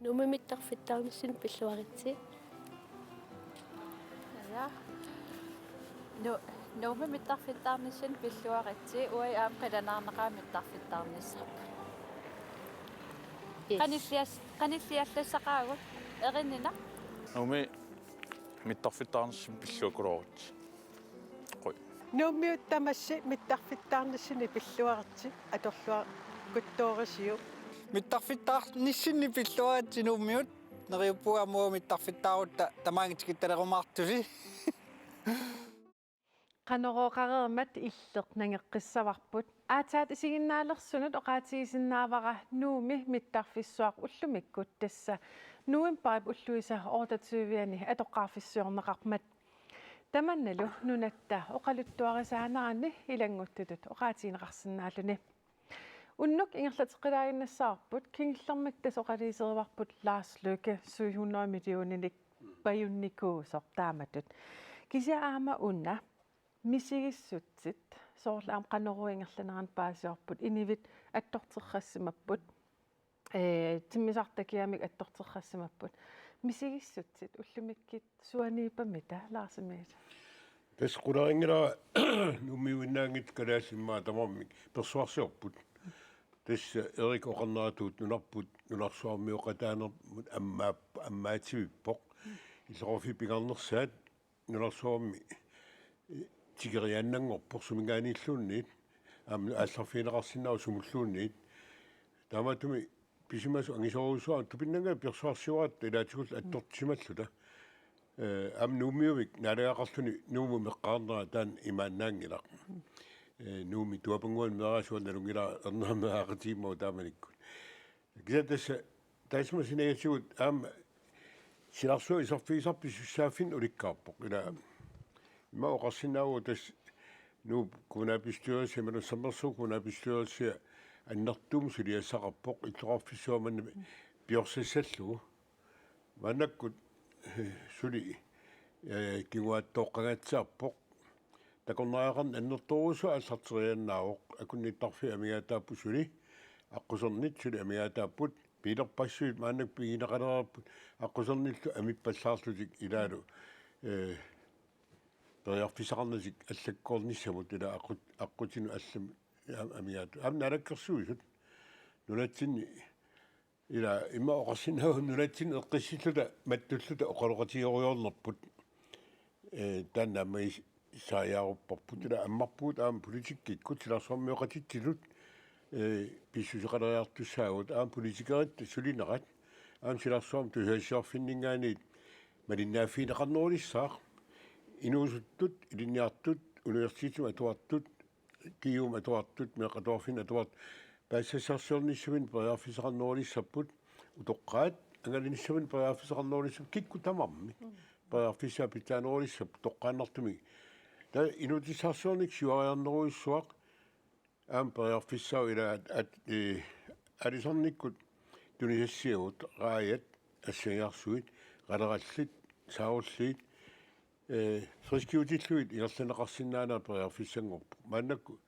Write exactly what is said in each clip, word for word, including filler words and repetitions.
Nuummi mittarfittaarnissinni pilluaritsi. Ja. Nu, Nuummi mittarfittaarnissinni pilluaritsi, uagut aamma qilanaarnaqaaq mittarfittaarnissaq. Yes. Qanillias-, qanilliallassaqaagut, erininaq. Nuummi mittarfittaarnissinni pilluakulooritsi. Qoi. Nuummiut tamassi mittarfittaarnissinni pilluaritsi atorluaruttoorisiuk. Mittarfittaarnissinni pilluaritsi Nuummiut. Neriuppunga aamma mittarfittaarutta tamaanga tikittalerumaartusi. Qanorooqareermat illeq nangeqqissavarput. Aatsaat isiginnaalersunut oqaatigisinnaavara Nuummi mittarfissuaq ullumikkut, tassa novembarip ulluisa otteogtyve-ani atoqqaarfissiorneqarmat. Tamannalu nunatta oqaluttuarisaanerani ilannguttutut oqaatigineqarsinnaalluni. Unnuk ingerlateqqilaaginnassavarput, kingullermik tassa oqaluuserivarput Lars Løkke syv hundrede millioninik pajunnikuusoq taamatut. Kisianni aamma una misigissutsit, soorlu aamma Qanorooq ingerlanerani paasivarput, inuit attorterrassimapput, ee, timmisartut takigamik attorterrassimapput. Misigissutsit ullumikkut suaniippamita, Lars Emil? Tassa qularinngilara Nuummiuinnaanngitsut kalaallit immaqa tamarmik persuarsiorput. Tassa Erik oqarneratuut nunarput nunarsuarmioqataanermut ammaap-, ammaativippoq. Illoqarfiit pingaarnersaat nunarsuarmi tikeriaannanngorpoq suminngaanniilluunniit. Aamma aallarfigineqarsinnaavoq sumulluunniit. Taamaattumik pisimasut angisoorujussuarmik tupinnangaat persuarsioratta ilaatigullu attortisimalluta. Ee, aamma Nuummiuvik naalagaqarluni Nuummut meqqaarnera taanna imaannaanngilaq. Ee, Nuummi tuapannguani meeraasua nalunngilara ernermeeqatigiimmagu taamanikkut. Kisianni tassa taassuma sinaagatigut aamma silarsuaq iserfigisarput susaaffinnik ulikkaarpoq. Ila immaqa oqarsinnaavoq tassa Nuup kommunalbestyrelse, imaluunniit Sermersuup kommunalbestyrelse annertuumik suliassaqarpoq, illoqarfissuarmik piorsassarlugu. Maannakkut, eh, suli, eh, kinguaattooqqangaatsiarpoq. Takornariaqarneq annertoorujussuaq aallarteriaannaavoq, akunnittarfiit amigaataapput suli, aqqusernit suli amigaataapput, biilerpassuit maannakkut pigineqalereerput, aqqusernillu amippallaarlutik ilaalu, eh, periarfissaqarnatik allakkoornissamut ila aqqut-, aqqutinut allamut am-, amigaatut. Aamma naalakkersuisut nunatsinni ila immaqa oqarsinnaavoq nunatsinni eqqissilluta mattulluta oqaloqatigerujoornerput. Ee, taanna aamma is-, isariaarupparput ila ammarpugut aamma politikkikkut silarsuarmioqatitsilut, ee, pissuseqaleriartussaagut aamma politikerit sulinerat aamma silarsuarmi tusagassiorfinninngaanniit malinnaaffigineqarnerulissaaq inuusuttut, ilinniartut, universitetimi atuartut, G U-mi atuartut, meeqqat atuarfinnut atuartut, paasisassarsisarnissaminnik periarfissaqarnerulissapput, utoqqaat angalanissaminnik periarfissaqarnerulissapput, kikkut tamarmik periarfissaat pitsaanerulissapput, toqqaannartumik. Taava inuutissarsiornikkut siuariarnerujussuaq aamma periarfissaavoq ila at-, at-, ee, aalisarnikkut tunisassiagut, raajat, assaniarsuit, qalerallit, saarulliit, ee, friskiutillugit ingerlanneqarsinnaanerat periarfissanngorpoq. Maannakkut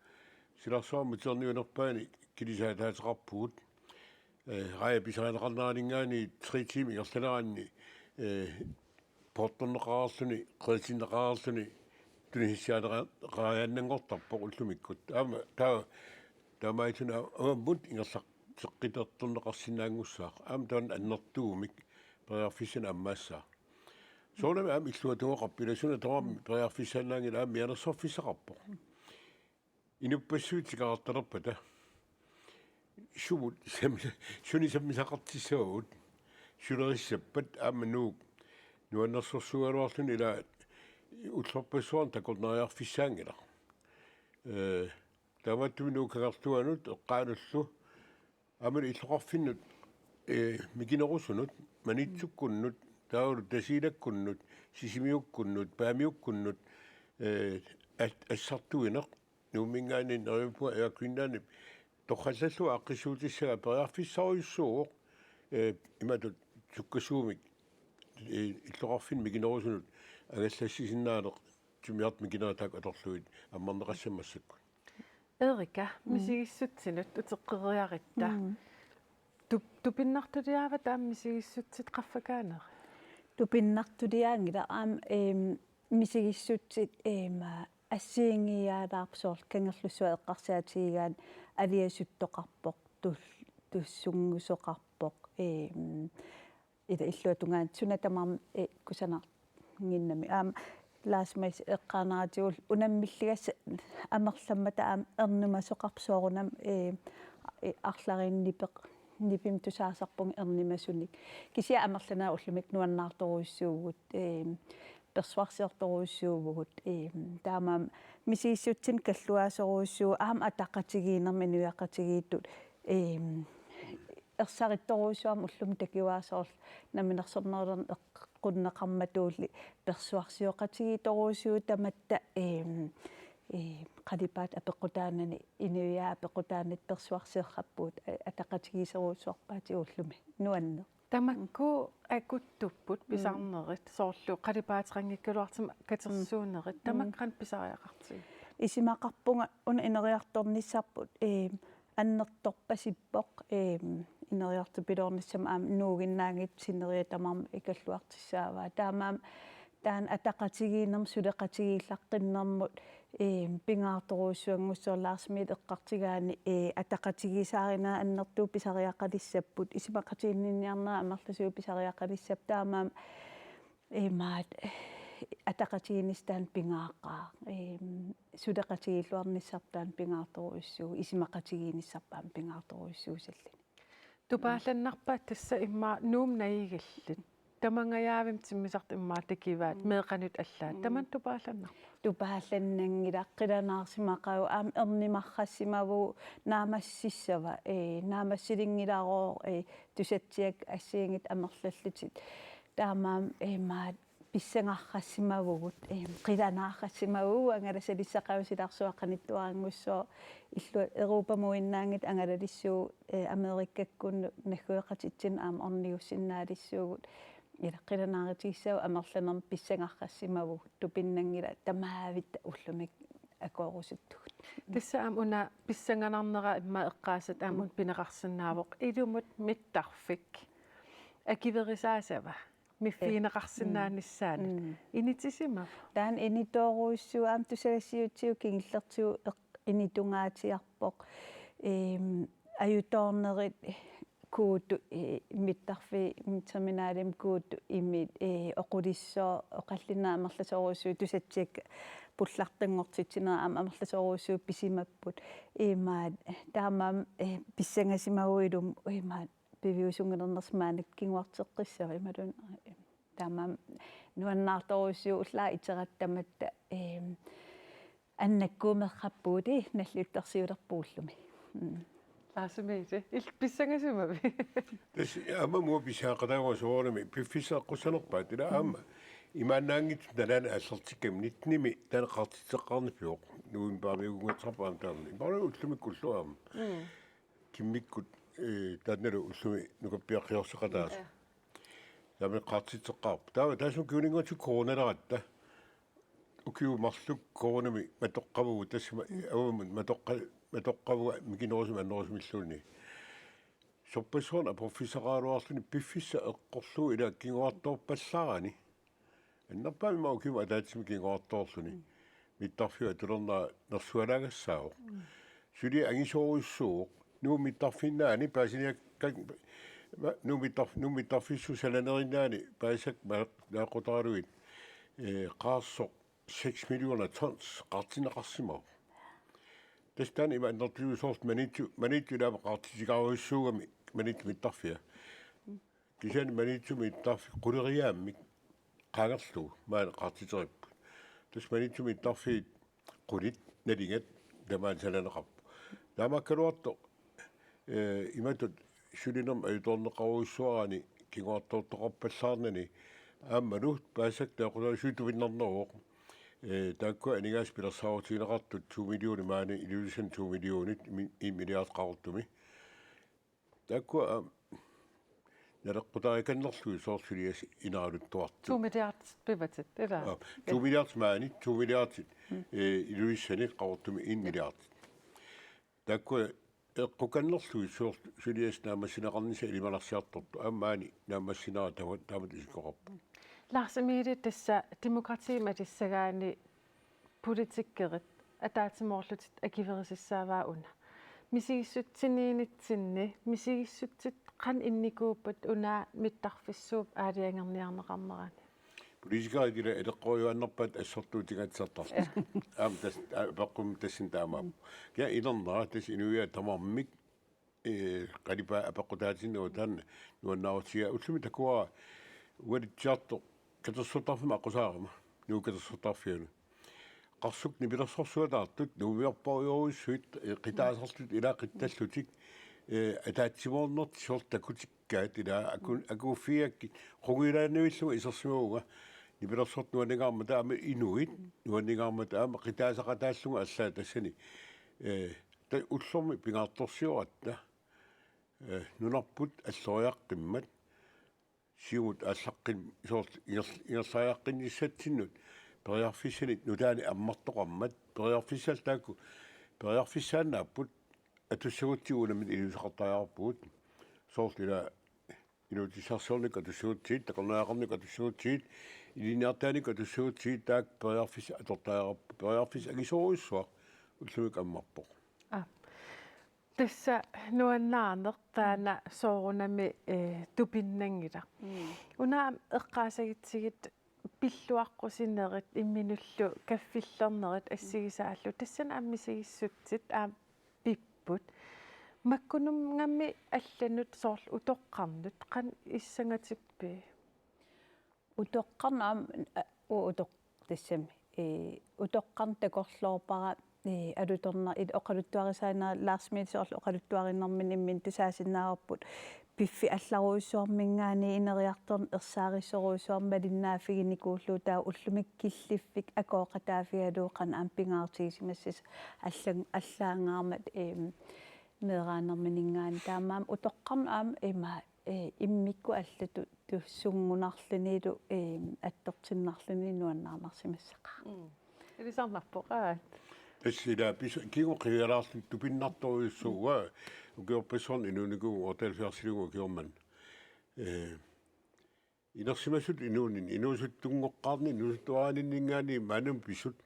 silarsuarmi terniunerpaani kilisaataateqarpugut. Ee, raajat pisarineqarneraninngaanniit tre timer ingerlaneranni, ee, poortorneqareerluni, qeritinneqareerluni, tunisassiaaneqariaannanngortarpoq ullumikkut. Aamma taa-, taamaalilluni avammut ingerlatseqqitartorneqarsinnaanngussaaq. Aamma taanna annertuumik periarfissanik ammaassaaq. Soorunami aamma illuatungaqarpoq, ila suna tamarmi periarfissaannaanngilaq aamma mianersorfissaqarpoq. Inuppassuit tikeraartalerpata. Sumut sam-, sunik sammisaqartissavagut. Sulerissappat aamma Nuuk nuannersorsuugaluarluni ila ullorpassuarni takornariarfissaanngilaq. Ee, taamaattumik Nuuk Kangerluanut eqqaanullu aammalu illoqarfinnut, ee, mikinerusunut, Maniitsukkunnut, taavalu Tasiilakkunnut, Sisimiukkunnut, Paamiukkunnut, ee, as-, assartuineq, Nuumminngaanniit neriuppunga Air Greenlandip torrallallugu aaqqissuutissagaat periarfissarujussuuvoq, ee, imatut sukkasuumik, ee, illoqarfinnik mikinerusunut angallassisinnaaneq timmisartut mikinerit taakku atorlugit ammarneqassammata massakkut. Erika, mm, misigissutsinut uteqqeriaratta. Mm. Tup-, tupinnartuliaava taama misigissutsit qaffakaanerit? Tupinnartuliaanngilaq aamma, eem, misigissutsit, eem, assigiinngiiaalaarpoq soorlu Kangerlussuaq eqqarsaatigigaanni aliasuttoqarpoq, tul-, tussunngusoqarpoq, eem, ila illuatungaani suna tamarmi, e, kusanarnginnami. Aamma Lars Mads eqqaaneratigullu unammilligassaq amerlammata aamma ernumasoqarpoq soorunami, e, e, arlariinnipeq-, nipimik tusaasarpunga ernumasunik. Kisianni amerlanerit ullumikkut nuannaartorujussuuvugut, e, persuarsiortorujussuuvugut, e, taamaammat misigissutsinik kalluaasorujussuuvoq aamma ataqatigiinnermi inuiaqatigiittut, e, ersarittorujussuarmik ullumi takuaat soorlu namminersornerulerneq eqqunneqarmatulli persuarsioqatigiittorujussuuvoq tamatta, eem, eem, qalipaatit apeqqutaanani inuiaat apeqqutaanani persuarsiorpugut, a-, ataqatigiissorujussuarpaatigut ullumi nuanneq. Tamakku akuttupput pisarnerit soorlu qalipaateqanngikkaluartumik katersuunerit, tamakku qanoq pisariaqartigipput? Isumaqarpunga una ineriartornissarput, eem, annertorpasippoq, eem, ineriartupiloornissamut aamma nuuginnaanngitsoq sineriak tamarmik ikalluartussaavaa. Taamaammat taanna ataqatigiinnermut suleqatigiillaqqinnermut, eem, pingaartorujussuanngussaaq Lars Madsip eqqartugaani, ee, ataqatigiissaarinerit annertuut pisariaqalissapput, isumaqatiginninniarnerit amerlasuut pisariaqalissapput, taamaammat imaat, ataqatigiinnissaq taanna pingaarpoq. Eem, suleqatigiilluarnissarput taanna pingaartorujussuuvoq, isumaqatigiinnissarput aamma pingaartorujussuusalluni. Tupaallannarpaat tassa immaqa Nuummut najugillit. Tamangajaavimmi timmisartut immaqa takuaat, mm, meeqqanut allaat. Mm. Tamanna tupaallannarpat? Tupaallannanngilaq, qilanaarsimaqaaq, aamma ernumarrassimavugut naammassissavara, ee, naammassilinngilarooq, ee, tusatsiakkat assigiinngitsut amerlallutik. Taamaammat, ee, imaat pissangarrassimavugut, ee, qilanaarrassimavugut, angalasalissaqavugut silarsuaq qanittuaranngussaaq, illuat Europamut innaanngitsut angalalissuugut, ee, Amerikakkunnut naggueqatitsinnut aamma ornigussinnaalissuugut. Ila qilanaarutigissavarput amerlanermut pissangarrassimavugut, tupinnanngilaq tamaavitta ullumikkut akuerusuttugut. Tassa aamma una pissanganarnera immaqa eqqaasat aamma una pineqarsinnaavoq, ilumut mittarfik akuerisaassava miffigineqarsinnaanissaanut. Mm. Initisimava? Taanna initoorujussuuvoq, aamma tusagassiuutsigut kingullertigut eq-, initungaatsiarpoq. Eem, ajutoornerit Kuutu, ee, mittarfii, terminalimi Kuutu imit, ee, oqulissooq oqallinneq amerlasoorujussuit, tusatsiakkat pullartanngortitsinerat aamma amerlasoorujussuit pisimapput. Imaat, taamaammat, ee, pissangasimavugut ilumut, imaat, piviusunngilernersoq maannakkut kinguarteqqissavara imaluunniit. Taamaammat nuannaartorujussuuvoq ullaaq iteratta tamatta, eem, annakkuumeerrappugut, nalliuttorsiulerpugut ullumi. Mm. Lars Emil, illit pissangasimavit? Tassa aamma uanga pissaaqataagama soorunami piffissaq eqqussanerpaat, ila aamma imaannaanngitsunik nalaani aallartikkami nittenimi taanna qaartitseqqaarniarpoq, novembarimiugungatsarpaam taamani. Imaluunniit ullumikkullu aamma. Mm. Kimmikkut, ee, taannalu ullumi nukappiaqqiorseqataasoq. Ja. Taamani qaartitseqqaarpoq. Taava taassuma kuninnguatsikkut coronaleratta. Ukiut marluk coronami matoqqavugut, tassami avammut matoqqa-, matoqqavugut mikinerusumik annerusumilluunniit. Sorpassuarnik aporfissaqaraluarluni piffissaq eqqorlugu ila kinguartoorpallaarani. Annerpaamik ukiumut ataatsimut kinguartoorluni. Mm. Mittarfiup atulernera nersualaagassaavoq. Mm. Suli angisoorujussuuvoq. Nuup mittarfiinnaani paasiniakkat, ma-, Nuup mittar-, Nuup mittarfissuup salaneriinnaani paasisakka ma-, naaqqutaraluit, ee, qaarsoq seks millioner tons qaartinneqarsimavoq. Tassa taanna ima annertusivoq soorlu Maniitsu, Maniitsu ilaama qaartitseqarujussuugami Maniitsup mittarfia. Kisianni Maniitsumi mittarfik quleriaammik qaangerlugu maani qaartitseripput. Tassa Maniitsumi mittarfiit qulit nalingat tamaani salaneqarput. Taamaakkaluartoq, ee, imatut sulinermut ajutoorneqarujussuarani kinguartoortoqarpallaarnani aammalu paasisakka naaqqutaraluit suut tupinnarneruvoq. Ee, taakkua aningaasat pilersaarutigineqartut to millionit maani, Ilulissani to millionit, mi-, en milliard Qaqortumi. Taakkua, aa, naleqqutarikannerlugit soorlu suliassat inaraluttuartut. To milliard pivatit, ilaa? Aa, to milliard maani, to milliard, mm, ee, Ilulissani, Qaqortumi en milliard. Taakkua eqqukannerlugit soorlu suliassat naammassineqarnissaq ilimanarsiartortoq aamma maani naammassinera taamat-, taamatut isikkoqarpoq. Lars Emil, tassa Demokraatit atussagaanni politikerit ataatsimoorlutit akuerisassaavaa una. Misigissutsiniinnitsinni, misigissutsit qanoq innikuuppat una mittarfissuup aalajangerniarneqarnerani? Politikerit ila ileqqoriuaannarpaat assortuutigatsartartut. Aamma tas-, a-, apeqqummi tassani taamaappoq. Kia inernera tassa inuiaat tamarmik, ee, qalipaa apeqqutaatinnagu taanna nuannaarutigaa ullumi takuara ualitsiartoq katersortarfimmi aqqusaarama. Nuup katersortarfianut. Qarsuk nipilersorsuataartut, nuumiorpassuit, ee, qitaasarlutik, ila qitsallutik, ee, ataatsimoornertik soorlu takutikkaat, ila aku-, akuuffigakkit, qungujulaannavillugu isersimavunga, nipilersortut nuanningaarmata aamma inuit, nuanningaarmata aamma qitaasaqataallunga allaat tassani. Ee, ta-, ullormi pingaartorsioratta, ee, nunarput alloriaqqimmat, siumut aallaqqin-, soorlu inger-, ingerlariaqqinnissatsinnut periarfissanit nutaanik ammartoqarmat, periarfissallu taakku, periarfissaannaapput, atussagutsigu unammik iliuuseqartariaqarpugut. Soorlu ila inuutissarsiornikkut atussagutsigit, takornariaqarnikkut atussagutsigit, ilinniartitaanikut atussagutsigit, taakku periarfissat atortariaqarput, periarfissaq angisoorujussuaq ullumikkut ammarpoq. Aa. Tassa nuannaarneq taanna soorunami, ee, tupinnanngilaq. Mm. Una aamma eqqaasagitsigit pilluaqqusinerit imminullu kaffillernerit assigisaallu. Tassani aamma misigissutsit aamma pipput. Makkununngammi allanut soorlu utoqqarnut qanoq issangatippii? Utoqqarnut aamma, a, u-, utoq-, tassami. Ee, utoqqarnut takorloorpara, ee, alutorna-, il-, oqaluttuarisaanera Lars Emil soorlu oqaluttuarinermini imminut tasaasinnaavarput. Piffissaq allarujussuarminngaanniit ineriartorneq ersaarissorujussuarmik malinnaaffiginikuullugu taava ullumikkut killiffik akooqataafigalugu qanoq aamma pingaarutigisimassasut allan-, allaangaarmat, em, meeraanermininngaanniit taamaammat utoqqarnut aamma ima, ee, immikkut allatut tussunngunarlunilu, ee, attortinnarluni nuannaarnarsimassaqaaq. Mm. Ilisarnarpoq aat. Tassa ila pis-, kinguaat qivialaarluta tupinnartorujussuuvoq ukiorpassuarni inuunikuuvunga otteoghalvfjerdsiliunnguaq ukiormanna. Ee, inersimasutut inuuninni, inuusuttunngoqqaarninni, inuusuttuaraaninninngaanniit maannamut pisut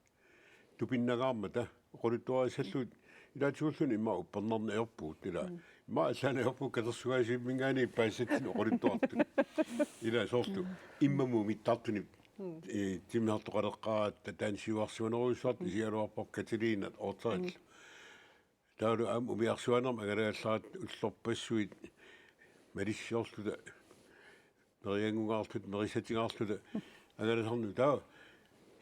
tupinnangaarmata oqaluttuarissallugit ilaatigulluunniit immaqa uppernarneq ajorpugut ila. Mm. Immaqa allaanneq ajorpugut katersugaasivimingaanniit paasisatsinnik oqaluttuartut. Ila soorlu immamut mittartunik, mm, ee, timmisartoqaleqqaaratta taanna siuarsimanerujussuartut isigaluarpara Katilinat Orterillu. Mm. Taavalu aamma umiarsuaanermut angalagallaratta ullorpassuit malissiorluta, merianngungaarluta, merissatingaarluta angalasarneq. Taava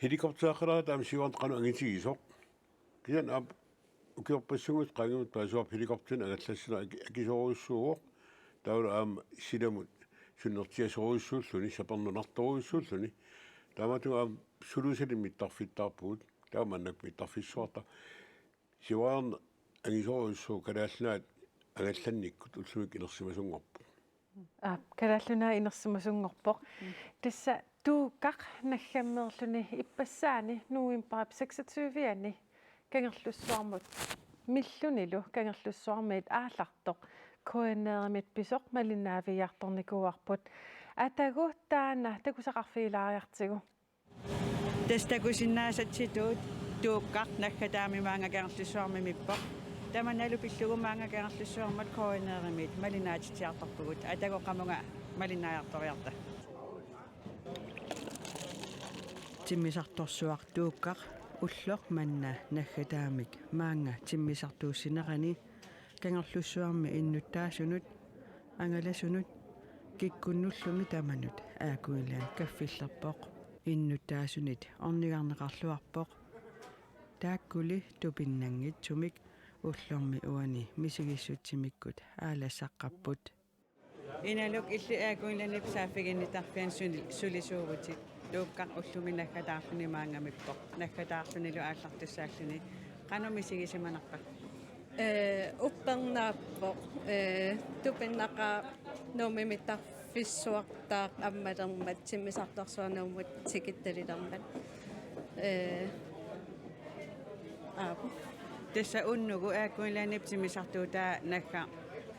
helikoptereqalaarutta aamma siuarneq qanoq angitigisoq. Kisianni aamma ukiorpassuit qaangiummata paasivarput helikopterinik angallassineq aki-, akisoorujussuuvoq. Taavalu aamma silamut sunnertiasorujussuulluni, sapernunartorujussuulluni. Taamaattumik aamma sulusali mittarfittaarpugut. Taava maannakkut mittarfissuarta. Siuariarneq angisoorujussuuvoq Kalaallit Nunaat angallannikkut ullumikkut inersimasunngorpoq. Aap, Kalaallit Nunaat inersimasunngorpoq. Mm. Tassa Tuukkaq naggammeerluni ippassaani novembarip seksogtyve-ani Kangerlussuarmut millunilu Kangerlussuarmiit aallartoq K N R-imit pisoq malinnaavigiartornikuuarput. Atagu taanna takusaqarfigilaariartigu. Tassa takusinnaasatsitut Tuukkaq naggataami maanga Kangerlussuarmimippoq. Tamannalu pillugu maanga Kangerlussuarmut K N R-imit malinnaatitsiartorpugut. Atagu qamunga malinnaajartoriarta. Timmisartorsuaq Tuukkaq ulloq manna naggataamik maanga timmisartuussinerani Kangerlussuarmi innuttaasunut, angalasunut, kikkunnullumi tamanut Air Greenland kaffillerpoq. Innuttaasunit ornigarneqarluarpoq. Taakkuli tupinnanngitsumik ullormi uani misigissutsimikkut aalassaqqapput. Inaluk illit Air Greenlandip saaffiginnittarfiani suli-, sulisuuvutit. Tuukkaq ullumi naggataarluni maangamippoq. Naggataarlunilu aallartussaalluni. Qanoq misigisimanarpa? Ee, uppernaappoq. Ee, tupinnaqaaq Nuummi mittarfissuartaaq ammalermat, timmisartorsuaq Nuummut tikittalilermat. Ee, aap. Tassa unnugu Air Greenlandip timmisartuutaa naggat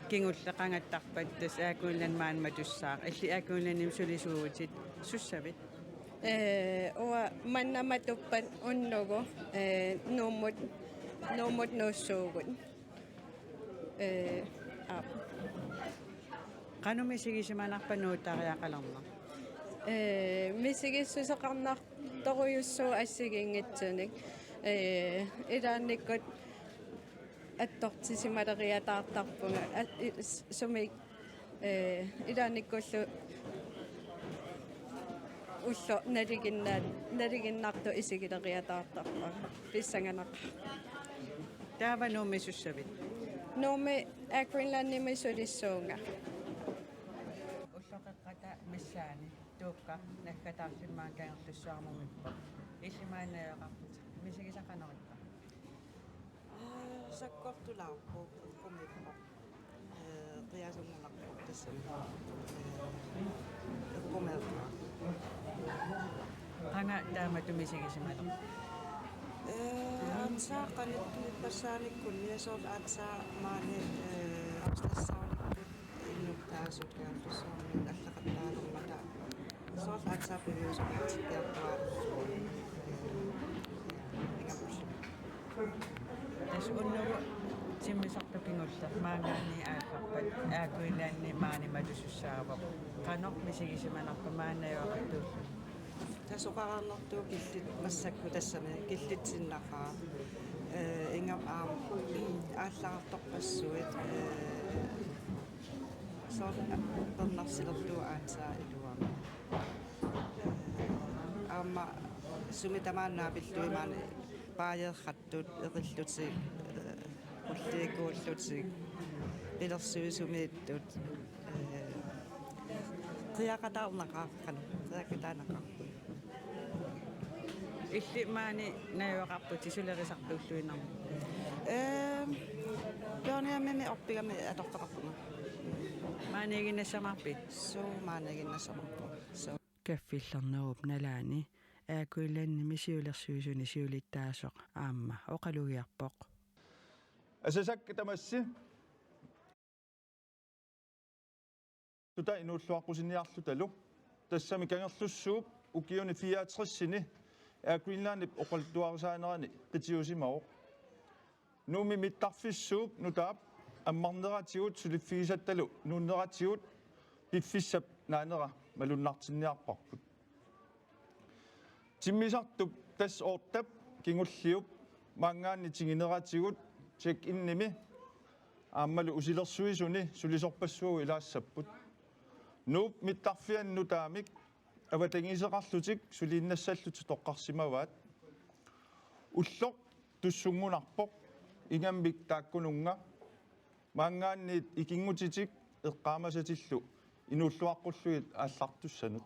kingulleq qangattarpat, tassa Air Greenland maani matussaaq. Illit Air Greenlandimi sulisuuvutit, sussavit? Ee, uanga manna matuppat unnugu, ee, Nuummut, Nuummut nuussuugut. Ee, aap. Qanoq misigisimanarpa nuuttariaqalerneq? Ee, misigissuseqarnartorujussuuvoq assigiinngitsunik. Ee, ilaannikkut attortisimaleriataartarpunga. A-, i-, s-, sumi, ee, ilaannikkullu ulloq nalinginnaat-, nalinginnartoq isigileriataartarpara. Pissanganaq. Taava Nuummi sussavit? Nuummi Air Greenlandimi sulissuunga. Ulloqeqqata missaani Tuukka naggataarluni maani Kangerlussuarmut mippoq. Illit maani najugaqarputit. Misigisat qanorippat? Ee, sakkortulaarpoq, eqqumiippoq. Ee, qiasunngunarpoq tassami. Ee, eqqumeerpoq. Qanga taamatut misigisimalerpa? Ee, aatsaat qanittumiippassaanikkut, niasoorl aatsaat maani, ee, Australiasaarnikkut innuttaasut Kangerlussuarmiut allaqattaalermata. Soorlu aatsaat piviusukaatsikkiartuaarluni. Ingammik. Tassa unnugu timmisartoq kingulleq maanngaanniit aallarpat Air Greenlandi maani matusussaavoq. Qanoq misigisimanarpa maani najugaqartuulluni? Tassa oqarnertut killit massakkut tassami killitsinnaqaaq. Ee, ingammik aamma aallarartorpassuit, ee, soorlu pernarsilerlugu aatsaat iluamik. Aamma sumi tamaani naapillugit maani paajeerrattut, eqillutik, ee, ulliikuullutik, pilersuisumiittut, ee, qiaqataarnaqaaq, qanoq, qiaqataanaqaaq. Illit maani najugaqarputit sulerisartuulluinnarmik? Ee, Pyongyangimi orpigami atorfeqarpunga. Maaniiginnassamaarpit? Suu, maaniiginnassamaarpunga. Suu. Kaffillernerup nalaani Air Greenlandimi siulersuisuni siulittaasoq aamma oqalugiarpoq. Asasakka tamassi. Tuta inuulluaqqusiniarlutalu. Tassami Kangerlussuup ukiuni fireogtresini Air Greenlandip oqaluttuarisaanerani qitiusimavoq. Nuummi mittarfissuup nutaap ammarneratigut suliffigisattalu nuunneratigut piffissap naanera malunnartinniarparput. Timmisartup tassa ottap kingulliup maanngaanniit tigineratigut check-inimi aammalu usilersuisuni sulisorpassuagut ilaassapput. Nuup mittarfiani nutaamik avatangiiseqarlutik suliinnassallutik toqqarsimavaat. Ulloq tussunngunarpoq ingammik taakkununnga maanngaanniit ikinngutitik eqqaamasatillu inuulluaqqullugit aallartussanut.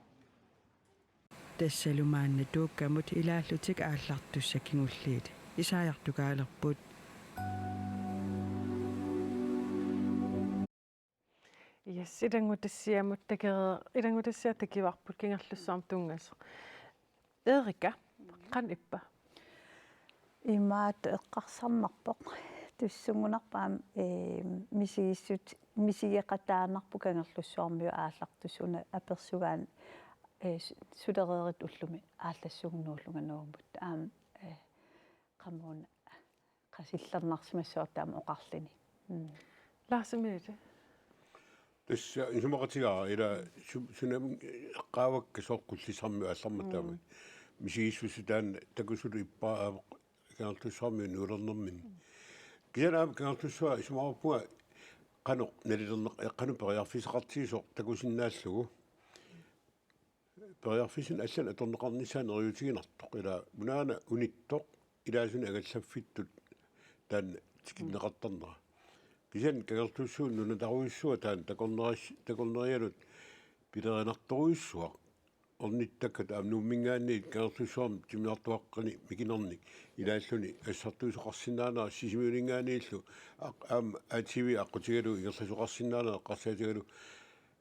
Tassalu maanna Tuukkamut ilaallutik aallartussat kingulliit isaajartukaalerput. Yes, ilanngutassiamut takere-, ilanngutassiaq takivarput Kangerlussuarmut tunngasoq. Erika, qanoq ippa? Imaattoq eqqarsarnarpoq. Tussunngunarpoq aamma, ee, misigissut-, misigeqataanarpoq Kangerlussuarmiut aallartussat, una apersugaanni, ee, su-, sulereerit ullumi aallassuunngilluinnarlunga Nuummut. Aamma, ee, qamuuna qasillernarsimassavarput aamma oqarluni. Mm. Lars Emil. Tassa isumaqatigaara ila su-, sunami qaavakka soorlu Qullissarmiut aallarmat taama. Mm. Misigissuseq taanna takusutut ippaavoq Kangerlussuarmiut nuulernerminni. Kisianni aamma Kangerlussuaq isumaqarpunga qanoq nalilerneq-, qanoq periarfissaqartigisoq takusinnaallugu. Periarfissanik allanik atorneqarnissaa neriuutiginartoq. Ila unaana unittoq ilaasunik angallaffittut taanna tikinneqartarnera. Kisianni Kangerlussuup nunatarujussuaq taanna takorneris-, takornerianut pilerinartorujussuaq. Ornittakkat aamma Nuumminngaanniit Kangerlussuarmut timmisartuaqqanik mikinernik ilaalluni assartuisoqarsinnaanera Sisimiuninngaanniillu aq-, aamma A T V aqqutigalugu ingerlasoqarsinnaaneq eqqarsaatigalugu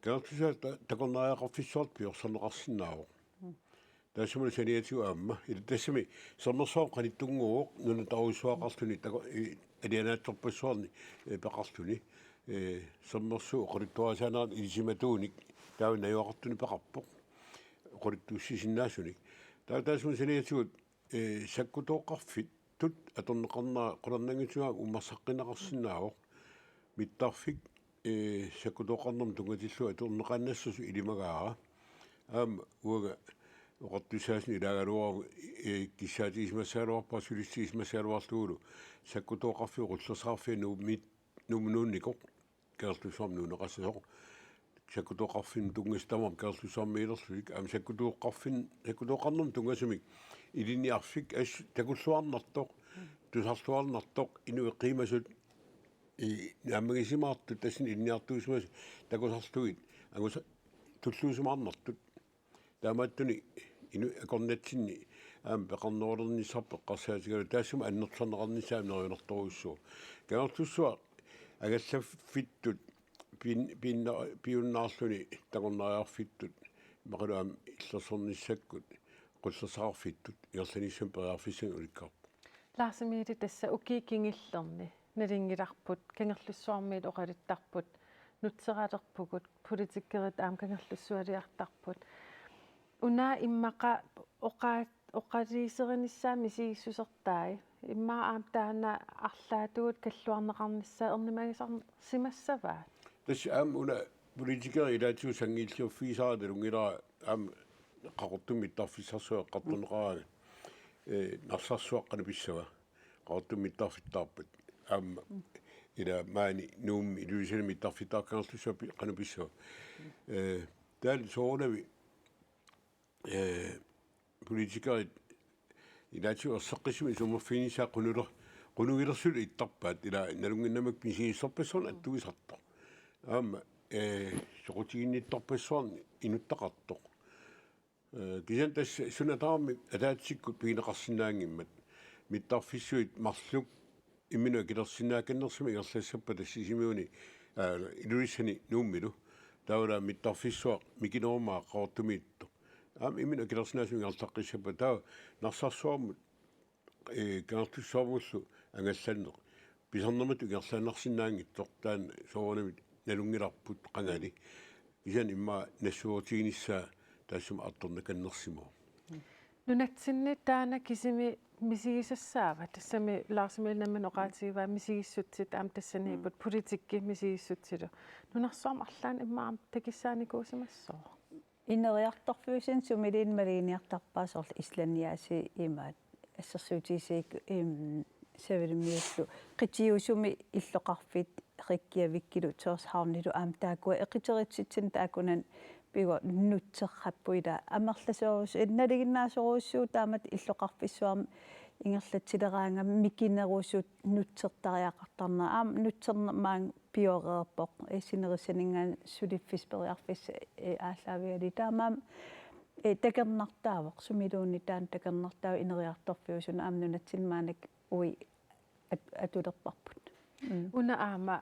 Kangerlussuaq ta-, takornariaqarfissuartut piorsarneqarsinnaavoq. Mm. Taassuma saniatigut aamma. Ila tassami sermersuarmi qanittunnguuvoq nunataarusuaqarluni tako-, i-, alianaatsorpassuarni, eh, peqarluni. Eh, sermersuup oqaluttuarisaanerani ilisimatuunik taava najugaqartunik peqarpoq. Oqaluttuussisinnaasunik. Taava taassuma saniatigut, eh, sakkutooqarfittut atorneqarnera qularnanngitsugaa ummersaqqinneqarsinnaavoq. Mittarfik, eh, sakkutooqarnermut tunngatillugu atorneqaannassasoq ilimagaara. Aamma uanga oqartussaasunut ilaagaluarama, eh, kissaatigisimassagaluarpara sulistigisimassagaluarlugulu sakkutooqarfiup qullersaqarfia Nuummi-, Nuummut nuunnikoq, Kangerlussuarmut nuunneqassasoq. Sakkutooqarfinnut tunngasut tamarmik Kangerlussuarmiilerlutik, aamma sakkutooqarfin-, sakkutooqarnermut tunngasumik ilinniarfik assut takulluarnartoq, tusarluarnartoq, inuit qiimasut i-, naammagisimaartut tassani ilinniartuusimasut takusarlugit angusa-, tulluusimaarnartut. Taamaattunik inuit akornatsinni aamma peqarnerulernissarput eqqarsaatigalugu taassuma annertusarneqarnissaa neriunartorujussuuvoq. Kangerlussuaq angallaffittut pin-, pinna-, piunnaarluni takornariarfittut immaqalu aamma illersornissakkut qullersaqarfittut ingerlanissamut periarfissanik ulikkaarpoq. Lars Emil, tassa ukiut kingullerni nalunngilarput, Kangerlussuarmiit oqaluttarput, nutseralerpugut, politikerit aamma Kangerlussualiartarput. Una immaqa oqa-, oqaluuserinissaa misigissusertai. Immaqa aamma taanna arlaatigut kalluarneqarnissaa ernumagisarsimassavaat. Tassa aamma una politikerit ilaatigut sanngiilliuffigisara nalunngilara aamma Qaqortumi mittarfissarsuaq eqqartorneqaraangat. Eh, Narsarsuaq qanoq pissava? Qaqortumi mittarfittaarpat. Aamma ila maani Nuummi Ilulissani mittarfittaarpoq Kangerlussuaq pi-, qanoq pissava? Eh, taanna soorunami, eh, politikerit ilaatigut erseqqissumik isummerfiginissaat qunuler-, qunugilersut ittarpaat ila nalunnginnamikku misigissorpassuarnik attuisartoq. Aamma, eh, soqutiginnittorpassuarnik inuttaqartoq. Eh, kisianni tassa suna tamarmi ataatsikkut pigineqarsinnaanngimmat. Mittarfissuit marluk imminut akilersinnaakkannersumik ingerlassappata Sisimiuni, eh, Ilulissani Nuummilu. Taavalu mittarfissuaq mikinerumaaq Qaqortumiittoq. Aamma imminut akilersinnaasumik ingerlaqqissappata taava Narsarsuarmut, eh, Kangerlussuarmullu angallanneq pisarnermut ingerlaannarsinnaanngitsoq taanna soorunami nalunngilarput qangali. Kisianni immaqa nassuerutiginissaa taassuma artorneqannersimavoq. Nunatsinni taanna kisimi misigisassaavat, tassami Lars Emil nammineq oqaatigivaa misigissutsit aamma tassaniipput politikki misigissutsilu. Nunarsuarmi arlaanni immaqa aamma takissaanikuusimassooq. Ineriartorfiusuni sumiluunniit maluginiartarpaa soorlu Islandiasi imaat assersuutigisumik, im, Savalimmiullu qitiusumi illoqarfit Reykjavikkilu Tórshavnilu aamma taakkua eqiteritsitsinni taakkunani pigo nutserrapput ila amerlasoorus-, naluginnaasorujussuuvoq taamatut illoqarfissuarmi ingerlatsileraangami mikinerusut nutsertariaqartarnerat aamma nutserneq maanga pioreerpoq, eh, sinerissaninngaanniit suliffissaq periarfissaq, eh, aallaavigalugit taamaammat, eh, takornartaavoq, sumiluunniit taanna takornartaavoq ineriartorfiusuni aamma nunatsinni maannakkut uagut at-, atulerparput. Mm. Una aamma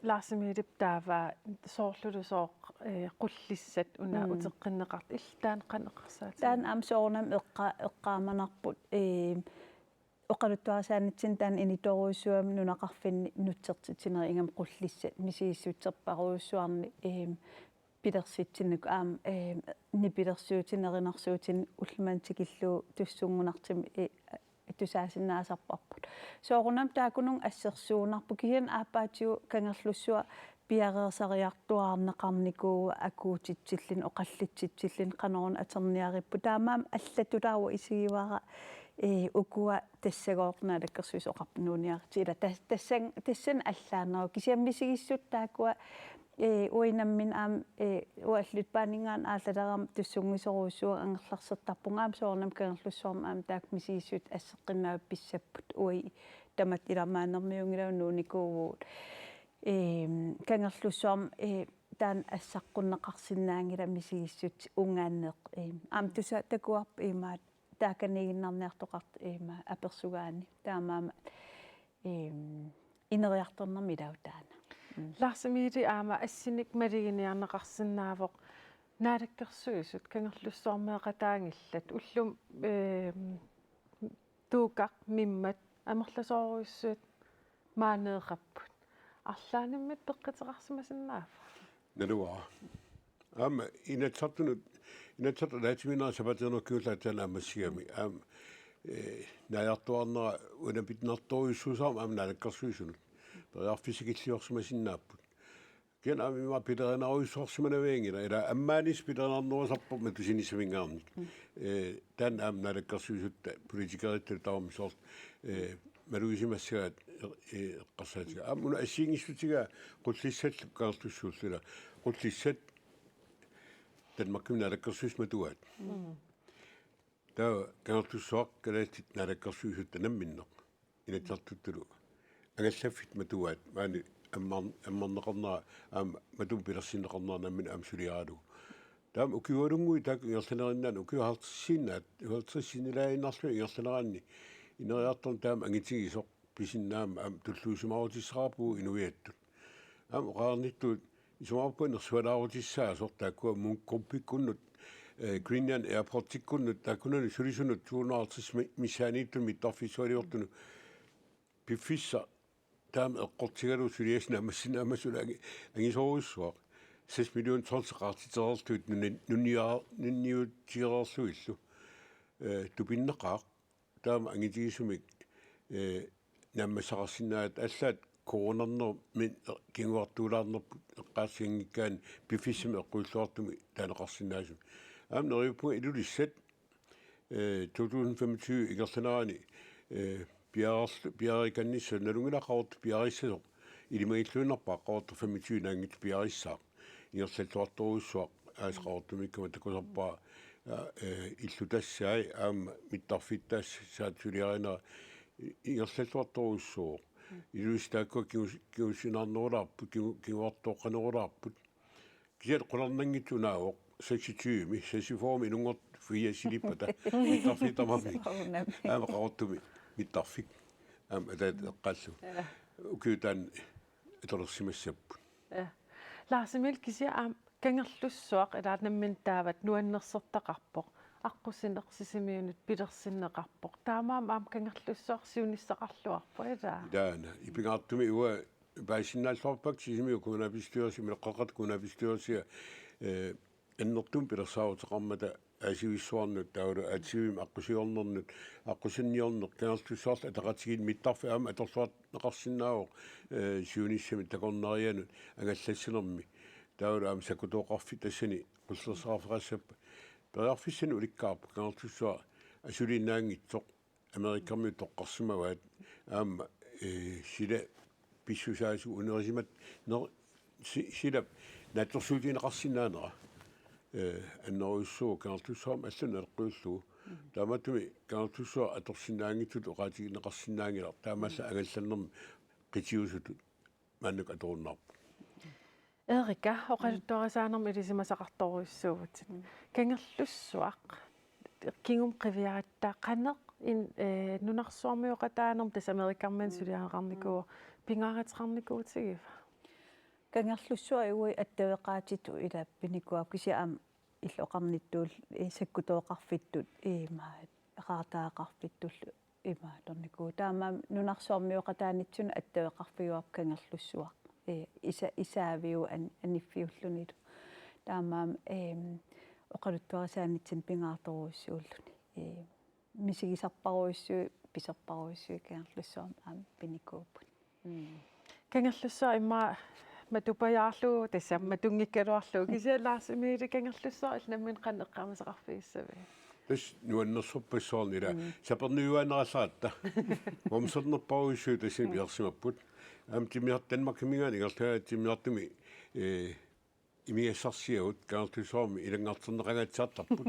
Lars Emilip taava soorlulusooq, eh, qullissat una Mm. uteqqinneqartut illit taanna qanoq eqqarsaatigiva? Taanna aamma soorunami eqqa-, eqqaamanarpoq, eh, oqaluttuarisaanitsinni taanna initoorujussuugami nunaqarfinni nutsertitsinerit ingammik qullissat misigissutserparujussuarnik, eem, pilersitsineq aamma, eem, nipilersuutit nerinarsuutit ullumimut tikillugu tussunngunartumik i-, tusaasinnaasarparput. Soorunami taakkununnga assersuunarpoq kisianni aappaatigut Kangerlussuaq piareersariartuaarneqarnikuuvoq akuutitsilluni, oqallitsitsilluni, qanoruna atorniarippoq. Taamaammat allatulaavoq isigivara, ee, ukua tassagooq Naalakkersuisut oqarput nuunniaritsi. Ila tas-, tassan-, tassani allaaneruvoq. Kisianni misigissutsit taakkua, ee, uagut nammineq aamma, ee, uagut alluttuaaninngaanniit aallalerama tussunngisorujussuuakka angerlarsertarpunga aamma soorunami Kangerlussuarmi aamma taakku misigissutsit asseqqinnaavit pissapput. Uagut tamatta ila maani Nermiunngilagut nuunnikuuvugut. Eem, Kangerlussuarmi, ee, taanna assaqqunneqarsinnaanngilaq misigissutsit unngaanneeq, eem, aamma tusa takuarput imaattoq taakaniiginnarniartoqartoq imaattoq apersugaanni. Taamaammat, eem, ineriartornermi ilavoq taanna. Mm. Lars Emil aamma assinik maluginiarneqarsinnaavoq. Naalakkersuisut Kangerlussuarmioqataanngillat ullumi, ehm, Tuukaq, Mimmat amerlasoorujussuit maaneeqapput. Arlaannimmit peqquteqarsimasinnaava? Naluara. Aamma Inatsisartunut, Inatsisartut ataatsimiinnerat sapaatip akunnera kingulleq aatsaat naammassigami. Aamma, eh, naajartuaarnera unapinnartorujussuusarami aamma Naalakkersuisunut. Periarfissat killiorsimasinnaapput. Kisianni aamma ima pilerinarujussuarsimanavianngilaq, ila ammaanissaq pilerinarnerusarpoq matusinissaminngaanniit. Mm. Eh, taanna aamma Naalakkersuisut politikeritta tamarmik soorlu, eh, malugisimassagaat, eh, eqqarsaatigaat. Aamma una assigiinngissutigaa Qullissallu Kangerlussuullu, ila Qullissat Danmarkimi Naalakkersuisut matugaat. Mm. Taava Kangerlussuaq kalaallit Naalakkersuisutta namminneq Inatsisartuttulu angallaffik matugaat, maani ammar-, ammarneqarnera aamma matuma pilersinneqarnera nammineq aamma suliaralugu. Taava ukiualunnguit taakku ingerlaneriinnaat ukiut halvtredsiinnaat, halvtredsinnilaannarlugit ingerlaneranni ineriartorneq taama angitigisoq pisinnaammat aamma tulluusimaarutissaqarpugut inuiattut. Aamma oqarnittut isumaqarpunga nersualaarutissaasoq taakkua Mungkupikkunnut, eh, Greenland Airportikkunnut, taakkunani sulisunut to hundrede og halvtreds mi-, missaaniittunut mittarfissualiortunut. Piffissaq taama eqqortigalugu suliassaq naammassinnaammata suli angi-, angisoorujussuaq. Seks million tons qaartitereerlugit nunni-, nunnia-, nunniutigereerlugillu. Eh, tupinnaqaaq. Taama angitigisumik, eh, naammassaqarsinnaagatta, allaat coronarnermi kinguartuulaarnerput eqqaasinngikkaanni piffissami eqqujulluartumi taaneqarsinnaasumik. Aamma neriuppunga Ilulissat, eh, to tusind femogtyve ingerlanerani, eh, piareerlu-, piareerikannissaq, nalunngilara Qaqortoq piareersassasoq, ilimagilluinnarpara Qaqortoq femogtyve naanngitsoq piareersassaaq. Ingerlalluartorujussuaq aasiit Qaqortumiikkama takusarpara, aa, eh, illutassaat aamma mittarfittaassaat suliarinera i-, ingerlalluartorujussuuvoq. Ilulissat taakkua kingus-, kingusinnaarnerulaarput, kingu-, kinguartooqqanerulaarput. Kisianni qularnanngitsoq unaavoq seksogtyvemi, seksogfyrremi inunngortut fireogfirsippata. Mittarfiit tamarmik. Aamma Qaqortumi mittarfik. Aamma ataataga eqqaallugu. Ja. Ukiut taanna atorersimassapput. Ja. Lars Emil, kisianni aamma Kangerlussuaq ilaa nammineq taavat nuannersortaqarpoq. Aqqusineq Sisimiunut pilersinneqarpoq. Taamaammat aamma Kangerlussuaq siunissaqarluarpoq, ilaa? Taanna. Pingaartumik uanga paasinnaalluarpakka Sisimiut kommunalbestyrelse, Maleqqaqqat kommunalbestyrelse, eh, annertuumik pilersaaruteqarmata aasivissuarnut, taavalu aatsivimmi aqqusiornernut, aqqusinniorneq, Kangerlussuarli Ataqatigiinni mittarfik aamma atorluarneqarsinnaavoq, eh, siunissami takornarianut angallassinermi. Taavalu aamma sakkutooqarfik tassani qullersaqarfeqassappat. Periarfissanik ulikkaarpoq Kangerlussuaq asuliinnaanngitsoq. Amerikamiut toqqarsimavaat aamma, eh, sila pissusaasut unerisimat ner-, si-, sila naatsorsuutigineqarsinnaanera, eh, annerujussuuvoq Kangerlussuarmi allanut naleqqiullugu. Taamaattumik Kangerlussuaq atorsinnaanngitsutut oqaatigineqarsinnaanngilaq, taamaallaat angallannermi qitiusutut maannakkut atorunnaarpoq. Erika, oqaluttuarisaanermut ilisimasaqartorujussuuvutit. Mm. Kangerlussuaq kingumut qiviaratta qanoq in-, eh, nunarsuarmioqataanermut tassa Amerikamiut Mm. suliarinikuuvoq, Mm. pingaaruteqarnikuutigiva? Kangerlussuaq uagut attaveqaatitut ilaa pinikuupput, kisianni aamma illoqarnittut, eh, sakkutooqarfittut, eh, imaat, eqaartaaqarfittullu imaattornikuuvoq. Taamaammat nunarsuarmioqataanitsinni attaveqarfigaarput Kangerlussuaq. Eh, isa-, isaaviuvoq an-, aniffiullunilu. Taamaammat, ehm, oqaluttuarisaanitsinni pingaartorujussuulluni. Eh, misigisarparujussuit, pisorparujussuit Kangerlussuarmi aamma pinikuupput. Mm. Kangerlussuaq immaqa matupajaarlugu, tassa matunngikkaluarlugu. Kisianni Lars Emil, Kangerlussuaq illit nammineq qanoq eqqaamasaqarfigissavit? Tassa nuannersorpassuarnik ilaa. Mm. Sapernujuaannarallaratta. Momsernerparujussuit tassani Mm. pilersimapput. Aamma timmisartut Danmarkiminngaanniit ingerlagaat timmisartumi, eh, imigassarsiagut Kangerlussuarmi ilanngarterneqangaatsiartarput.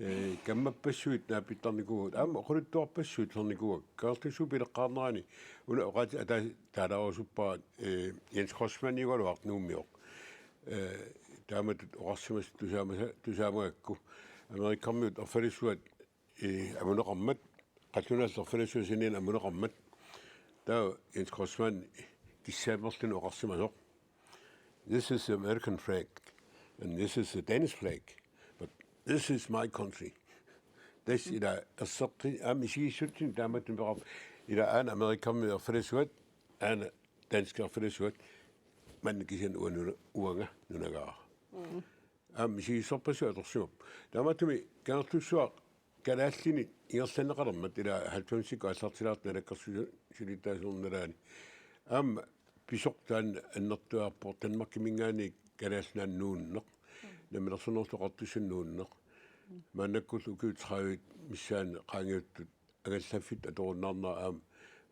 Eh, kammappassuit naapittarnikuuagut. Aamma oqaluttuarpassuit sernikuuagut. Kangerlussuup pileqqaarnerani una oqaatsit ataasiakkaat taalaarusuppara, eh, Jens Kreutzmanniugaluaq Nuummioq. Eh, taamatut oqarsimasut tusaamasa-, tusaamagakku. Amerikamiut erfalasuat, eh, amuneqarmat, qallunaat erfalasuat saniani amuneqarmat. Taava Jens Kreutzmann kissaamerluni oqarsimasoq: "This is the American flag. And this is the Danish flag, but this is my country. This ila erseqqi aamma isigissutsinik taamatut peqarpoq ila aana Amerikami erfalasuat, aana danskit erfalasuat, manna kisianni uanga nuna-, uanga nunagaara. Aamma isigissorpassuit atorsimappoq. Taamaattumik Kangerlussuaq kalaallinit ingerlanneqalermat ila halvfemsikkut aallartilaartut naalakkersuisut sulittaasunik nalaani. Aamma pisoq taanna annertuaarpoq Danmarkiminngaanniit Kalaallit Nunaannut nuunneq. Namminersornerullutik Oqartussat nuunneq. Maannakkullu ukiut tredive missaanni qaangiuttut angallaffik atorunnaarnera aamma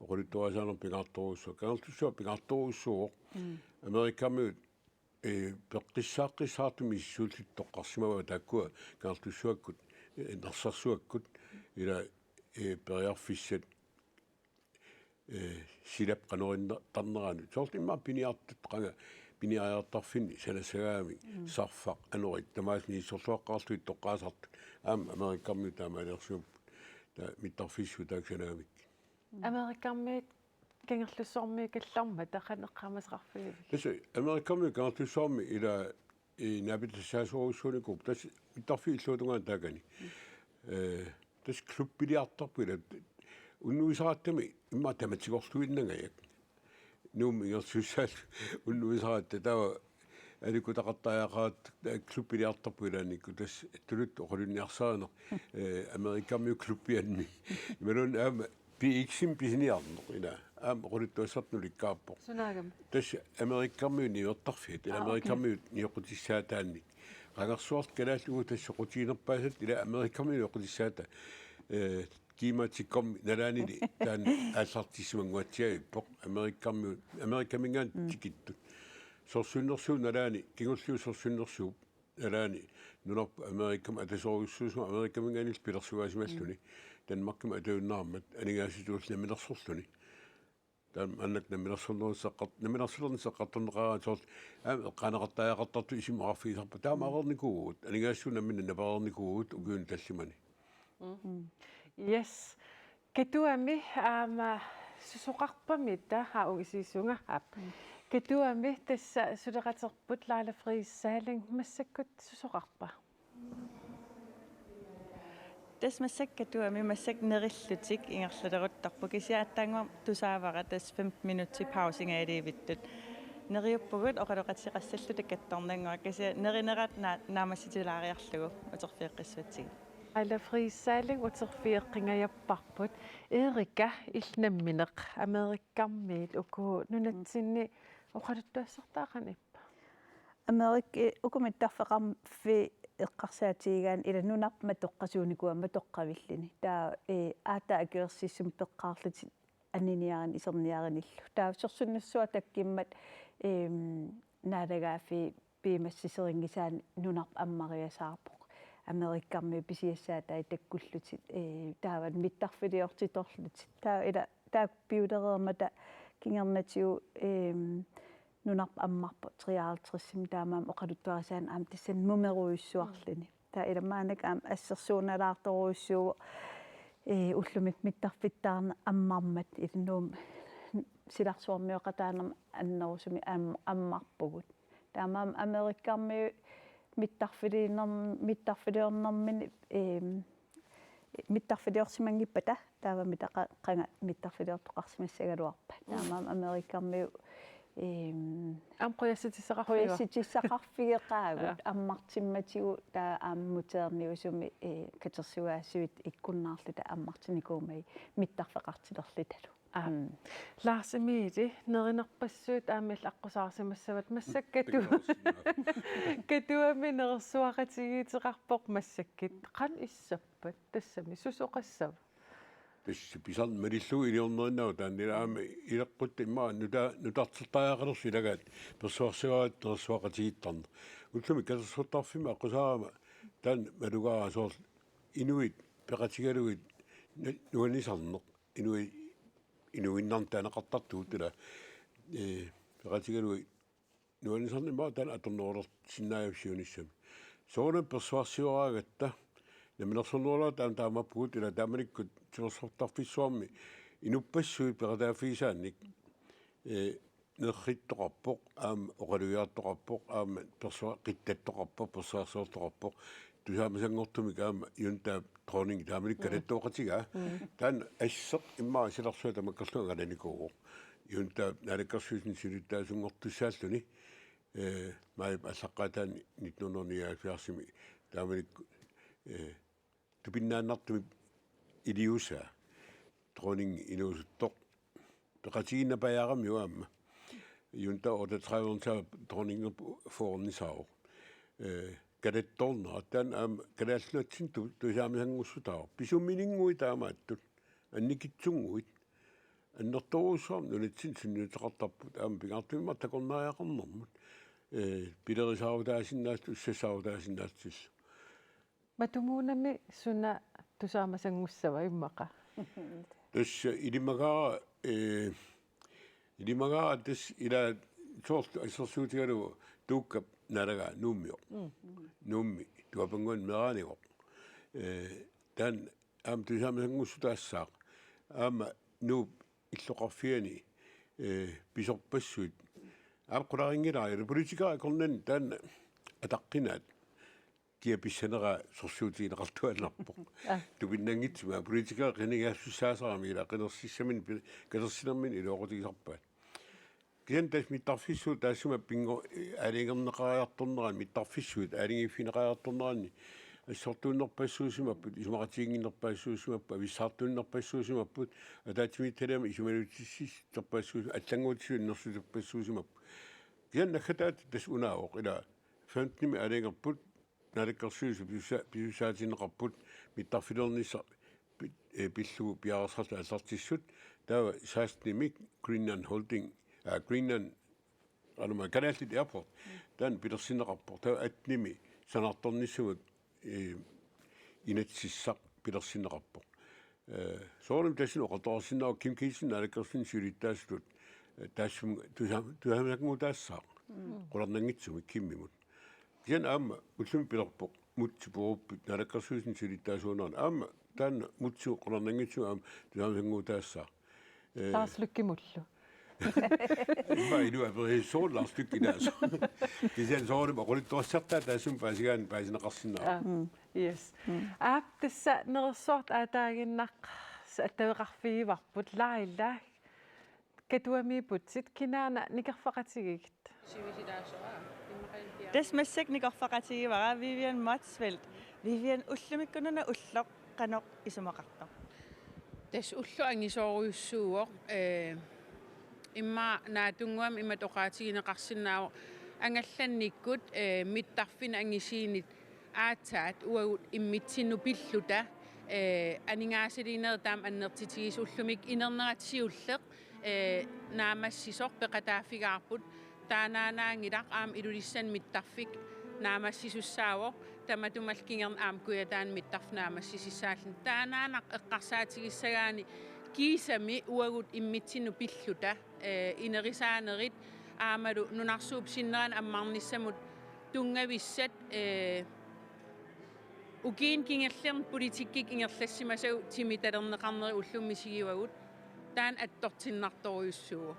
oqaluttuarisaanermut pingaartorujussuaq. Kangerlussuaq pingaartorujussuuvoq. Amerikamiut ee, peqqissaaqqissaartumik misissuillutik toqqarsimavaat taakkua Kangerlussuakkut, ee, Narsarsuakkut, ila, ee, periarfissat, ee, silap qanoq inna-, tarnerani. Soorlu immaqa piniartut qanga, piniariartarfinni, sanassagaamik, sarfaq, anorit, tamaasa misissorluaqqaarlugit toqqaasartut. Aamma Amerikamiut taamaaliorsimapput. Taava mittarfissuit taakku sanagamikkit. Amerikamiut Kangerlussuarmiut kallarmata qanoq eqqaamasaqarfigivigit? Tassa Amerikamiut Kangerlussuarmi ila, ee, naapitassaasorujussuunikuupput, tassa mittarfiit illuatungaani taakani. Ee, tassa klubbiliartarput ila unnuisarattami immaqa tamatigorluinnangajak. Nuummi ingerlasussaat unnuisaratta taava alikkutaqartariaqaraat, ee, klubbiliartarput ilaannikkut tassa tuluttut oqalunniarsarineq, ee, Amerikamiut klubbianni. Imaluunniit aamma P X-imi pisiniarneq ila. Aamma oqaluttuassartut ulikkaarpoq. Sunaagami? Tassa Amerikamiut niuertarfiat, ila. Aa, okay. Amerikamiut nioqqutissaataannik. Qangarsuarli kalaallit uagut tassa soqutiginerpaasat ila Amerikamiut nioqqutissaata. Ee, kiimaatsikkormi nalaanili taanna aallartissimannguatsiarpoq Amerikamiut, Amerikaminngaanniit tikittut. Sorsunnersuup nalaani, kingulliup sorsunnersuup nalaani nunarput Amerikami atasorujussuusuma Amerikaminngaanniillu pilersugaasimalluni. Danmarkimi atajunnaarmat aningaasatut namminersorluni. Taanna maannakkut namminersornerussaqqart-, namminersulernisseqqartorneqaraangat soorlu aamma eqqaaneqartariaqartartut isumaqarfigisarput. Taama areernikuuvugut, aningaasatut nammineq napareernikuuvugut ukiuni tallimani. Yes. Katuami aamma susoqarpamita, aa, ungisiisunga, aap. Katuami tassa suleqaterput Laila Friis Salling, massakkut susoqarpa? Tassa massakkut Katuami massakkut nerillutik ingerlaleruttorput, kisianni aatsaannguaq tusaavara tassa femten minutsit pausingaaliivittut. Neriuppugut oqaloqateqassalluta kattornannguaq, kisianni nerinerat naa-, naammassitilaariarlugu uterfigeqqissuatsigit. Laila Friis Salling uterfigeqqingajapparput. Erika, illit nammineq Amerikamiut uku nunatsinni oqaluttuassartaa qanoq ippa? Amerika, uku mittarfeqarfiit eqqarsaatigigaanni ila nunarput matoqqasuunikuuaat matoqqavilluni. Taava, ee, aatsaat akuersissummik peqqaarlutik aniniarin iserniarinillu. Taava sorsunnersuaq takkimmat, eem, naalagaaffii piumassiserinngisaanni nunarput ammariasaarpoq. Amerikamiut pisiassaatai takkullutik, ee, taava mittarfiliortitorlutik. Taava ila taakku piulereermata kingornatigut, eem, nunarput ammarpoq treoghalvtredsimi, taamaammat oqaluttuarisaanni aamma tassani numerujussuarluni. Taava ila maannakkut aamma assersuunalaartorujussuuvoq, ee, ullumikkut mittarfittaarneq ammarmat, ila Nuummi silarsuarmioqataanermi annerusumik am-, ammarpugut. Taamaammat Amerikamiut mittarfiliinnerm-, mittarfiliornermini, eem, mittarfiliorsimanngippata taava mitaqa-, qanga mittarfiliortoqarsimassagaluarpat. Taamaammat Amerikamiut, eem, aamma qujassutissaqarfigaat. Qujassutissaqarfigeqaagut. Aa. Ammartimmatigut taava aamma muteerniusumi, ee, katersugaasiit ikkunnaarluta ammartinnikuummat mittarfeqartilerlutalu. Aa. Mm. Lars Emil, nerinerpassuit aamma illit aqqusaarsimassavat, massakkut Katu-, Katuami nerersuaqatigiittoqarpoq massakkut. Qanoq issappat tassami, susoqassava? Tassa pisarneq malillugu iliornerinnaavoq, taanna ila aamma ileqqutta immaqa nuta-, nutartertariaqalersoq ilagaat persuarsivaat nerersuaqatigiittarneq. Ullumi katersortarfimmi aqqusaarama taanna malugaara soorlu inuit peqatigalugit na-, nuannisarneq. Inui-, inuinnarnik taaneqartartugut ila, ee, peqatigalugit nuannisarneq immaqa taanna atornerulersinnaavarput siunissami. Soorunami persuarsioraagatta, namminersornerulaartut aamma taamaappugut ila taamanikkut timersortarfissuarmi inuppassuit peqataaffigisaannik, ee, nerrittoqarpoq, aamma oqalugiartoqarpoq, aamma perso-, qittattoqarpoq, persuarsiortoqarpoq, tusaamasanngortumik aamma junta dronning taamani katattoqatigaa. Taanna asseq immaqa silarsuaq tamakkerlugu angalanikuuvoq. Junta naalakkersuisuni siulittaasunngortussaalluni, eh, maajip aallaqqaataani nitten hundrede nioghalvfjerdsimi taamanikkut, eh, tupinnaannartumik iliuusaa dronning inuusuttoq. Peqatigiinnarpajaarami aamma. Junta otteogtredive dronningerput fyrrenisaavoq. Eh, katattoornera taanna aamma Kalaallit Nunatsinni tu-, tusaamasanngussutaa. Pisumininnguit taamaattut. Annikitsunnguit. Annertoorujussuarmik nunatsinni sunniuteqartarput aamma pingaartumik takornariaqarnermut. Eh, pilerisaarutaasinnaallutik, ussassaarutaasinnaallutillu. Matumuunami suna tusaamasanngussava immaqa? Tassa ilimagaara, eh, ilimagaara tassa ila soorlu assersuutigalugu Tuukkap naalagaa Nuummioq. Mm. Nuummi tuapannguani meeraanivoq. Eh, taanna aamma tusaamasanngussutaa assaaq. Aamma Nuup illoqarfiani, eh, pisorpassuit. Aamma qularinngilara, politikerit akornanni taanna ataqqinaat. Kia pissanera sorsuutigineqartuaannarpoq. Aa. Tupinnanngitsumik politikerit qinigaassussaasarami ila qinersissaminnik pi-, katersinerminnik iluaqutigisarpaat. Kisianni tassa mittarfissuit taassuma pinngor-, aalajangerneqariartornerani, mittarfissuit aalajangiiffigineqariartornerani assortuunnerpassuusimapput, isumaqatigiinnginnerpassuusimapput, avissaartuunnerpassuusimapput, ataatsimiititaliami isumalutissittorpassuus-, allannguutissatut innersuussuttorpassuusimapput. Kisianni naggataata tassa unaavoq ila femtenimi aalajangerput, naalakkersuisut pisussa-, pisussaatinneqarput mittarfiliornissaq pi-, eh, pillugu piareersartut aallartissut, taava sekstenimi Greenland Holding, ah, Greenland, aamma Kalaallit Airport, taanna pilersinneqarpoq, taava attenimi sanaartornissamut, eh, inatsisissaq pilersinneqarpoq. Eh, soorunami tassani oqartoqarsinnaavoq Kim Kielsen naalakkersuisuni siulittaasutut, eh, taassuma tusa-, tusaamasanngutaassaaq. Mm. Qularnanngitsumik Kimmimut. Kisianni aamma ullumi pilerpoq Múte Bourup naalakkersuisuni siulittaasuunerani. Aamma taanna Múte qularnanngitsumik aamma tusaamasanngutaassaaq. Eh, Lars Løkkemullu. Immaqa iluat aperisoq Lars Løkke taasoq. Kisianni soorunami oqaluttuassartaa taassuma paasigaanni paasineqarsinnaavoq. Aa, mm, yes. Mm. Aap, tassa nerersuartut aataaginnaq attaveqarfigivarput, Laila. Katuamiipputit, kinaana nikerfaqatigigit? Tassa massakkut nikerfaqatigivara Vivian Motzfeldt. Vivian, ullumikkut una ulloq qanoq isumaqartoq? Tassa ulloq angisoorujussuuvoq, eh, immaqa naatsunnguamik imatut oqaatigineqarsinnaavoq angallannikkut, eh, mittarfinnut angisuunit aatsaat uagut immitsinnut pilluta, eh, aningaasaliinerit taama annertutigisut, ullumikkut inernera siulleq, eh, naammassisoq peqataaffigaarput, taannaannaanngilaq aamma Ilulissani mittarfik naammassisussaavoq, tamatumalu kingorna aamma Kujataani mittarfik naammassisissaalluni. Taannaannaq eqqarsaatigissagaanni kiisami uagut immitsinnut pilluta, eh, inerisaanerit aammalu nunarsuup sinnerani ammarnissamut tunngavissat, eh, ukiuni kingullerni politikkikkut ingerlassimasagut timitalerneqarnerit ullumi misigivagut, taanna attortinnartorujussuuvoq.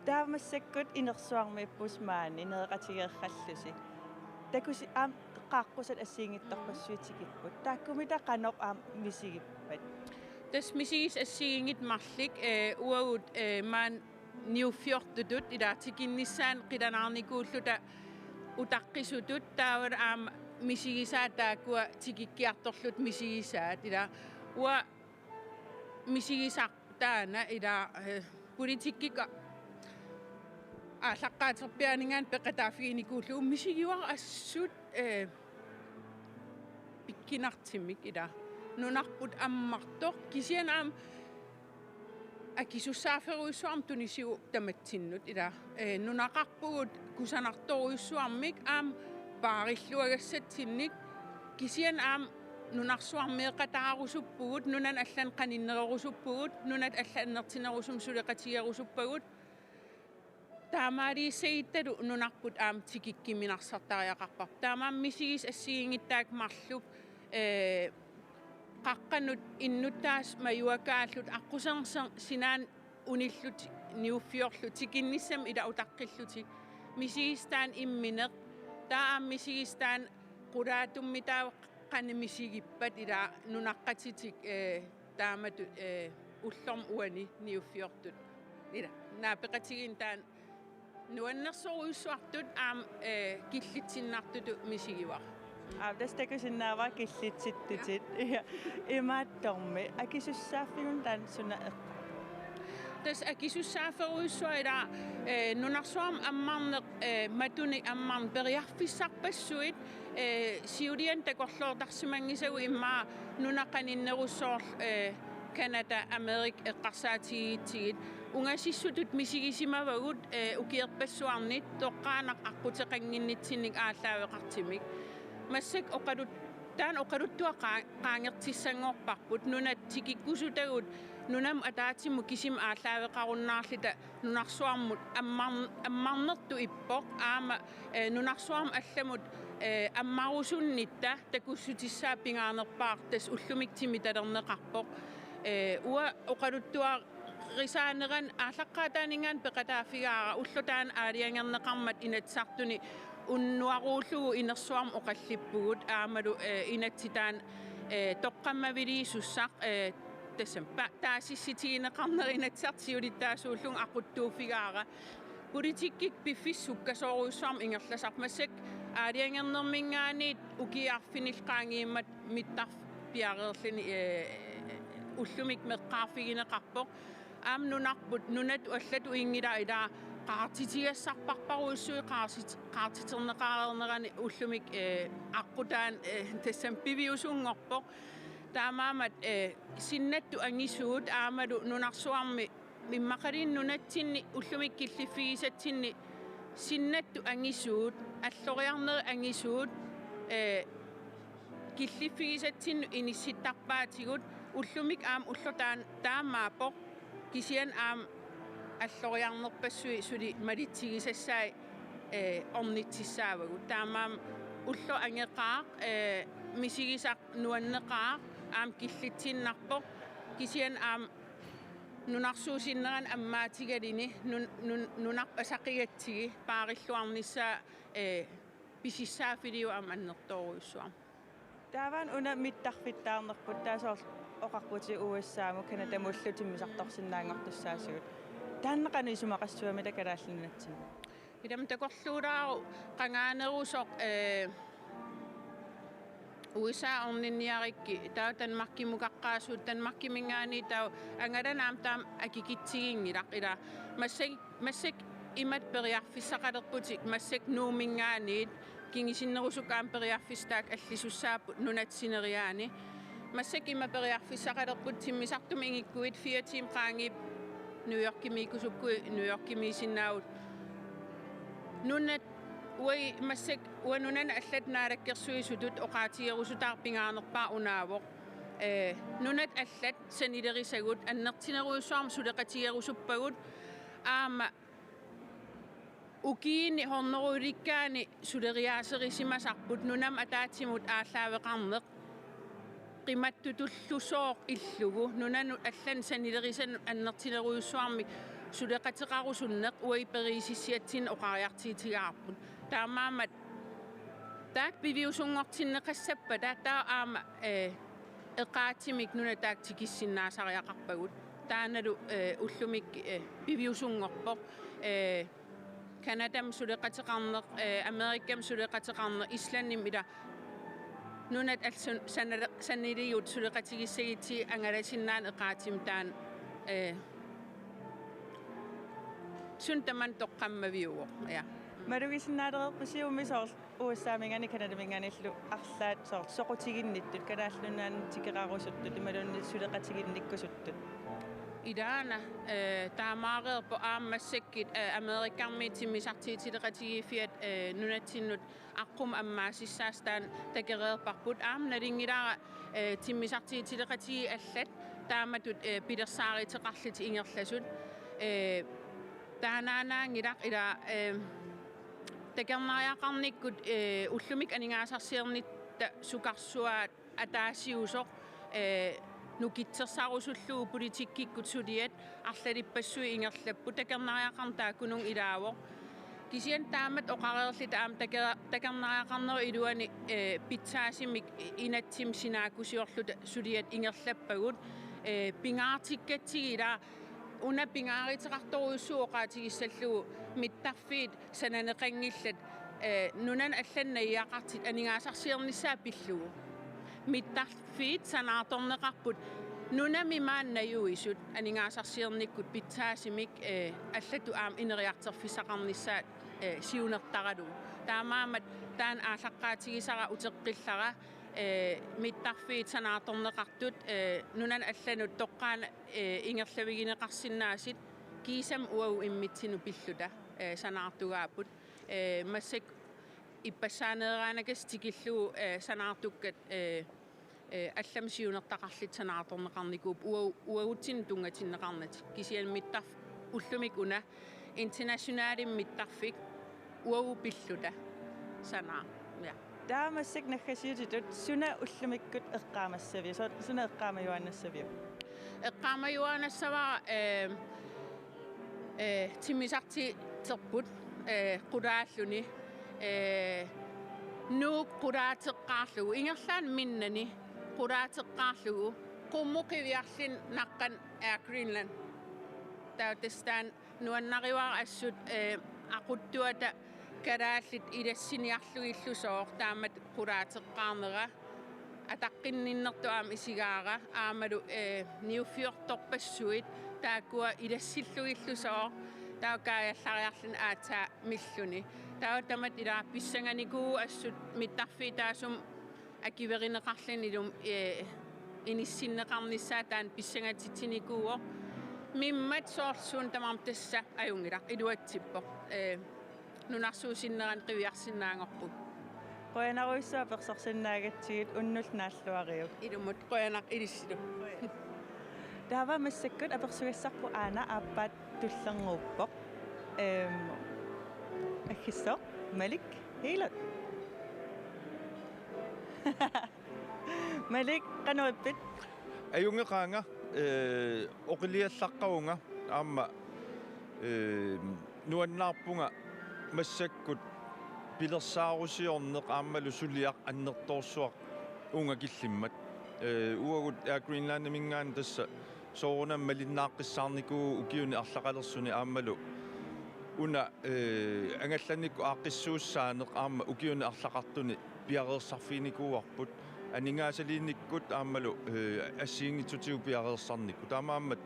Taava massakkut inersuarmiippusi maani nereqatigeerrallusi. Takusi aamma qaaqqusanik assigiinngitsorpassuit tikipput. Taakkununnga qanoq aamma misigippat? Tassa misigissat assigiinngitsut marluk, eh, uagut, eh, maani niuffiortutut, ila tikinnissaannut qilanaarnikuulluta utaqqisutut, taavalu aamma misigisaat taakkua tikikkiartorluta misigisaat, ila uanga misigisaq taanna, ila, eh, politikkikkut aallaqqaaterpiaaninngaanniit peqataaffiginikuullugu misigivara assut, eh, pikkunartumik, ila nunarput ammartoq, kisianni aamma akisussaafferujussuarmik tunisivoq tamatsinnut, ila, eh, nunaqarpugut kusanartorujussuarmik aamma paarilluagassatsinnik, kisianni aamma nunarsuarmioqataarusuppugut, nunanut allanut qaninnerorusuppugut, nunatut allanut annertunerusumik suleqatigerusuppagut. Taamaaliussaguttalu nunarput aamma tikikkimminarsartariaqarparput. Taamaammat misigissat assigiinngitsut taakku marluk, eh, qaqqanut innuttaasut majuakaallutik aqquserneq sinaanut unillutik niuffiorlutik tikinnissamik ila utaqqillutik. Misigissaq taanna immineq. Taava aamma misigissaq taanna qulaatummi taava qanoq misigippat ila nunaqqatitik, eh, taamatut, eh, ullormut uani niuffiortut. Ila, naapeqatigiinneq taanna nuannersorujussuartut aamma, eh, killitsinnartutut misigivara. Aap, tassa takusinnaavara killitsittutit. Ja. Imaattormi akisussaaffigunarpoq taanna suna eqqaa? Tassa akisussaafferujussuaq ila, eh, nunarsuarmi ammarneq, eh, matunik ammarneq periarfissarpassuit, eh, siuliani takorloortarsimanngisagut immaqa nunat qaninnerusut soorlu, eh, Canada, Amerika eqqarsaatigigatsigu. Ungasissutut misigisimavagut, eh, ukiorpassuarni toqqaannaq aqquteqannginnitsinnik aallaaveqartumik. Massakkut oqalut-, taanna oqaluttuaq qaa-, qaangertissanngorparput, nunat tikikkusutagut nunamut ataatsimut kisimik aallaaveqarunnaarluta nunarsuarmut ammar-, ammarnertut ippoq aamma, eh, nunarsuarmi allamut, eh, ammarusunnitta takussutissaat pingaanerpaaq tassa ullumikkut timitalerneqarpoq. Eh, uanga oqaluttuarisaanerani aallaqqaataaninngaanniit peqataaffigaara ulloq taanna aalajangerneqarmat Inatsisartuni unnuaruullugu inersuarmi oqallippugut aammalu, eh, inatsit taanna, eh, toqqammaviliisussaq, eh, tassami pa-, taasissutigineqarneri Inatsisartut siulittaasuullugit aquttuuffigaara. Politikkikkut piffissaq sukkasoorujussuarmik ingerlasarpoq massakkut aalajangernerminngaanniit ukiut arfinillit qaangiummata mittarfik piareerluni, eh, ullumikkut meqqaarfigineqarpoq. Aamma nunarput, nunatut allatut inngilaq ila qaartitigassarparparujussuit qaartit-, qaartiterneqareernerani ullumikkut, eh, aqqut taanna, eh, tassami piviusunngorpoq. Taamaammat, eh, sinnattut angisuut aammalu nunarsuarmi immaqaluunniit nunatsinni ullumikkut killiffigisatsinni sinnattut angisuut, alloriarnerit angisuut, eh, killiffigisatsinnut inissittarpaatigut ullumikkut aamma ulloq taan-, taamaappoq kisianni aamma alloriarnerpassuit suli malitsigisassai, eh, ornitsissaavagut. Taamaammat ulloq angeqaaq, eh, misigisaq nuanneqaaq aamma killitsinnarpoq kisianni aamma nunarsuup sinnerani ammaatigaluni nun-, nun-, nunarput asaqigatsigu paarilluarnissaa, eh, pisissaaffiliuvoq aamma annertoorujussuarmik. Taava una mittarfittaarnerput taava soorlu oqarputit U S A-mut Canadamullu timmisartorsinnaanngortussaasugut. Taanna qanoq isumaqassavamita Kalaallit Nunaanni? Ilami takorluulaaruk qangaanerusoq, eh, U S A orninniarikkit taava Danmarkimukaqqaasuut Danmarkiminngaanniit taava angalanit aamma taama akikitsiginngilaq ila massakkut Massakkut imatut periarfissaqalerputit massakkut Nuumminngaanniit kingusinnerusukkut aamma periarfissat taakku allisussaapput nunatsinni sineriaani. Massakkut ima periarfissaqalerputit timmisartumik ingikkuit fire timer qaangiupput New Yorkimiikkusukkuit New Yorkimiisinnaavut. Nunat uagut massakkut uanga nunanut allatut naalakkersuisutut oqaatigerusutaarput pingaanerpaaq unaavoq. Eh, nunat allat sanilerisagut annertunerujussuarmik suleqatigerusuppagut aamma ukiuni hunnorujulikkaani suleriaaserisimasarput nunamut ataatsimut aallaaveqarneq qimattutullusooq illugu nunanut allanut sanilerisanut annertunerujussuarmik suleqateqarusunneq uagut periusissiatsinni oqariartuutigaarput. Taamaammat taakku piviusunngortinneqassappata taava aamma, eh, eqaatsumik nunat taakku tikissinnaasariaqarpagut. Taannalu, eh, ullumikkut, eh, piviusunngorpoq. Eh, Canadamut suleqateqarneq, eh, Amerikkamut suleqateqarneq, Islandimut ila nunat allat sanale-, saniligut suleqatigissagutsigit angalasinnaaneq eqaatsumik taanna, eh, suna tamanna toqqammaviuvoq, ja. Malugisinnaalereerpit siumut soorlu U S A-minngaanniit Canadaminngaanniillu arlaat soorlu soqutiginnittut, Kalaallit Nunaanni tikeqarusuttut, imaluunniit suleqatiginnikkusuttut? Ilaana, eh, taamaareerpoq aamma massakkut, eh, Amerikkarmiut timmisartuutileqatigiiffiat, eh, nunatsinnut aqqumut ammaassissaasut taanna takoreerparput. Aamma nalunngilara, eh, timmisartuutileqatigiit allat taamatut, eh, pilersaaruteqarlutik ingerlasut. Eh, taannaannaanngilaq ila, eh, takornariaqarnikkut, eh, ullumikkut aningaasarsiornitta sukarsuaat ataasiusoq, eh, nukittorsarusullugu politikkikkut suliat arlalippassuit ingerlapput, takornariaqarneq taakkununnga ilaavoq. Kisianni taamatut oqareerluta aamma taker-, takornariaqarnerup iluani, eh, pitsaasumik inatsimmi sinaakkusiorluta suliat ingerlappagut, eh, pingaartikkatsigit ilaa una pingaaruteqartorujussuuvoq oqaatigissallugu mittarfiit sananeqanngillat, eh, nunanut allanut najugaqartut aningaasarsiornissaat pillugu. Mittarfiit sanaartorneqarput nunami maani najuisut aningaasarsiornikkut pitsaasumik, eh, allatut aamma ineriartorfissaqarnissaat, eh, siunertaralugu. Taamaammat taanna aallaqqaatigisara uteqqillara, eh, mittarfiit sanaartorneqartut, eh, nunanut allanut toqqaannaq, eh, ingerlavigineqarsinnaasut kiisami uagut immitsinnut pilluta, eh, sanaartugaapput. Eh, massakkut ippassaaneeraannakkasi tikillugu, eh, sanaartukkat, eh, eh, allamik siunertaqarlutik sanaartorneqarnikuupput uagu-, uagutsinnut tunngatinneqarnatik. Kisianni mittarf-, ullumikkut una internationalimik mittarfik uagut pilluta sanaaq. Ja. Taava massakkut naggasiutitut suna ullumikkut eqqaamassaviuk? Su-, suna eqqaamajuaannassaviuk? Eqqaamajuaannassavara, eh, eh, timmisartiterput, eh, qulaalluni, eh, Nuuk qulaateqqaarlugu, ingerlaannaq minnani qulaateqqaarlugu, qummut qiviarluni naqqani Air Greenland. Taava tassa taanna nuannarivara assut, eh, aquttuata kalaallit ilassiniarlugillusooq taamatut qulaateqqaarnera. Ataqqinninnertut aamma isigaara aammalu, eh, niuffiortorpassuit taakkua ilassillugillusooq, taava kaajallariarluni aatsaat milluni. Taava tamatta ilaa pissanganikuuvoq assut mittarfiit taassuma akuerineqarluni ilumut, eh, inissinneqarnissaa taanna pissangatitsinikuuvoq. Mimmat soorlu suut tamarmik tassa ajunngilaq, iluatsippoq. Eh, nunarsuup sinnerani qiviarsinnaanngorpugut. Qujanarujussuaq apersorsinnaagatsigit, unnullu naalluariuk. Ilumut, qujanaq ilissilu. Taava massakkut apersugassarput aana aappaat tullinnguuppoq. Ehm, aggissooq Malik Hegelund. Malik, qanoq ippit? Ajunngeqaanga, eh, oqiliallaqqavunga aamma, eh, nuannaarpunga massakkut pilersaarusiorneq aammalu suliaq annertoorsuaq uunga killimmat. Eh, uagut Air Greenlandiminngaanniit tassa soorunami malinnaaqqissaarnikuuvugut ukiuni arlaqalersuni aammalu una, eh, angallannikkut aaqqissuussaaneq aamma ukiuni arlaqartuni piareersarfiginikuuarput aningaasaliinikkut aammalu, eh, assigiinngitsutigut piareersarnikkut. Taamaammat,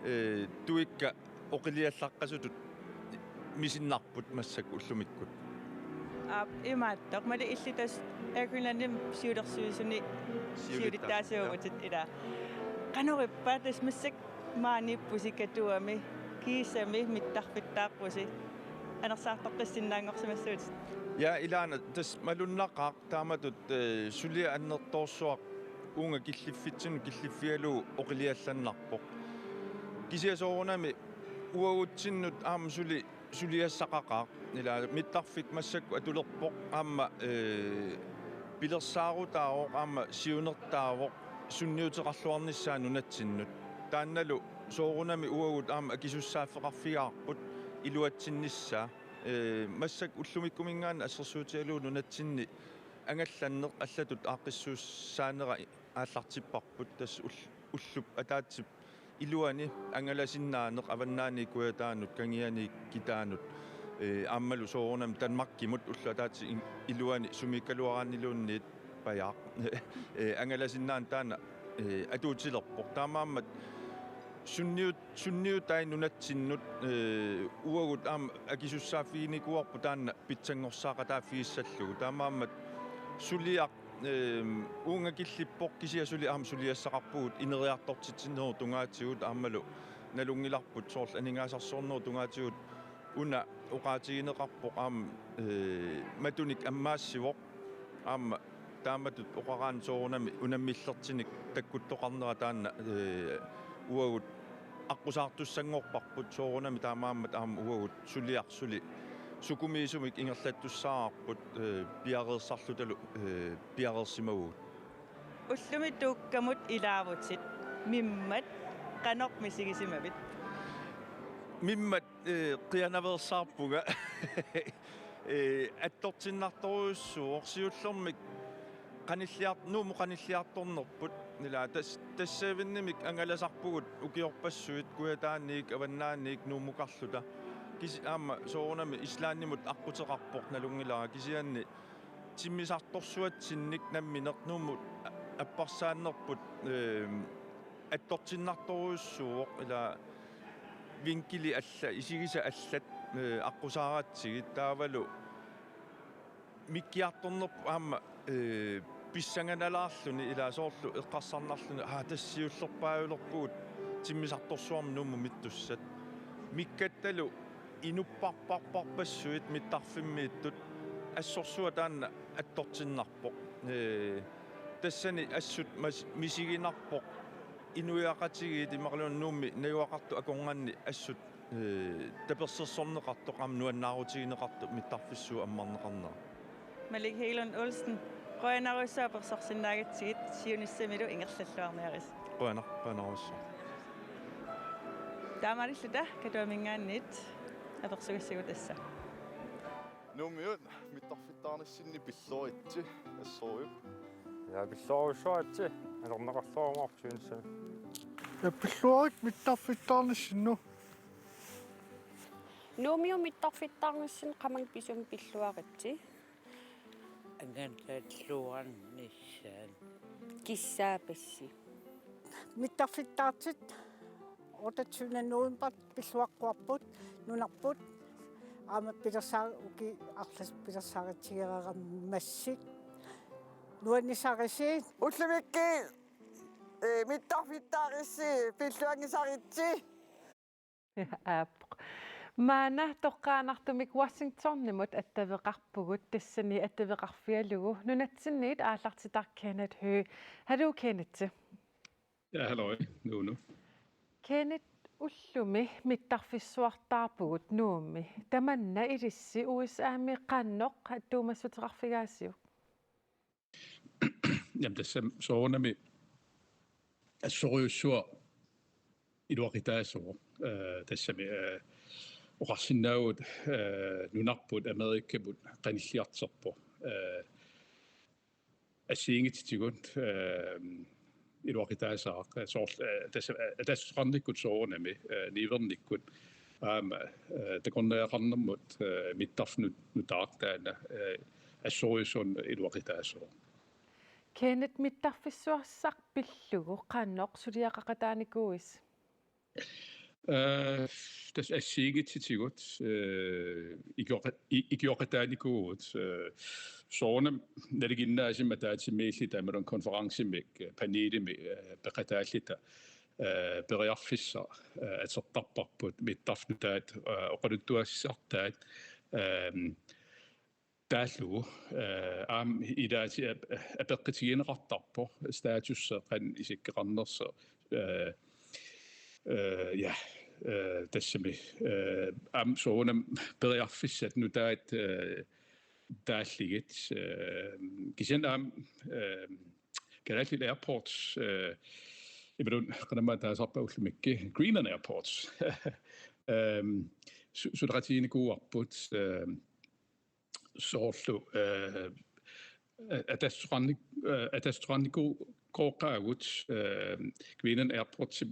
eh, tuikka oqiliallaqqasutut misinnarput massakkut ullumikkut. Aap, imaattoq. Malik, illit tassa Air Greenlandimi siulersuisuni siulittaasuuvutit, ilaa. Qanoq ippa tassa massakkut maaniippusi Katuami, kiisami mittarfittaarpusi. Anersaartoqqissinnaanngorsimassuutit. Ja, ilaana tassa malunnaqaaq taamatut, eh, suliaq annertoorsuaq uunga killiffitsinnut killiffigalugu oqiliallannarpoq. Kisianni soorunami uagutsinnut aamma suli suliassaqaqaaq. Ilaa mittarfik massakkut atulerpoq aamma, eh, pilersaarutaavoq aamma siunertaavoq sunniuteqarluarnissaa nunatsinnut. Taannalu soorunami uagut aamma akisussaaffeqarfigaarput iluatsinnissaa. Eh, massakkut ullumikkuminngaanniit assersuutigalugu nunatsinni angallanneq allatut aaqqissuussaanera aallartipparput, tassa ull-, ullup ataatsip iluani angalasinnaaneq Avannaani Kujataanut, Kangiani Kitaanut, eh, aammalu soorunami Danmarkimut ullup ataatsip in-, iluani sumiikkaluaraanniluunniit pajaaq. Eh, angalasinnaaneq taanna, eh, atuutilerpoq. Taamaammat sunniut-, sunniutai nunatsinnut, eh, uagut aamma akisussaaffiginikuuarput taanna pitsanngorsaaqataaffigissallugu. Taamaammat suliaq, ehm, uunga killippoq kisianni suli aamma suliassaqarpugut ineriartortitsinerup tungaatigut aammalu nalunngilarput soorlu aningaasarsiornerup tungaatigut una oqaatigineqarpoq aamma, eh, matunik ammaassivoq aamma taamatut oqaraanni soorunami unammillertinik takkuttoqarnera taanna, eh, uagut aqqusaartussanngorparput soorunami taamaammat aamma uagut suliaq suli sukumiisumik ingerlattussaavarput, eh, piareersarlutalu, eh, piareersimavugut. Ullumi tuukkamut ilaavutit, mimmat qanoq misigisimavit? Mimmat, eh, qianaveersaarpunga. Eh, attortinnartorujussuuvoq, siullermik qanilliart-, Nuummut qanilliartornerput. Ila tas-, tassavinnimik angalasarpugut ukiorpassuit Kujataaniit, Avannaaniit Nuummukarluta. Kisi-, aamma soorunami Islandimut aqquteqarpoq nalunngilara, kisianni timmisartorsuatsinnik nammineq Nuummut a-, apparsaannerput, ehm, attortinnartorujussuuvoq, ila vinkili alla, isigisat allat, eh, aqqusaaratsigit, taavalu mikkiartornerput aamma, eh, pissanganalaarluni, ila soorlu eqqarsarnarluni, aa, tassa siullerpaajulerpugut timmisartorsuarmik Nuummut mittussat. Mikkattalu inupparparparpassuit mittarfimmiittut assorsuaq taanna attortinnarpoq. Eh, tassani assut mas-, misiginarpoq inuiaqatigiit imaluunniit Nuummi najugaqartut akornanni assut, eh, tapersersorneqartoq aamma nuannaarutigineqartoq mittarfissuup ammarneqarnera. Malik Hegelund Olsen, qujanarsuaq apersorsinnaagatsigit, siunissamilu ingerlalluarniarisi. Qujanaq, qujanarsuaq. Taamaalilluta Katuaminngaanniit apersugassigu tassa. Nuummiut mittarfittaarnissinni pilluaritsi, assorujuk. Ja, pilluarujussuaritsi, atorneqarluarumaarput siunissami. Ja, pilluarit mittarfittaarnissinnut. Nuummiut mittarfittaarnissinni qamani pisumi pilluaritsi. Angalalluarnissaat. Kissaapassi. Mittarfittaartut otteogtyvende november pilluaqquarput nunarput. Aamma pilersaa-, ukiut arlaat pilersaaritsigereermassuk. Nuannisarisi. Ullumikkut, eh, mittarfittaarissi pilluanngisaritsi. Aap. Maanna toqqaannartumik Washingtonimut attaveqarpugut, tassani attaveqarfigalugu nunatsinniit aallartitaq Kenneth Høegh. Hallo, Kenneth. Ja, halløj, Nuunu. Kenneth, ullumi mittarfissuartaarpugut Nuummi. Tamanna ilissi U S A-mi qanoq attuumassuteqarfigaasiuk? Jamen, tassami soorunami assorujussuaq iluaqutaassaaq. Eh, tassami, eh, oqarsinnaavugut, eh, nunarput, Amerikaput qanilliartorpoq. Eh, assigiinngitsutigut, eh, iluaqutaassaaq. Soorl-, eh, tassa, eh, ataaseqarnikkut soorunami, eh, niuernikkut. Aamma, eh, takornariaqarnermut, eh, mittarfinnut nutaaq taanna, eh, assorujussuaq iluaqutaassaaq. Kenneth, mittarfissuassaq pillugu qanoq suliaqaqataanikuuisi? Eh, tassa assigiinngitsutigut, eh, ikioqa-, i-, ikioqataanikuuvugut, eh, soorunami nalinginnaasumik ataatsimiillutalu konferencemik, eh, panelimik, eh, peqataalluta, eh, periarfissaq, eh, atortarparput, mittarfinnut nutaat, eh, oqaluttuassisartaat, ehm, taallugu, eh, aamma ilaati ap-, apeqqutigineqartarpoq, status qanoq isikkoqarnersoq, eh, eh, ja, eh, tassami, eh, aamma soorunami periarfissat nutaat, eh, taallugit, eh, kisianni aamma, eh, Kalaallit Airports, eh, imaluunniit qanamma taasarpaat ullumikkut, Greenland Airports. Ehm, su-, suleqatiginikuuarput, ehm, soorlu, eh, ataaseqarnik-, eh, ataaseqarnikuuqaagut, eh, Greenland Airports, eh,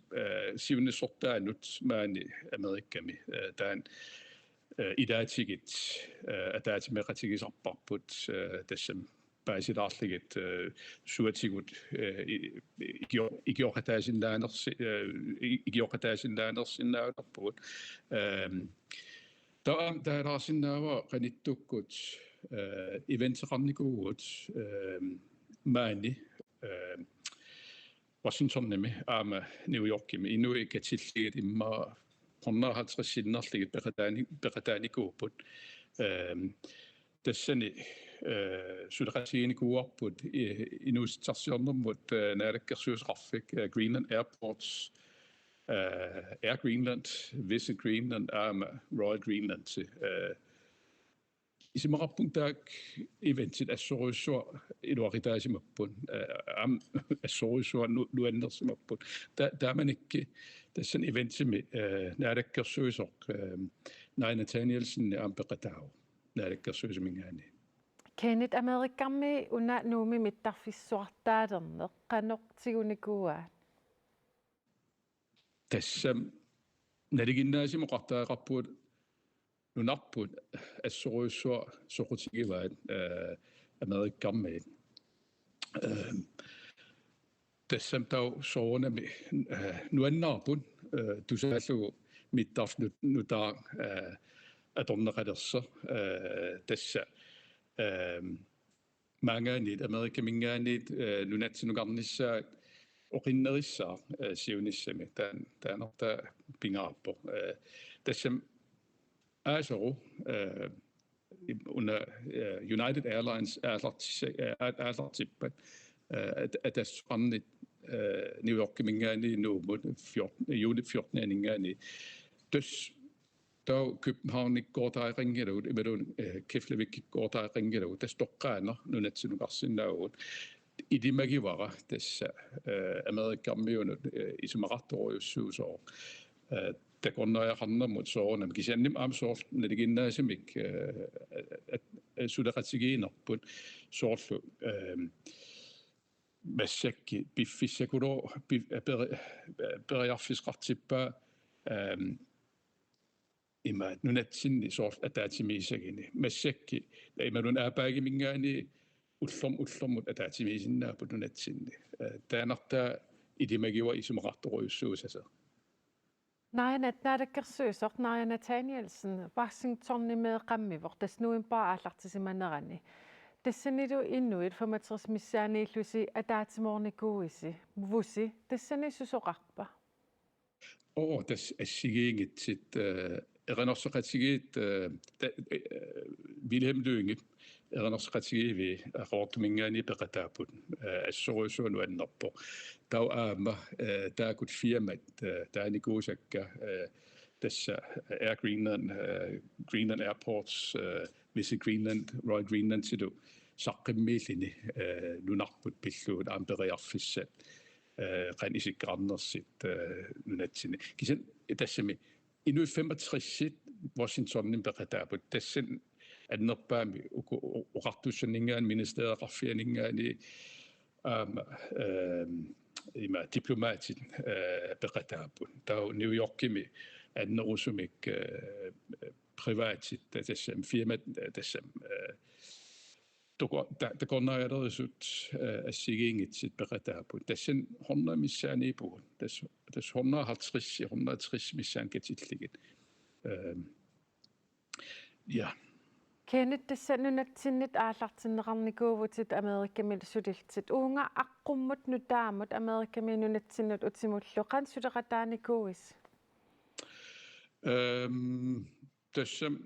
siunnersortaanut maani Amerikami, eh, taanna, eh, ilaatigut, eh, ataatsimeeqatigisarparput, eh, tassami paasilaarlugit, eh, suatigut, eh, i-, i-, ikio-, ikioqataasinnaanersi-, eh, i-, ikioqataasinnaanersinnaalerpugut. Ehm, taava aamma taalaarsinnaavara qanittukkut, eh, eventeqarnikuuvugut, ehm, maani, ehm, Washingtonimi aamma New Yorkimi, inuit katillugit immaqa hundrede og halvtreds sinnerlugit peqataani-, peqataanikuupput. Ehm, tassani, eh, suleqatiginikuuarput i-, inuussutissarsiornermut, eh, naalakkersuisoqarfik, eh, Greenland Airports, eh, Air Greenland, Visit Greenland aamma Royal Greenland, eh, isumaqarpunga taakku eventit assorujussuaq iluaqutaasimapput, eh, aamma assorujussuaq nu-, nuannersimapput. Ta-, taamanikkut tassani eventimi, eh, naalakkersuisoq, eh, Naja Nathanielsen aamma peqataavoq naalakkersuisuminngaanniit. Kenneth, Amerikkarmi una Nuummi mittarfissuartaalerneq qanoq tigunikuuaat? Tassami nalinginnaasumik oqartariaqarpugut nunarput assorujussuaq soqutigivaat, eh, Amerikkarmiit. Eh, tassami taava soorunami, eh, nuannaarput, eh, tusaallugu mittarfik nut-, nutaaq, eh, atorneqalersoq, eh, tassa, eh, maanngaanniit, Amerikaminngaanniit, eh, nunatsinnukarnissaat oqinnerissaaq, eh, siunissami. Taan-, taannartaa pingaarpoq. Eh, tassami aasoru, eh, una, eh, United Airlines aallartissa-, eh, aa-, aallartippat, eh, at-, atassuarni, eh, New Yorkiminngaanniit Nuummut fjorten, juni fjortenianinngaanniit. Tassa taava Københavnikkoortariaqanngilagut, imaluunniit, eh, Keflavikikkoortariaqanngilagut, tassa toqqaannaq nunatsinnukarsinnaavugut. Ilimagivara tassa, eh, Amerikkarmiunut, eh, isumaqartorujussuusoq, eh, takornariaqarnermut soorunami. Kisianni aamma soorlu nalinginnaasumik, eh, at-, at-, suleqatigiinnerput soorlu, eh, massakkut piffissakulu pif-, peri-, periarfissaqartippaa, eh, ima nunatsinni soorlu ataatsimiissaguni. Massakkut imaluunniit aappaagaminngaanniit ullorm-, ullormut ataatsimiisinnaapput nunatsinni. Eh, taannartaa ilimagivara isumaqartorujussuussasoq. Naja Nat-, naalakkersuisoq Naja Nathanielsen Washingtonimeeqqammivoq, tassa novembarip aallartisimanerani. Tassanilu inuit femogtres missaanniillusi ataatsimoornikuuisi, -vusi, tassani susoqarpa? Oo, tassa assigiinngitsut, eh, erinarsoqatigiit, eh, ta-, eh, Wilhelm Lynge erinarsoqatigiivii Qaqortuminngaanniit peqataapput, eh, assorujussuaq nuannerpoq. Taava aamma, eh, taakku firmat, eh, taanikuusakka, eh, tassa Air Greenland, eh, Greenland Airports, eh, Visit Greenland, Royal Greenlandilu saqqummiilluni, eh, nunarput pillugu aamma periarfissat, eh, qanoq isikkoqarnersut, eh, nunatsinni. Kisianni tassami inuit femogtresit Washingtonimi peqataapput. Tassani annerpaamik uku o-, oqartussanninngaanniit ministereqarfianinngaanniit aamma, ehm, ima diplomatit, eh, peqataapput. Taava New Yorkimi annerusumik, eh, privatit, tassami firmat, tassami, eh, toko-, ta-, takornarialerisut, eh, assigiinngitsut peqataapput. Tassani hundrede missaanniippugut. Tassa, tassa hundrede halvtreds, hundrede tres missaani katillugit. Ehm, ja. Kenneth, tassa nunatsinnit aallartinneqarnikuuvutit Amerikamilu sulillutit. Uunga aqqummut nutaamut Amerikamiit nunatsinnut utimullu qanoq suleqataanikuuisi? Ehm, tassami,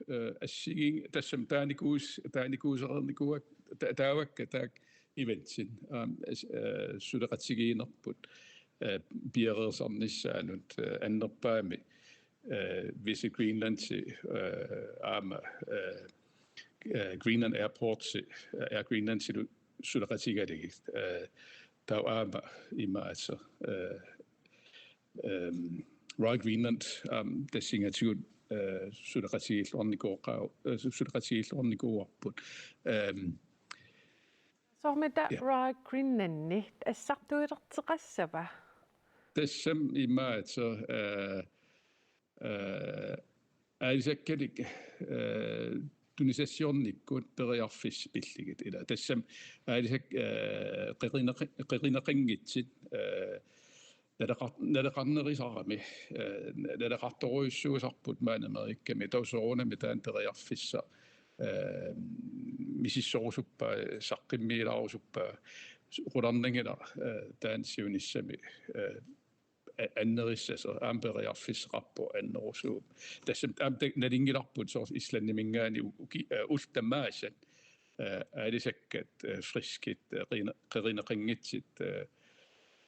eh, assigiin-, tassami taanikuus-, taanikuusereernikuuak-, ta-, taavakka taakku eventit, aamma, as-, eh, suleqatigiinnerput, eh, piareersarnissaanut, eh, annerpaamik, eh, Visit Greenlandi, eh, aamma, eh, eh, Greenland Airports, eh, Air Greenlandilu suleqatigalugit, eh, taava aamma imaattoq, eh, ehm, Royal Greenland, aamma tassingatigut, eh, suleqatigiilluarnikooqaa-, eh, su-, suleqatigiilluarnikuuarput. Ehm, Soormita, ja, Royal Greenlandi assartuilerteqassava? Tassami imaattoq, eh, eh, aalisakkalik, eh, tunisassiornikkut periarfissat pillugit. Ila tassami aalisak-, eh, qerineqi-, qerineqanngitsut, eh, naleqar-, naleqarnerusarami, eh, naleqartorujussuusarput maani Amerikami, taava soorunami taanna periarfissaq, eh, misissorusuppaa, saqqummiilaarusuppaa, qularnanngilaq, eh, taanna siunissami, eh, a-, annerussasoq, aamma periarfissaqarpoq annerusuuvoq. Tassami aamma ta-, nalunngilarput soorlu Islandiminngaanniit u-, uki-, eh, ullut tamaasa, eh, aalisakkat, eh, friskit, eh, qerine-, qerineqanngitsut, eh,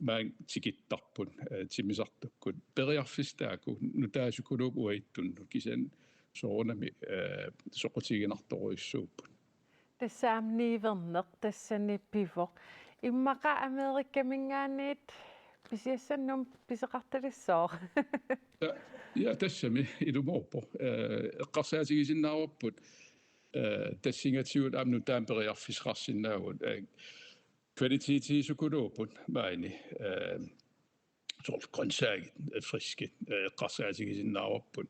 maani tikittarput, eh, timmisartukkut. Periarfissat taakku nutaasukuluupput uagutsinnut, kisianni soorunami, eh, soqutiginartorujussuupput. Tassa aamma niuerneq tassani pivoq. Immaqa Amerikaminngaanniit pisiassannut pisoqartalissaaq. Ja, ja, tassami ilumoorpoq. Eh, eqqarsaatigisinnaavarput, eh, tassingatigut aamma nutaamik periarfissaqarsinnaavugut. Eh, kvalitetiusukuluupput maani. Eh, soorlu grøntsagit, eh, friskit, eh, eqqarsaatigisinnaavarput.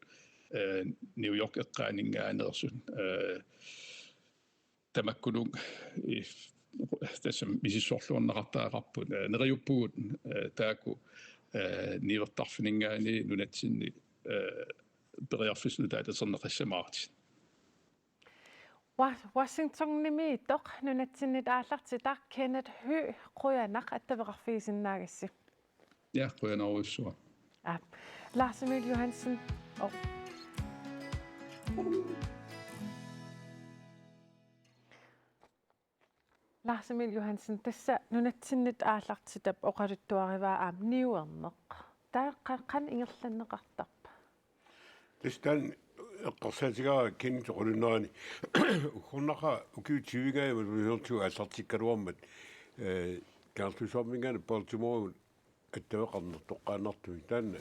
Eh, New York eqqaaninngaanneersut, eh, tamakkununnga, eh, tassa misissorluarneqartariaqarput, eh, neriuppugut, eh, taakku, eh, niuertarfininngaanniit nunatsinni, eh, periarfissat nutaat atorneqassamaartut. Wa-, Washingtonimiittoq nunatsinnut aallartitaq Kenneth Høegh, qujanaq attaveqarfigisinnaagassi. Ja, qujanarujussuaq. Aap. Lars Emil Johansen. Oh. Lars Emil Johansen, tassa nunatsinnut aallartitap oqaluttuarivaa aamma niuerneq. Taava qa-, qanoq ingerlanneqartarpa? Tassa taanna eqqarsaatigaara Kenneth oqalunnerani. Uggornaqaaq ukiut tyve-nngaatsiamut ukiortigut aallartikkaluarmat, eh, Kangerlussuarminngaanniit Baltimoreimut attaveqarneq toqqaannartumik. Taanna,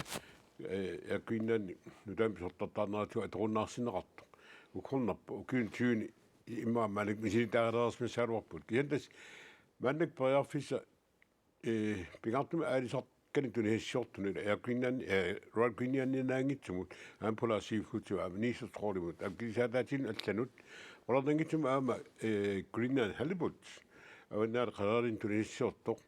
eh, Air Greenland nutaamik pisortartaarneratigut atorunnaarsinneqartoq. Uggornarpoq ukiuni tyveni immaqa maannakkut misilittagaqalersimassagaluarpugut. Kisianni tassa maannakkut periarfissaq, eh, pingaartumik aalisartut tunisassiortunut Air Greenland, eh, Royal Greenlandinaanngitsumut, aamma Polar Seafoodimut, aamma Niso Trawlimut, aamma kilisaataatinnut allanut, qularnanngitsumik aamma, eh, Greenland Halibut, avannaani qaleralinnik tunisassiortoq,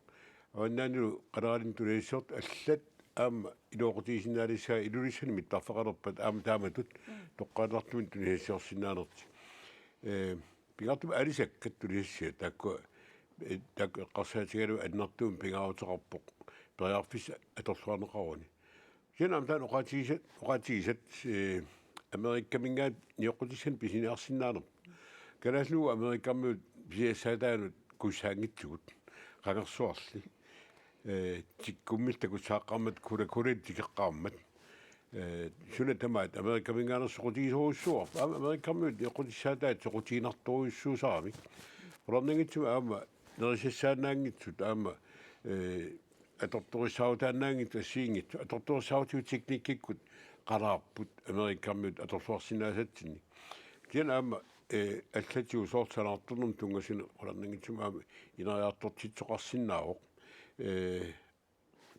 avannaanilu qaleralinnik tunisassiortut allat aamma iluaqutigisinnaalissavat Ilulissani mittarfeqalerpat aamma taamatut toqqaannartumik tunisassiorsinnaanertik. Eh, pingaartumik aalisakkat tunisassiat taakku, eh, taakku eqqarsaatigalugit annertuumik pingaaruteqarpoq periarfissaq atorluarneqaruni. Kisianni aamma taanna oqaatigisat, oqaatigisat, eh, Amerikaminngaanniit nioqqutissanik pisiniarsinnaanerput. Kalaallit Nunaat Amerikamiut pisiassaataanut kuussaanngitsugut qangarsuarli. Eh, tikkummillu takussaaqqaarmat, kula-, kulalu tikeqqaarmat. Eh, suna tamaat Amerikaminngaanneersoq soqutigisorujussuuarput. Aamma Amerikamiut nioqqutissaataat soqutiginartorujussuusarami. Qularnanngitsumik aamma nerisassaannaanngitsut aamma, eh, atortorissaarutaannaanngitsut assigiinngitsut. Atortorissaarutigut teknikkikkut qalaarput Amerikamiut atorluarsinnaasatsinnik. Kisianni aamma, eh, allatigut soorlu sanaartornermut tunngasuni qularnanngitsumik aamma ineriartortitsisoqarsinnaavoq. Eh,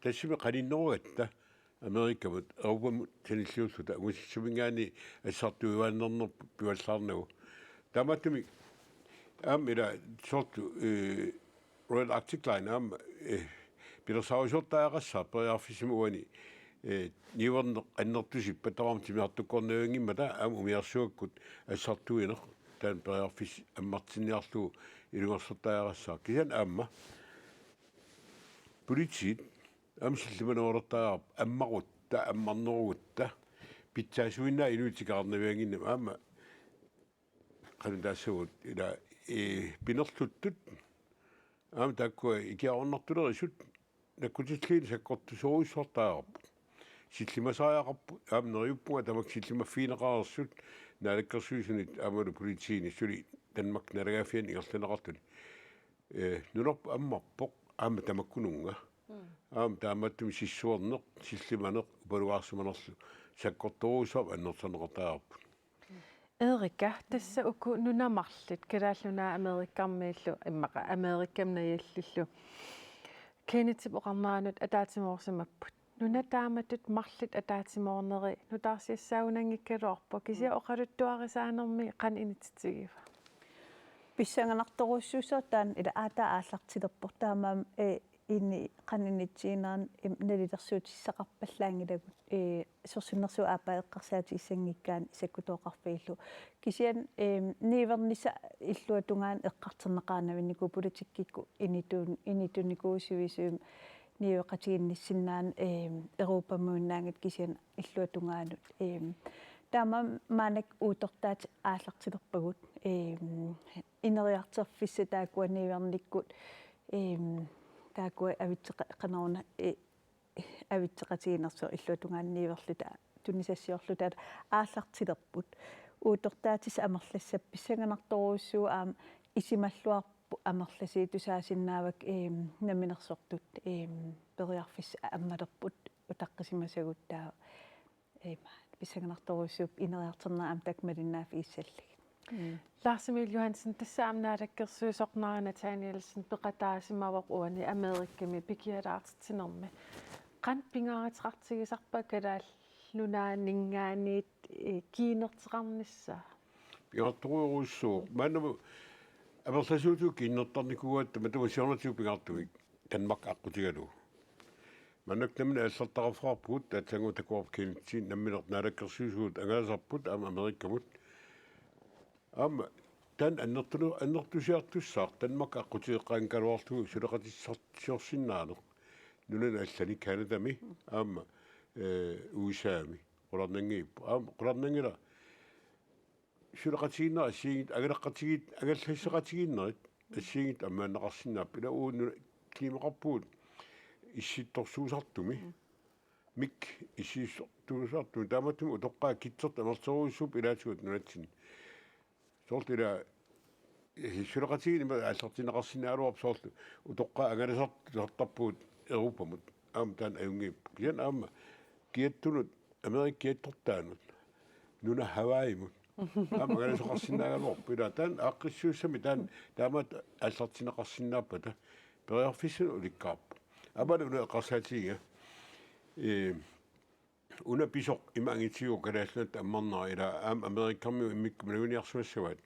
tassami qaninnerugatta Amerikamut, Europamut sanilliulluta, angusitsumminngaanniit assartuivaannarnerput pivallaarnagu. Taamaattumik aamma ila soorlu, eh, Royal Arctic Line aamma, eh, pilersaarusiortariaqassaaq periarfissamik uani, eh, niuerneq annertusippat tamarmik timmisartukkornavianngimmata aamma umiarsuakkut assartuineq taanna periarfissaq ammartinniarlugu ilungersortariaqassaaq. Kisianni aamma politiit aamma sillimanerulertariaqarput ammarutta, ammarnerugutta, pitsaasuinnaat inuit tikeqarnaviannginnami aamma qanoq taassavut ila, eh, pinerluttut aamma taakkua ikiaroornartulerisut nakkutilliinik sakkortusorujussuartariaqarput. Sillimasariaqarput aamma neriuppunga tamakku sillimaffigineqareersut Naalakkersuisunit aammalu politiinit suli Danmarkip naalagaaffiani ingerlanneqartuni. Eh, nunarput ammarpoq aamma tamakkununnga. Mm. Aamma taamaattumik sissuerneq, sillimaneq, upaluaarsimanerlu sakkortoorujussuarmik annertuneqartariaqarput. Erika, tassa uku nunat marluk, Kalaallit Nunaat Amerikamiillu, immaqa Amerikami najallillu, Kennethip oqarneranut ataatsimoorsimapput. Nunat taamatut marluk ataatsimoorneri nutaarsiassaagunanngikkaluarpoq, kisianni oqaluttuarisaanermi qanoq inissitigiva? Pissanganartorujussuussaaq taanna ila aatsaat aallartilerpoq, taamaammat, eh, ini qanoq inissiinerani, im, nalilersuutissaqarpallaanngilagut, eh, sorsunnersuup aappaa eqqarsaatigissanngikkaanni sakkutooqarfiillu. Kisianni, eh, niuernissaq illuatungaanut eqqartorneqarnavinnikuuvoq politikkikkut inituun-, initunikuuvoq sivisuumik niueqatigiinnissinnaaneq, eh, Europamiunnaanngitsoq kisianni illuatungaanut. Eh, taamaammat maannakkut uuttortaatit aallartilerpagut. Eh, ineriartorfissat taakkua niuernikkut, eh, taakkua avitseqa-, qanoruna, eh, avitseqatigiinnersoq illuatungaanut niuerluta tunisassiorluta aallartilerput. Uuttortaatissat amerlassapput, pissanganartorujussuuvoq aamma isumalluarpoq amerlasuutusaasinnaavakka, eem, namminersortut, eem, periarfissat ammalerput utaqqisimasagut taava, eem, pissanganartorujussuupput ineriartornerat aamma taakku malinnaaffigissallugit. Mm. Lars Emil Johansen, tassa aamma naalakkersuisoq Nara Nathanielsen peqataasimavoq uani Amerikami pikialaartitsinermi. Qanoq pingaaruteqartigisarpa Kalaallit Nunaanninngaanniit, eh, kiinnerteqarnissaa? Pingaartorujussuuvoq. Maannamut amerlasuutut kiinnertarnikuugatta tamatuma siornatigut pingaartumik Danmark aqqutigalugu. Maannakkut nammineq aallartitaqarfeqarpugut, aatsaannguaq takuarput Kenneth, nammineq naalakkersuisut angalasarput aamma Amerikamut. Aamma taanna annertunu-, annertusiartussaaq Danmark aqqutigeqqaanngikkaluarlugu suleqatissarsiorsinnaaneq nunani allani, Canadami aamma, eh, U S A-mi qularnanngippoq. Aamma qularnanngilaq suleqatigiinnerit assigiinngitsut, angalaqqatigiit-, angallassaqatigiinnerit assigiinngitsut ammaanneqarsinnaapput. Ila uagut nuna-, kiimaqarpugut issittorsuusartumi. Mm. Mik issittorsuusartumi. Taamaattumik utoqqaat kitsertat amerlasoorujussuupput ilaatigut nunatsinni. Soorlu ila, eh, suleqatigiinneq ima aallartinneqarsinnaagaluarpoq, soorlu utoqqaat angalasartarpugut Europamut. Aamma taanna ajunngippoq. Kisianni aamma kiattunut, Amerikap kiattortaanut, nunap Hawaiimut aamma angalasaqarsinnaagaluarpoq. Ila taanna aaqqissuussamik taanna taamaattoq aallartinneqarsinnaappata periarfissanik ulikkaarpoq. Aamma una eqqarsaatigiga, eh, una pisoq ima angitigivoq Kalaallit Nunaata ammarnera, ila aamma Amerikamiut immikkut maluginiarsimassavaat.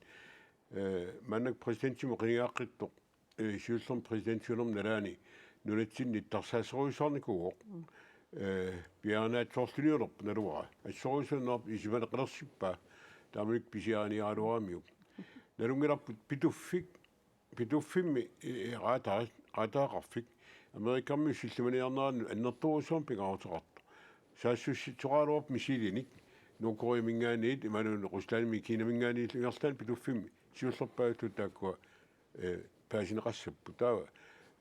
Eh, maannakkut præsidentimut qinigaaqqittoq, eh, siullermik præsidentiunerma nalaani nunatsinni nittarsaasorujussuarnikuuvoq. Mm. Eh, piaarinaatsoorluniulerpoq naluara. Assorujussuaq isumaneqalersippaa. Taamanikkut pisiariniaraluaramiuk. Nalunngilarput Pituffik, Pituffimmi, eh, eh, raatari-, raataqarfik Amerikamiut sillimaniarneranut annertoorujussuarmik pingaaruteqartoq. Saassussitsoraluarpoq missilinik Nordkoreaminngaanniit imaluunniit Ruslandimi Kinaminngaanniillu ingerlaannaq Pituffimmi siullerpaajulluta taakkua, eh, paasineqassapput. Taava,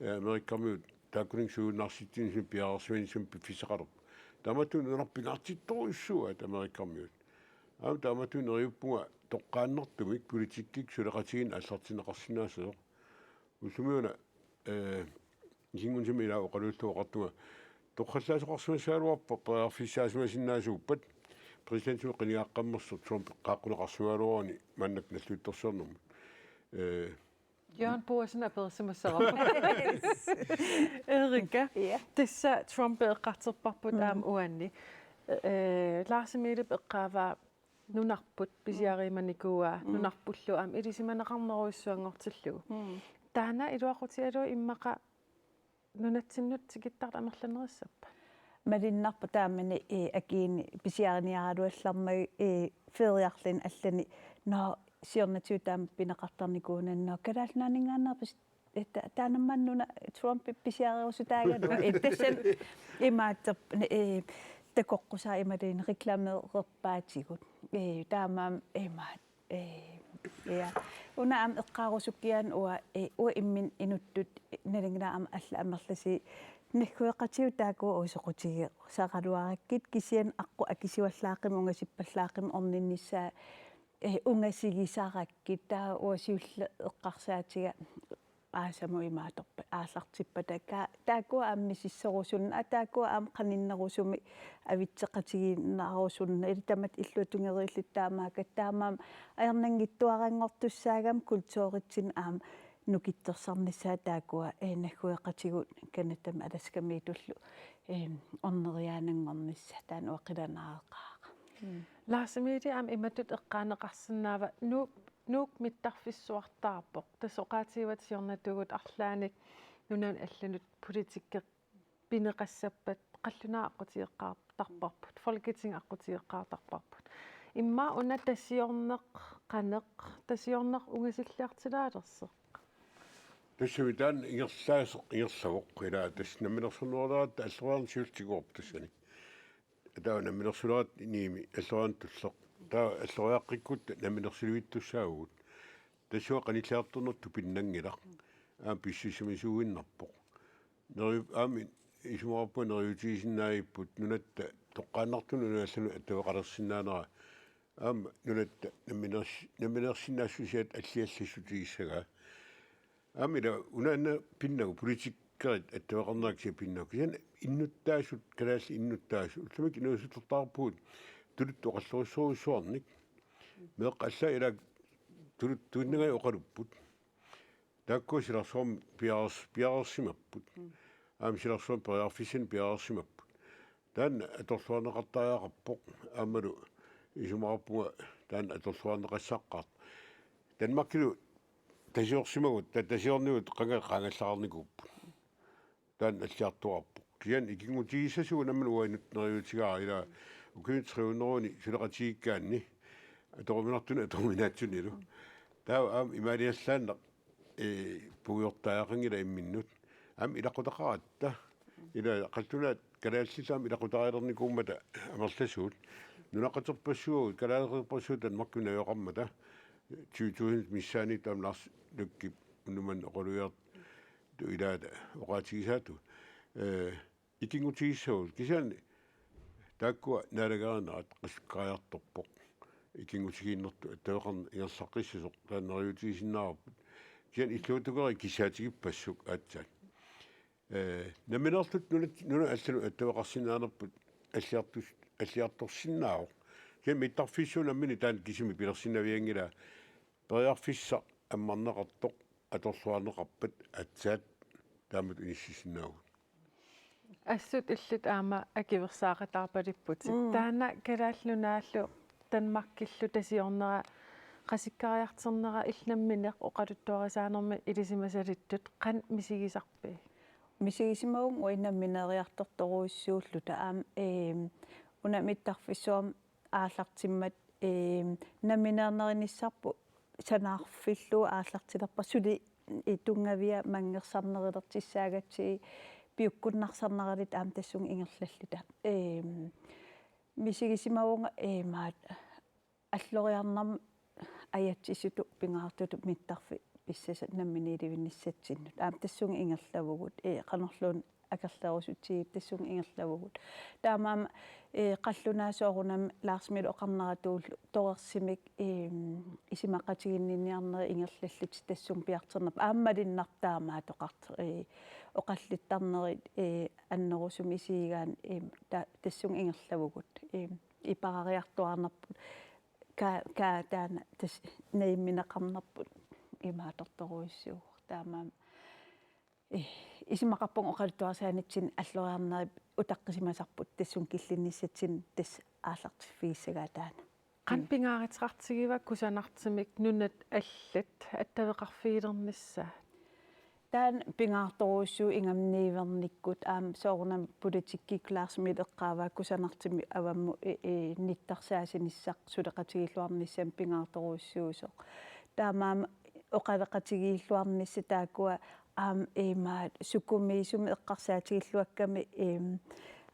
eh, Amerikamiut taakkuninnga suujunnaarsitsinissamut piareersimanissamut piffissaqalerpoq. Taamaattumik nunarput pingaartittorujussuuaat Amerikamiut. Aamma taamaattumik neriuppunga toqqaannartumik politikkikkut suleqatigiinneq aallartinneqarsinnaassasoq. Ullumiuna, eh, isinngunissamik ilaa oqaluullugu oqartunga, torrallaasoqarsimassagaluarpat periarfissaasimasinnaasuuppat præsidentimut qinigaaqqammersoq Trump eqqaaqquneqarsimagaluaruni maannakkut nalliuttorsiornermut. Eh, Jørgen Boasen aperisimassavara. Erika, ja, tassa Trump eqqartorparput, mm, aamma uanni. Eh, Lars Emilip eqqaavaa nunarput pisiariumanikuuaa, mm, nunarpullu aamma ilisimaneqarnerujussuanngortillugu. Mm. Taanna iluaqutigalugu immaqa nunatsinnut tikittartut amerlanerissappat? Malunnarpoq taamani, eh, akiini pisiariniaraluallarmagit, eh, feriarluni allani, nå, siornatigut taama pineqartarnikuunani, nå, Kalaallit Nunaanninngaanneerput, eh, ta-, taanna maani una Trump pisiareerusutaagaluaq. Eh, tassani imaattoq, eh, takoqqusaaq imaluunniit reklameererpaatigut. Eh, taamaammat imaat. Eh, ja. Una aamma eqqaarusukkukkiarama uanga, eh, uanga imminut inuttut, eh, nalinginnaasumik aamma allat amerlasuut naggueqatigiit taakku uanga soqutigisaraluarakkit, kisianni aqqut akisuallaaqimmat ungasippallaaqimmat orninnissaat, eh, ungasigisarakkit, taava uanga siulleq eqqarsaatiga aasamut imaattorpat aallartippata, ka-, taakkua aamma misissorusunneq, aa, taakkua aamma qaninnerusumik avitseqatigiinnarusunneq, illit tamatta illuatungeriilluta taamaakkakka, taamaammat ajornanngitsuaranngortussaagami kulturitsinnut aamma nukittorsarnissaat taakkua, eh, naggueqatigut Canadami Alaskamiitullu, eh, orneriaananngornissaat, taanna uanga qilanaaraqaara. Mm. Lars Emil aamma imatut eqqaaneqarsinnaava, Nuuk, Nuuk mittarfissuartaarpoq. Tassa oqaatigivara siornatigut arlaannik nunanut allanut politikkeq pineqassappat qallunaat aqqutigeqqaartarparput, Folketing aqqutigeqqaartarparput. Immaqa una tasiorneq qanoq, tasiorneq ungasilliartilaalersoq? Tassami taanna ingerlaaseq ingerlavoq, ila tassa namminersorneruleratta alloriarneq siulleq tiguarput tassani. Taava namminersuleratta inuumi alloriarneq tulleq. Taava alloriaqqikkutta namminersulivittussaavugut. Tassunga qanilliartornertut tupinnanngilaq. Aamma pissusissamisuuinnarpoq. Neriu-, aamma isumaqarpunga neriuutigisinnaavippugut nunatta toq-, eqqaannartunut nunat allanut attaveqalersinnaanera aamma nunatta nammineers-, nammineersinnaassusiat alliallassutigissagaat. Aamma ila unaanna pinnagu politikkerit attaveqarnerat kisiat pinnagu. Kisianni innuttaasut, kalaallit innuttaasut. Ullumikkut inuusuttortaqarpugut tuluttut oqallorissorujussuarnik. Meeqqat allaat ila tulut-, tuinnagaat oqalupput. Taakkua silarsuarmi piareers-, piareersimapput. Aamma silarsuarmi periarfissanik piareersimapput. Taanna atorluarneqartariaqarpoq aammalu isumaqarpunga taanna atorluarneqassaqqaartoq. Danmarkilu tasiorsimagut, ta-, tasiornigut qanga-, qaangallaarnikuupput. Taanna alliartoqarpoq. Kisianni ikinngutigissasoq nammineq uagut neriuutigaara ila ukiuni tre hundrede-ni suleqatigiikkaanni atoruminartuni atoruminaatsunilu. Taava aamma imaaliallaannaq, ee, puigortariaqanngilaq imminnut. Aamma ilaqutaqaratta. Ila qallunaat kalaallit aamma ilaqutarialernikuummata amerlasuut. Nunaqqaterpassuit, kalaallerpassuit Danmarkimut najugaqarmata. Tyve tusind missaanni taamaallaat Lykkep unnummut oqalugiartoq ilaata oqaatigisaatut. Ee, ikinngutigissagut. Kisianni taakkua naalagaanerat qasukkariartorpoq. Ikinngutigiinnertut attaveqarneq ingerlaqqissasoq taanna neriuutigisinnaavarput. Kisianni illuatungerit kissaatigippassuit aatsaat. Ee, nammineerluta nunat, nunat allanut attaveqarsinnaanerput alliartus-, alliartorsinnaavoq. Kisianni mittarfissuup nammineq taanna kisimi pilersinnavianngilaa periarfissaq ammarneqartoq atorluarneqarpat aatsaat taamatut inississinnaavugut. Assut illit aamma akuersaaqataarpalupputit. Mm. Taanna Kalaallit Nunaallu Danmarkillu tasiornera qasukkariartornera illit nammineq oqaluttuarisaanermi ilisimasalittut qanoq misigisarpit? Misigisimavunga uagut nammineeriartortorujussuulluta aamma, eem, una mittarfissuarmi aallartimmat, eem, nammineernerunissarput sanaarfillugu aallartilerpara suli, ee, tunngavia manngersaarnerulertussaagatsigit piukkunnarsarnerulluta aamma tassunga ingerlalluta. Eem, misigisimavunga, ee, imaat alloriarnermut ajatsisutut pingaartutut mittarfiit pissasut namminiilivinnissatsinnut. Aamma tassunga ingerlavugut, ee, qanorluunniit akerlerusutsigit tassunga ingerlavugut. Taamaammat, ee, qallunaat soorunami Lars Emil oqarneratuullu torersumik, eem, isumaqatigiinniniarnerit ingerlallutik tassunga piartornarpoq. Aamma malunnarpoq taamaattoqartoq, ee, oqallittarnerit, ee, annerusumik isigigaanni, eem, ta-, tassunga ingerlavugut. Eem, iparariartuaarnarput. Ka-, ka-, taanna tassa najummineqarnerput imaatortorujussuuvoq. Taamaammat, eh, isumaqarpunga oqaluttuarisaanitsinni alloriarnerit utaqqisimasarput tassunga killinnissatsinni tassa aallartiffigissagaat taanna. Qanoq pingaaruteqartigiva kusanartumik nunat allat attaveqarfigilernissaat? Taanna pingaartorujussuuvoq ingammik niuernikkut aamma soorunami politikkikkut Lars Emil eqqaavaa kusanartumik avammut i-, i-, nittarsaassinissaq suleqatigiilluarnissamut pingaartorujussuusoq. Taamaammat oqaloqatigiilluarnissaq taakkua aamma imaat sukumiisumik eqqarsaatigilluakkami, eem,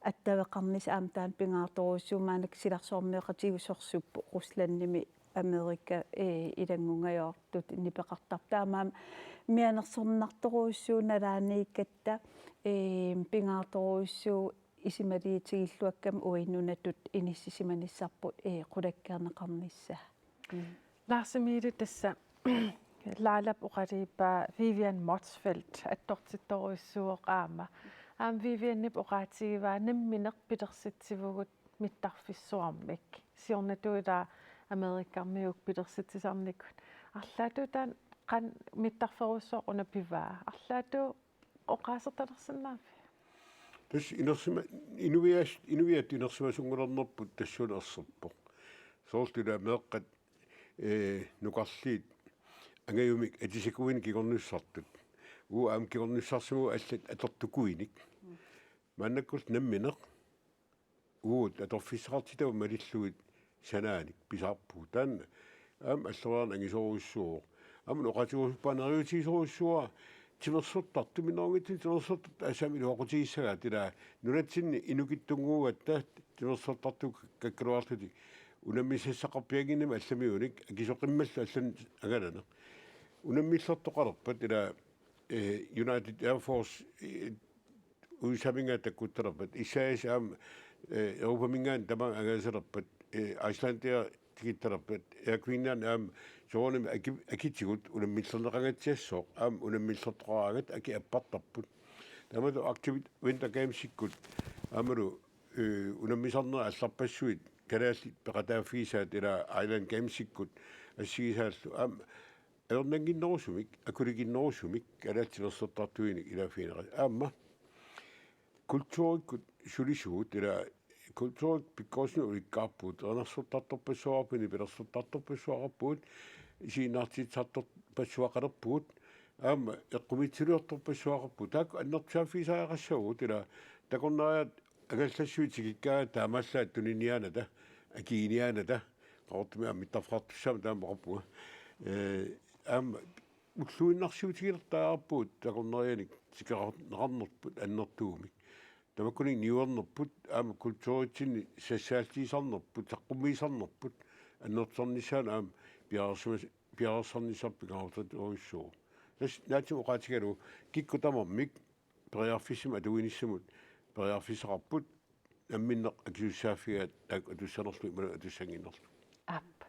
attaveqarnissaq aamma taanna pingaartorujussuuvoq maannakkut silarsuarmioqatigiit sorsuupput Ruslandimi Amerika, ee, ilanngungajoortut nipeqartarput. Taamaammat mianersornartorujussuuvoq nalaaniikkatta, ee, pingaartorujussuuvoq isumaliutigilluakkami uagut nunatut inissisimanissarput, ee, qulakkeerneqarnissaa. Mm. Lars Emil, tassa Laalap oqaluuppaa Vivian Motzfeldt attortittorujussuuvoq aamma. Aamma Vivianip oqaatigivaa nammineq pilersitsivugut mittarfissuarmik. Siornatigut ila Amerikamiut pilersitsisarnikut. Arlaatigut taanna qanoq mittarferujussuaq una pivaa. Arlaatigut oqaasertalersinnaaviuk? Tassa inersima-, inuias-, inuiattut inersimasunngulernerput tassuuna erserpoq. Soorlu ila meeqqat, ee, nukarliit angajumik atisakuinik kingornussartut. Uagut aamma kingornussarsimavugut allat atortukuinik. Maannakkullu nammineq uagut atorfissaqartitagut malillugit sanaanik pisaarpugut. Taanna aamma alloriarneq angisoorujussuuvoq. Aamma oqaatigerusuppara neriuutigisorujussuuara timersortartut, minnerunngitsumik timersortartut assammik iluaqutigissagaat, ila nunatsinni inukitsunnguugatta timersortartut kakkaluarlutik unammissassaqarpiannginnami allamiunik akisoqimmallu allanut angalaneq. Unammillertoqalerpat ila, eh, United Air Force, eh, U S A-minngaanniit takkuttalerpat, S A S aamma Eh, Europaminngaanniit tamaanga angaasalerpat, eh, Icelandia tikittarpat, Air Greenland aamma soorunami aki-, akitigut unammillerneqangatsiassooq, aamma unammillertoqaraangat aki appartarput. Taamatut Arctic Winter Gamesikkut aammalu, eh, unammisarnerit allarpassuit kalaallit peqataaffigisaat ila Island Gamesikkut assigisaallu aamma ajornannginnerusumik, akulikinnerusumik, kalaallit timersortartuinik ilaaffigineqarpoq. Aamma kulturikkut sulisugut ila kulturit pikkorissunik ulikkaarpugut, erinarsortartorpassuaqarpugut, nipilersortartorpassuaqarpugut, isiginnaartitsisartorpassuaqalerpugut, aamma eqqumiitsuliortorpassuaqarpugut. Taakku annertusaaffigisariaqassavagut ila takornariat angallassuit tikikkaangat taamaallaat tuniniaanata, akiiniaanata, Qaqortumi aamma mittarfeqartussaammat taama oqarpunga. Eh, aamma ulluinnarsiutigilertariaqarpugut takornarianik tikeraarneqarnerput annertuumik. Tamakkuninnga niuernerput aamma kulturitsinni sassaalliisarnerput, saqqummiisarnerput annertusarnissaanut aamma piareersimas-, piareersarnissarput pingaaruteqarujussuuvoq. Tassa naatsumik oqaatigalugu kikkut tamarmik periarfissamik atuinissamut periarfissaqarput namminneq akisussaaffigaat taakku atussanerlugit imaluunniit atussannginnerlugit. Aap.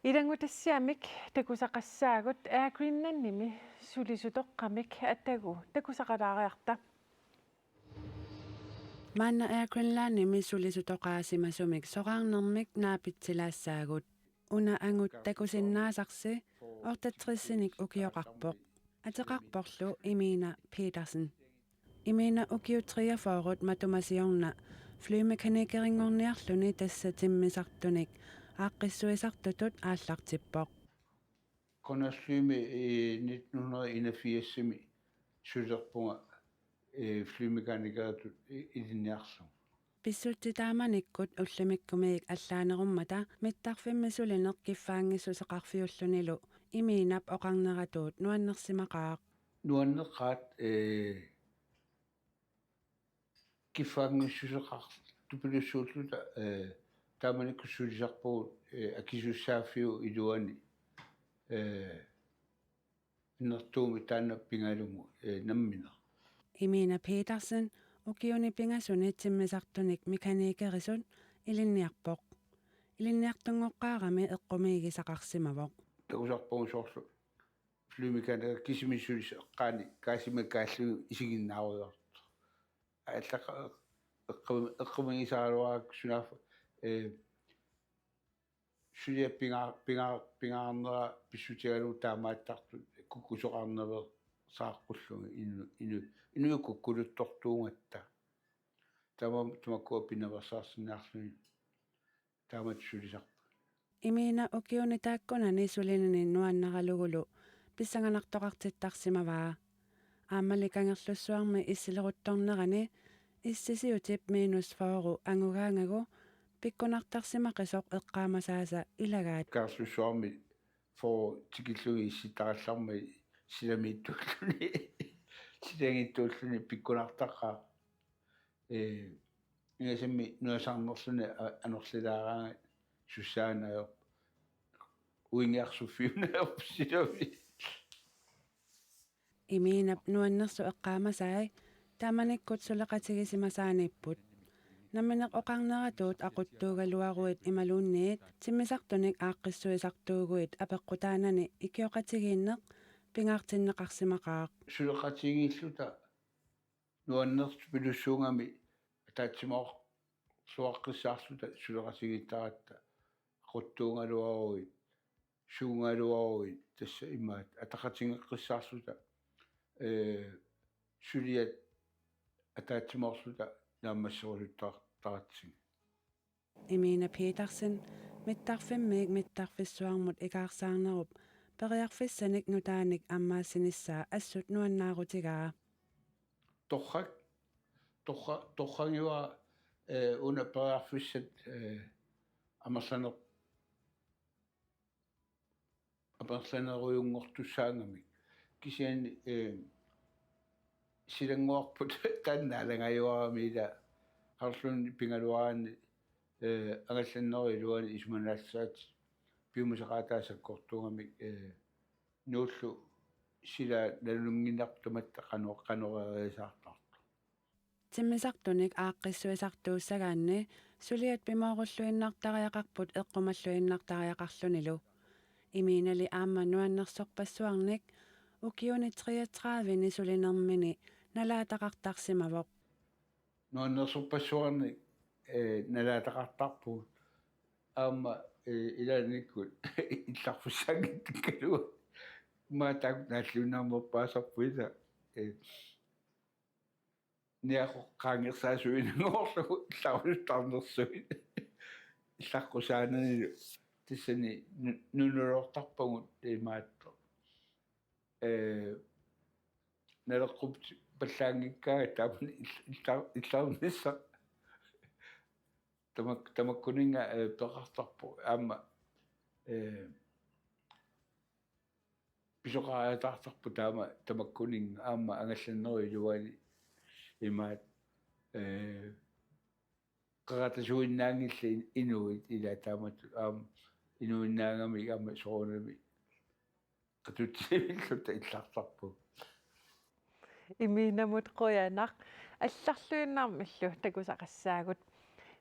Ilanngutassiamik takusaqassaagut Air Greenlandimi sulisutoqqamik atagu takusaqalaariarta. Maanna Air Greenlandimi sulisutoqaasimasumik soraarnermik naapitsilaassaagut. Una angut takusinnaasarsi otteogtresinik ukioqarpoq. Ateqarporlu Imina Petersen. Imina ukiut treogfyrre matuma siorna flymekanikerinngorniarluni tassa timmisartunik aaqqissuisartutut aallartippoq. Qanasflymi i nitten hundrede og enogfirsimi sulilerpunga, eh, flymekanikeritut i-, ilinniarlugu. Pissutsit taamanikkut ullumikkut allaanerummata mittarfimmi sulineq kiffaanngissuseqarfiullunilu Iminap oqarneratuut nuannersimaqaaq. Nuanneqaat, eh, kiffaanngissuseqartupilussuulluta, eh, taamanikkut sulisarpugut, eh, akisussaaffiup iluani, eh, annertuumik taanna pigalugu, eh, nammineq. Imina Petersen ukiuni pingasuni timmisartunik mekanikerisut ilinniarpoq. Ilinniartunngoqqaarami eqqumiigisaqarsimavoq. Takusarpugut soorlu flymekaniker kisimi sulisaq eqqaani kaasima kaallu isiginnaarujoortoq. Allaqa eqqu-, eqqumiigisaraluarakku sunaaffa, eh, suliap pinga-, pinga-, pingaarnera pissutigalugu taamaattartut kukkusoqarnaveersaaqqullugit inu-, inu-, inuit kukkuluttortuugatta. Taama tamakkua pinaveersaarsinnaarlugit taamatut sulisarput. Imina ukiuni taakkunani sulinani nuannaralugulu pissanganartoqartittarsimavaa. Aammali Kangerlussuarmi issileruttornerani issisiutip minus fyrre angugaangagu pikkunartarsimaqisoq eqqaamasaasa ilagaat. Kangerlussuarmi fyrre tikillugit issittarallarmat silamiittuulluni, silagiittuulluni pikkunartaqaaq. Eh, ingasammi nuasarnerluni a-, anorlilaaraangat sussaanajorp-, uingiarsuffiunaajorput silami. Iminap nuannersoq eqqaamasai taamanikkut suleqatigisimasaaniipput. Nammineq oqarneratuut aquttuugaluaruit imaluunniit timmisartunik aaqqissuisartuuguit apeqqutaanani ikioqatigiinneq pingaartinneqarsimaqaaq. Suleqatigiilluta nuannertupilussuugami ataatsimoorluaqqissaarluta suleqatigiittaratta aquttuugaluaruit, suugaluaruit, tassa imaat ataqatigeqqissaarluta, eh, suliat ataatsimoorluta naammasserusuttaqartaratsigit. Imina Petersen mittarfimmiit mittarfissuarmut ikaarsaarnerup periarfissanik nutaanik ammaassinissaa assut nuannaarutigaa. Torrak, torra-, torragivara, eh, una periarfissat, eh, amerlaner-, amerlanerujunngortussaagami. Kisianni, eh, silannguarput taanna alangajuarami ila qarlun pigaluaraanni, eh, angallannerup iluani isumanaassaatit piumasaqaataat sakkortuugamik, eh, nuullu sila nalunnginnartumik tamatta qano-, qanoq eeriasaartartoq. Timmisartunik aaqqissuisartuussagaanni suliat pimoorulluinnartariaqarput eqqumalluinnartariaqarlunilu. Imiinali aamma nuannersorpassuarnik ukiuni treogtredive-ni sulinermini nalaataqartarsimavoq. Nuannersorpassuarnik, eh, nalaataqartarpugut. Aamma, eh, ilaannikkut illarfissaanngittakkaluarlugu. Maataq naalluinnarnerpaasarpugut, eh, niaqoqqaangersaasuinanngorlugu illarusuttarnersuit. Illaqqusaanernilu tassani nu-, nunuloortarpagut imaattoq. Eh, naleqquppallaanngikkaangat taamani ill-, illar-, illarnissaq. Tamak-, tamakkuninnga, eh, peqartarpoq aamma, eh, pisoqariataartarpoq taama tamakkuninnga aamma angallannerup iluani imaat, eh, qeratasuinnaanngillat inuit ila taamatut aamma inuinnaagamik aamma soorunami qatutsivilluta illartarpugut. Imiinamut qujanaq, allarluinnarmillu takusaqassaagut.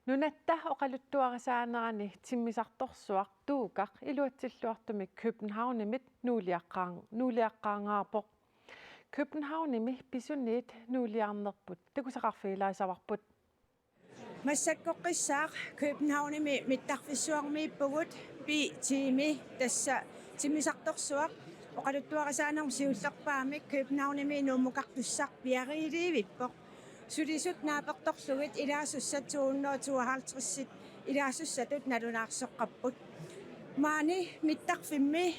Nunatta oqaluttuarisaanerani timmisartorsuaq Tuukaq iluatsilluartumik Københavnimit nuuliaqqaar-, nuuliaqqaarngaarpoq. Københavnimi pisuniit nuuliarnerput takusaqarfigilaassavarput. Massakkorpiaq Københavnimi mittarfissuarmiippugut, B-tiimi, tassa timmisartorsuaq oqaluttuarisaanermi siullerpaamik Københavnimi Nuummukartussaq piariiliivippoq. Sulisut naapertorlugit ilaasussat to hundrede og tooghalvtreds ilaasussatut nalunaarsoqqapput. Maani mittarfimmi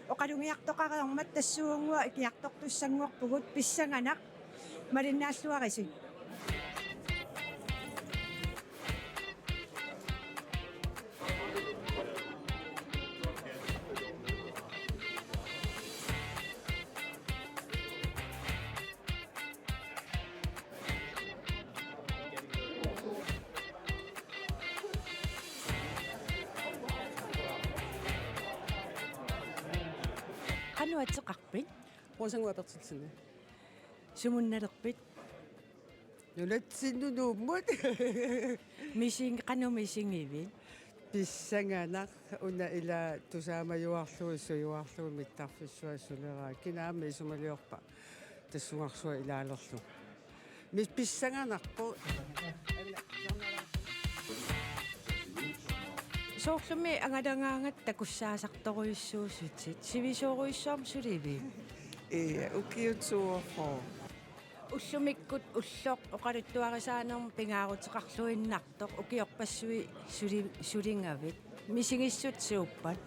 oqalugiartoqareermat tassuunnguaq ikiartortussanngorpugut, pissanganaq malinnaalluarisi. Qanoq ateqarpit? Rosannguaq Berthelsen. Sumunnalerpit? Nunatsinnut Nuummut. Mising-, qanoq misigivit? Pissanganaq, una ila tusaamajuarlugu, sujuarlugu mittarfissuaq suleraat. Kinaammi isumaliorpa tassungarsuaq ilaalerlugu. Mis-, pissanganarpoq. Soorlumi angalagaangatta takussaasartorujussuusutit, sivisoorujussuarmik sulivit? Ee, ukiut toogfyrre. Ullumikkut ulloq oqaluttuarisaanermi pingaaruteqarluinnartoq ukiorpassuit suli-, sulingavit. Misigissut suuppat?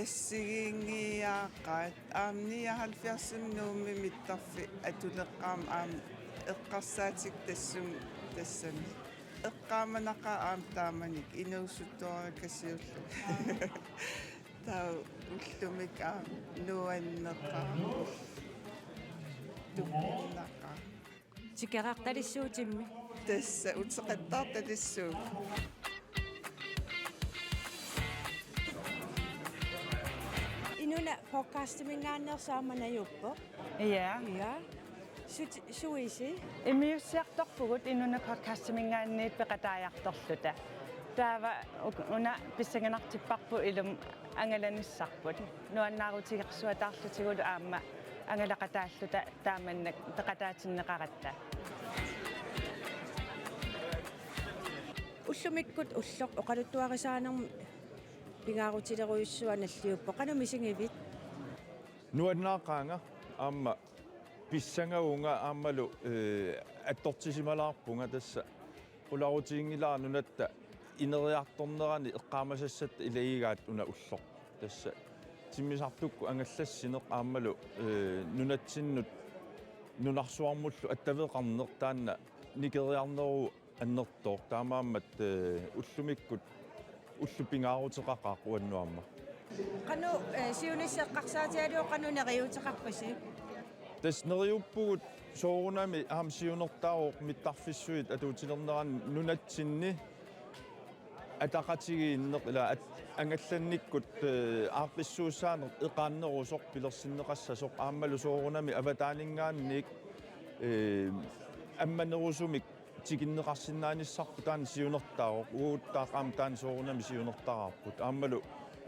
Assigiinngiiaaqaat, aamma nioghalvfjerdsimi Nuummi mittarfik atuleqqaarmat aamma eqqarsaatikka tassum-, tassami. Eqqaamanaqaaq aamma taamanikkut inuusuttuarakasiullu. Taava ullumikkut aamma nuanneqaaq. Tupinnaqaaq. Tikeraartalissuutimmi. Tassa uteqattaartalissuugut. Inuna podcastiminngaanneersoq aamma najuppoq. Ja. Ja. Sut-, suisi? Immiussiartorpugut Inuna podcastiminngaanniit peqataajartorluta. Taava uk-, una pissanganartipparput ilumut angalanissarput. Nuannaarutigersuataarlutigulu aamma angalaqataalluta taamannak peqataatinneqaratta. Ullumikkut ulloq oqaluttuarisaanermi pingaarutilerujussuaq nalliuppoq. Qanoq misigivit? Nuannaaqaanga aamma pissangavunga aammalu, eh, attortisimalaarpunga tassa. Qularutiginngilara nunatta ineriartornerani eqqaamasassatta ilagigaat una ulloq. Tassa timmisartukkut angallassineq aammalu, eh, nunatsinnut nunarsuarmullu attaveqarneq taanna nikeriarneruvoq annertooq. Taamaammat, eh, ullumikkut ulloq pingaaruteqaqaaq uannut aamma. Qanoq, eh, siunissaq eqqarsaatigalugu qanoq neriuuteqarpisi? Tassa neriuppugut soorunami aamma siunertaavoq mittarfissuit atuutilernerani nunatsinni ataqatigiinneq ila at-, angallannikkut, eh, aaqqissuussaaneq eqaannerusoq pilersinneqassasoq aammalu soorunami avataaninngaanniit, eh, ammanerusumik tikinneqarsinnaanissarput taanna siunertaavoq, uagut taava aamma taanna soorunami siunertaraarput. Aammalu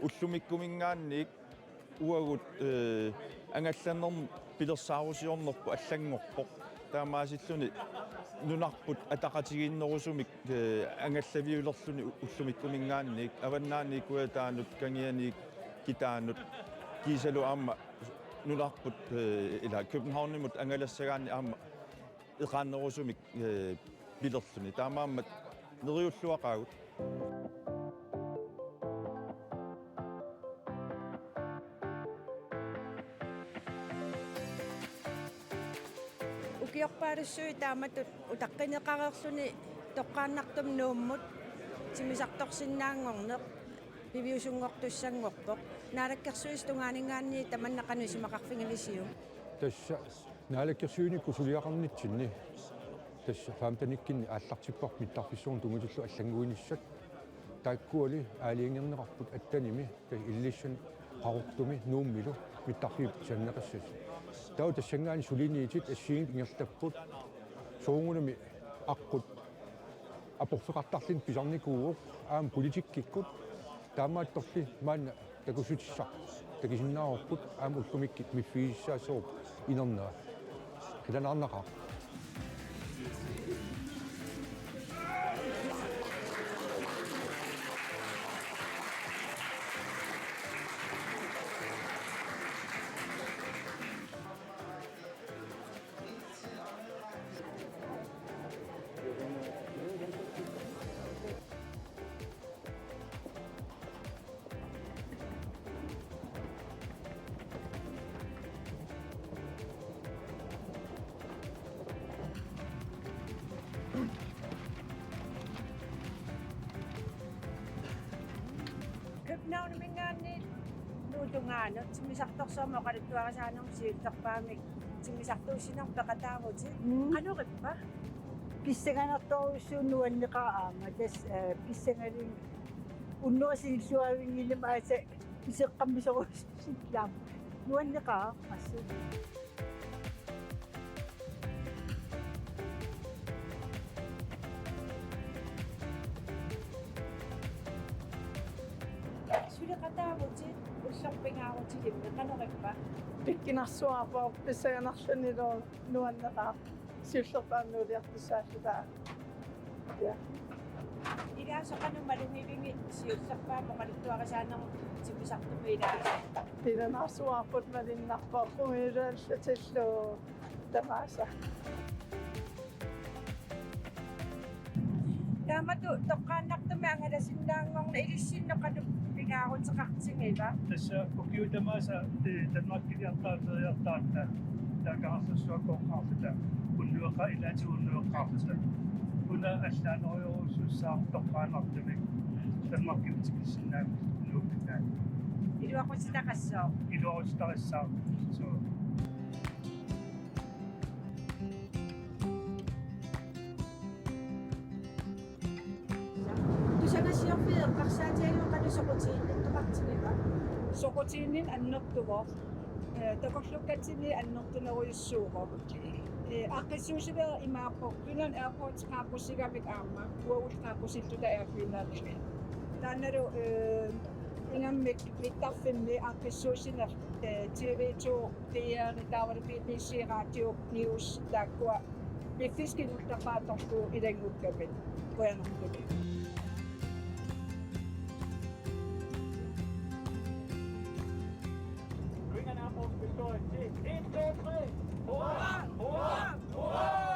ullumikkuminngaanniit uagut, eh, angallanermut pilersaarusiornerput allanngorpoq. Taamaasilluni nunarput ataqatigiinnerusumik, eh, angallaviulerluni u-, ullumikkuminngaanniit, Avannaani kujataanut, kangiani kitaanut, kiisalu aamma nunarput, eh, ila Københavnimut angalassagaanni aamma eqaannerusumik, eh, pilerluni. Taamaammat neriulluaqaagut. Ukiorpaalussuit taamatut utaqqineqareerluni toqqaannartumik Nuummut timmisartorsinnaanngorneq piviusunngortussanngorpoq. Naalakkersuisut tungaaninngaanniit tamanna qanoq isumaqarfigilisiuk? Tassa naalakkersuinikkut suliaqarnitsinni tassa femtenikkunni aallartipparput mittarfissuarnut tunngatillugu allannguinissat. Taakkuali aalajangerneqarput attenimi, tassa Ilulissani, Qaqortumi Nuummilu mittarfiup pisanneqassasut. Taava tassanngaanniit suliniutit assigiinngitsut ingerlapput. Soorunami aqqut aporfeqartarluni pisarnikuuvoq aamma politikkikkut, taamaattorli maanna takussutissaq takusinnaavarput aamma ullumikkut miffigisassaavoq inernera. Qilanaarnaqaaq. Københavniminngaanniit Nuup tungaanut timmisartorsuarmik oqaluttuarisaanermut siullerpaamik timmisartuussinermut peqataavutit. Mm. Qanorippa? Pissanganartorujussuuvoq, nuanneqaaq aamma. Tassa, eh, pissangalu unnuaq siulliuvinnginnama aatsaat iseqqammisorujussuusillaammat. Nuanneqaaq assut. Suleqataavutit ullorpingaarutilimmi, qanorippa? Pikkunarsuarpoq, pissanganarlunilu nuanneqaaq. Siullerpaamik nuuliartussaalluta. Ja. Ilaasoq qanoq malugivigit siullerpaamik oqaluttuarisaanermut timmisartumut ilaasoq? Qilanaarsuarput malunnarpoq, qummut ilaallutillu tamaasa. Taamatut toqqaannartumik angalasinnaanngorneq ilissinnut qanoq pingaaruteqartigiva? Tassa ukiut tamaasa, eh, Danmarkiliartaratta, taakkararsuarsuaqqoqqaarluta, unnueqqa-, ilaatigut unnueqqaarluta. Una allaanerujorujussuussaaq toqqaannartumik Danmarkimut tikissinnaaneq nuukkinnaat. Iluaqutitaqassaaq. Iluaqutitaqassaaq. Suu. Tusagassiorfiit eqqarsaatigalugu qanoq soqutiginnittoqartigiva? Soqutiginninneq annertuvoq. Eh, takorluukkatsinni annertunerujussuuvoq. Eh, aaqqissuussineq imaappoq, Greenland Airport qaaqqusigamik aamma, uagut qaaqqusilluta Air Greenlandimi. Taannalu, eh, ingammik mittarfimmi aaqqissuussineq, eh, T V to, D R, taavalu B B C Radio News taakkua piffissaq kingulleq atorlugu ilanngukkamik. Qujanartumik. Greenland Airport består af ti. En, to, tre. Hurra! Hurra! Hurra!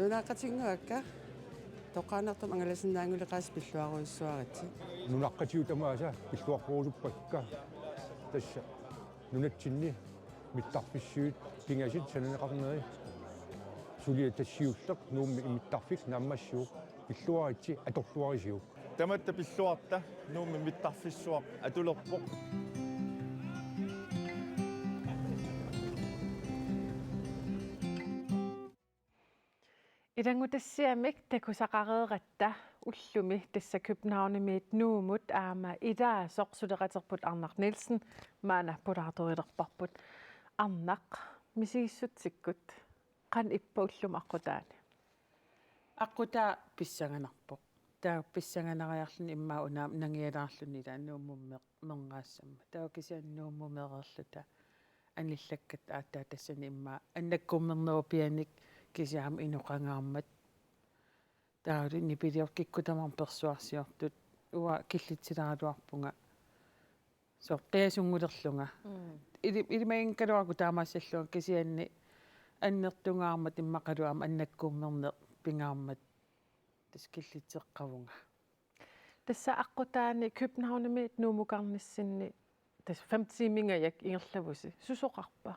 Nunaqqatinnguakka toqqaannartumik angalasinnaannguleqaasi pilluarujussuaritsi. Nunaqqatigut tamaasa pilluaqqurusuppakka. Tassa nunatsinni mittarfissuit pingasut sananeqarneri suliat tassa siulleq Nuummi mittarfik naammassivoq. Pilluaritsi atorluarisiuk. Tamatta pilluarta Nuummi mittarfissuaq atulerpoq. Ilanngutassiamik takusaqareeratta ullumi tassa Københavnimiit Nuumut aamma ilaasoq suleqaterput Arnaq Nielsen maanna pulaartorilerparput. Arnaq, misigissutsikkut qanoq ippa ullumi aqqutaani? Aqqutaa pissanganarpoq. Taava pissanganariarluni immaqa una nangialaarluni ilaa Nuummut meerneqassammat. Taava kisianni Nuummut meererluta anillakkat aatsaat tassani immaqa annakkummernerupianik kisianni inoqangaarmat. Taavalu nipiliortut kikkut tamarmik persuarsiortut. Uanga killitsilaaraluarpunga. Soorlu qiasunngulerlunga. Mm. Ili-, ilimaginnakkaluarukku taamaassallunga kisianni annertungaarmat immaqalu aamma annakkummerneq pingaarmat tassa killitseqqavunga. Tassa aqqutaani Københavnimiit Nuummukarnissinni tassa fem timingajak ingerlavusi. Susoqarpa?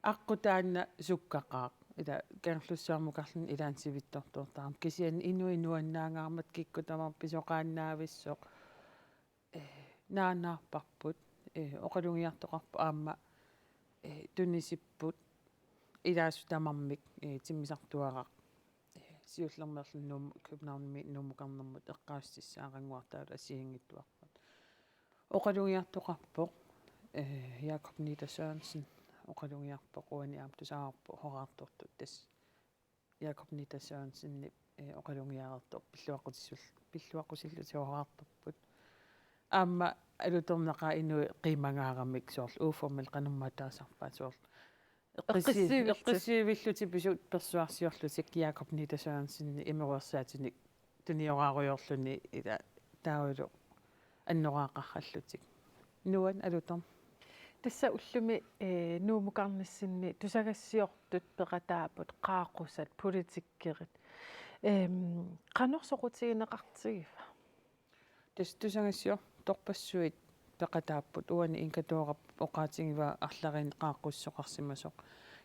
Aqqut taanna sukkaqaaq. Ila Kangerlussuarmukarluni ilaanni sivitsortortarami. Kisianni inuit nuannaangaarmat kikkut tamarmik pisoqaannaavissoq. Eh, naanaarparput, eh, oqalugiartoqarpoq aamma, eh, tunisipput ilaasut tamarmik, eh, timmisartuaraq, eh, siullermeerluni Nuum-, Københavnimi Nuummukarnermut eqqaassutissaaqqaannguartaalu assigiinngitsuarput. Oqalugiartoqarpoq, eh, Jakob Nitter Sørensen oqalugiarpoq uani aamma tusaavarput horaartortut tassa. Jakob Nitter Sørensenip, eh, oqalugiareertoq pilluaqqusisul-, pilluaqqusillutik horaartorput. Aamma alutornaqaaq inuit qiimangaaramik soorlu uformel qanormaa taasarpaat soorlu. Eqqissi-, eqqissiivillutik. Eqqissiivillutik pisut persuarsiorlutik Jakob Nitter Sørensenip imeruersaatinik tunioraarujoorluni ila taavalu annoraaqarallutik. Nuann alutorn. Tassa ullumi, eh, Nuummukarnissinni tusagassiortut peqataapput qaaqqusat politikkerit. Ehm, qanoq soqutigineqartigiva? Tassa tusagassiortorpassuit peqataapput uani Inga Thorup oqaatigivaa arlariinni qaaqqussisoqarsimasoq.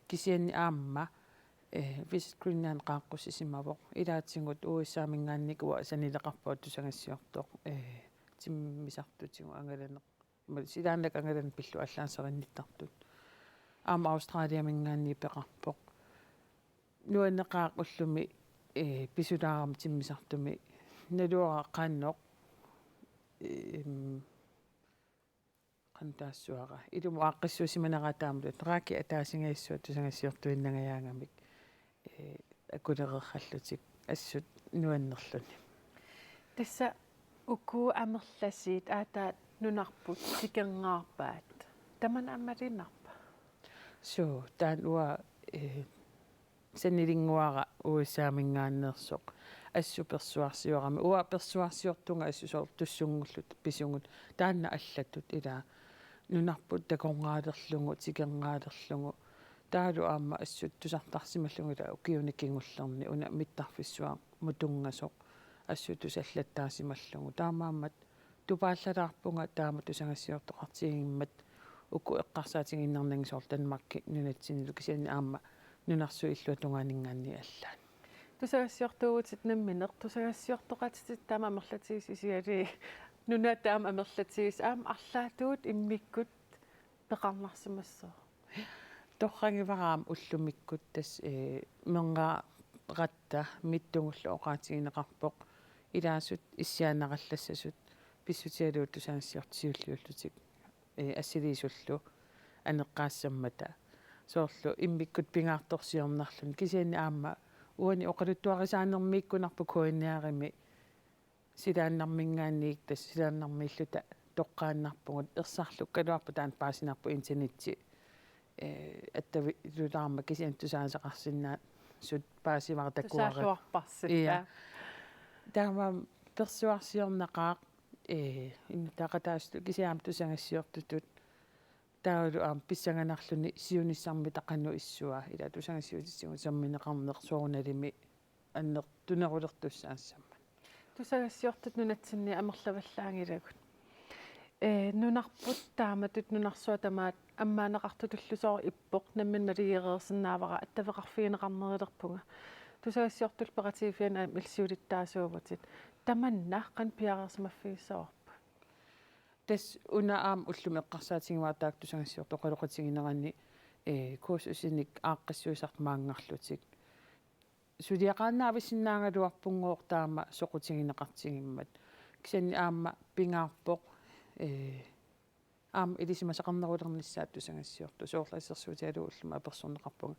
Kisianni aamma, eh, Visit Greenland qaaqqussisimavoq. Ilaatigut U S A-minngaanniit uanga sanileqarpunga tusagassiortoq, eh, timmisartutigut angalaneq. Silaannakkut angalaneq pillugu allaat serinittartut. Aamma Australiaminngaanniit peqarpoq. Nuanneqaaq ullumi, eh, pisulaarami timmisartumi. Naluara qanoq, ehm, qanoq taassavara. Ilumut aaqqissuussimaneraat taamatut. Raaki ataasinngajassua tusagassiortuinnangajaagamik. Eh, akulereerallutik assut nuannerluni. Tassa uku amerlasiit aatsaat nunarput tikernaarpaat. Tamanna aamma malunnarpa? Suu, taanna uanga, eh, sanilinnguara U S A-minngaanneersoq. Assut persuarsiorami. Uanga persuarsiortunga assut soorlu tussunngulluta pisugut. Taanna allatut ilaa nunarput takornarilerlugu, tikernalerlugu. Taavalu aamma assut tusartarsimallugu ilaa ukiuni kingullerni una mittarfissuarmut tunngasoq assut tusallattaasimallugu. Taamaammat tupaallalaarpunga taama tusagassiortoqartigimmat uku eqqarsaatigiinnarnagit soorlu Danmarki nunatsinnilu kisianni aamma nunarsuup illuatungaaninngaanniit allaat. Tusagassiortuuvutit nammineq, tusagassiortoqatitit taama amerlatigisut isigalugit nuna taama amerlatigisut aamma arlaatigut immikkut peqarnarsimassooq. Torragivara aamma ullumikkut tassa, eh, meerneraratta Mittugullu oqaatigineqarpoq ilaasut issiaannarallassasut pissutigalugu tusagassiortut siulliullutik, eh, assiliisullu aneqqaassammata. Soorlu immikkut pingaartorsiornarluni kisianni aamma uani oqaluttuarisaanermiikkunarpoq K N R-imi silaannarminngaanniit tassa silaannarmiilluta toqqaannarpugut ersarlukkaluarpoq taanna paasinarpoq internetsi, eh, attavilutaarmat kisianni tusaasaqarsinnaasut paasivara takuara. Tusaalluarparsi. Ia. Aa. Taamaammat persuarsiornaqaaq, eh, innuttaaqataasutut kisianni aamma tusagassiortutut. Taavalu aamma pissanganarluni siunissarmita qanoq issua ilaa tusagassiuutitigut sammineqarneq soorunalimi annertunerulertussaassammat. Tusagassiortut nunatsinni amerlavallaanngilagut. Ee, nunarput taamatut nunarsuaq tamaat ammaanneqartutullu soorlu ippoq nammineq naligereersinnaavara attaveqarfigineqarnerulerpunga. Tusagassiortullu peqatigiiffianni aamma illit siulittaasuuvutit. Tamanna qanoq piareersimaffigissavarput? Tassa una aamma ullumi eqqarsaatigivara taakku tusagassiortut oqaloqatiginerani, ee, kursusinik aaqqissuisartut maanngarlutik. Suliaqaannaavissinnaagaluarpunngooq taama soqutigineqartigimmat. Kisianni aamma pingaarpoq, ee, aamma ilisimasaqarnerulernissaat tusagassiortut. Soorlu assersuutigalugu ullumi apersorneqarpunga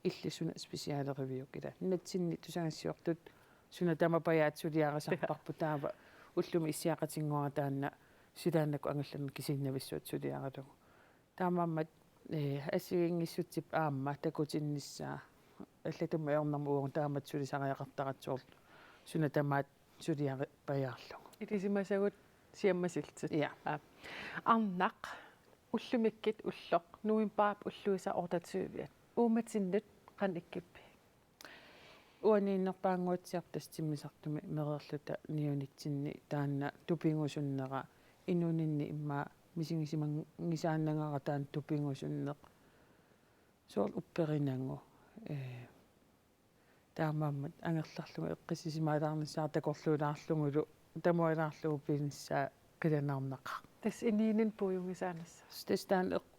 illit suna specialeriviuk, ila. Nunatsinni tusagassiortut suna tamapajaat suliarisarparput, taava ullumi issiaqatinnguara taanna silaannakkut angallanneq kisiinnavissuaq suliaralugu. Taamaammat, ee, assigiinngissutip aamma takutinnissaa allatut ajornermut uagut taamatut sulisariaqartaratsigit suna tamaat suliaripajaarlugu. Ilisimasagut siammasillutik. Ja. Aa. Arnaq, ullumikkut ulloq, novembarip ulluisa otteogtyve. Uummatinnut qanoq ikkippiuk? Uaniinnerpaannguatsiarpoq tassa timmisartumi mereerluta niunitsinni taanna tupigusunnera, inuuninni immaqa misigisimanngisaannagara taanna tupigusunneq. Soorlu upperinagu, ee, taamaammat angerlarlugu eqqissisimaalaarnissara takorluulaarlugulu tamualaarlugu pinissaa qilanaarnaqaaq. Tassa inuuninni puiunngisaanissaq. Tassa taanna eq-,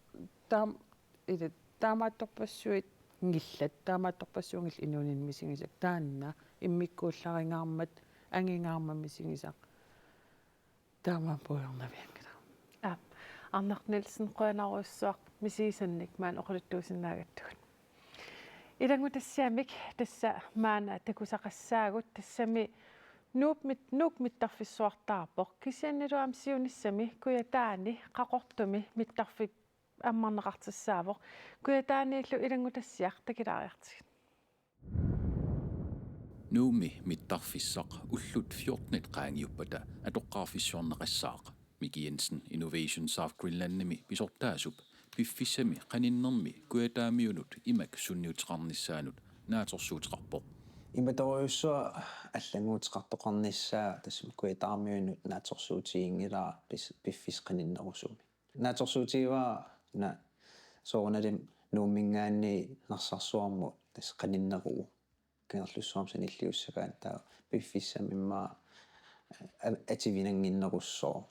taam-, ila, taamaattorpassuit ngillat, taamaattorpassuunngillat inuuninni misigisakka, taanna immikkuullaringaarmat, angingaarmat misigisaq. Taamaammat puigornavianngilara. Aap, Arnaq Nielsen, qujanarujussuaq misigisannik maani oqaluttuusinnaagattugut. Ilanngutassiamik tassa maanna takusaqassaagut, tassami Nuup mit-, Nuuk mittarfissuartaarpoq. Kisiannilu aamma siunissami Kujataani Qaqortumi mittarfik ammarneqartussaavoq. Kujataaniillu ilanngutassiaq, takilaariartigit. Nuummi mittarfissaq ullut fjortenit qaangiuppata atoqqaarfissuarneqassaaq. Miki Jensen Innovation South Greenlandimi pisortaasup piffissami qaninnermi Kujataamiunut imak sunniuteqarnissaanut naatsorsuuteqarpoq. Imatorujussuaq allannguuteqartoqarnissaa tassami Kujataamiunut naatsorsuutiginngilara pis-, piffissaq qaninnerusumi. Naatsorsuutigivara una soorunalimi Nuumminngaanniit Narsarsuarmut tassa qaninneruvoq. Kangerlussuarmi sanilliussagaanni taava piffissami immaqa, eh, atuinnannginnerussooq.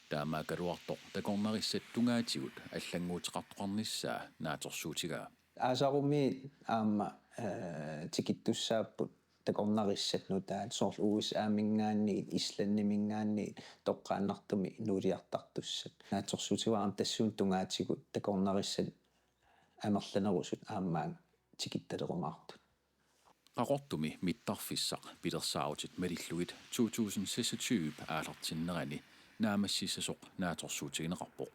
Taamaakkaluartoq takornarissat tungaatigut allannguuteqartoqarnissaa naatsorsuutigaa. Aasarumiit aamma, eh, tikittussaapput takornarissat nutaat, soorlu U S A-minngaanniit, Islandiminngaanniit toqqaannartumik nuuliartartussat. Naatsorsuutigivara aamma tassuuna tungaatigut takornarissat amerlanerusut aamma tikittalerumaartut. Qaqortumi mittarfissaq pilersaarutit malillugit to tusind seksogtyve aallartinnerani naammassissasoq naatsorsuutigineqarpoq.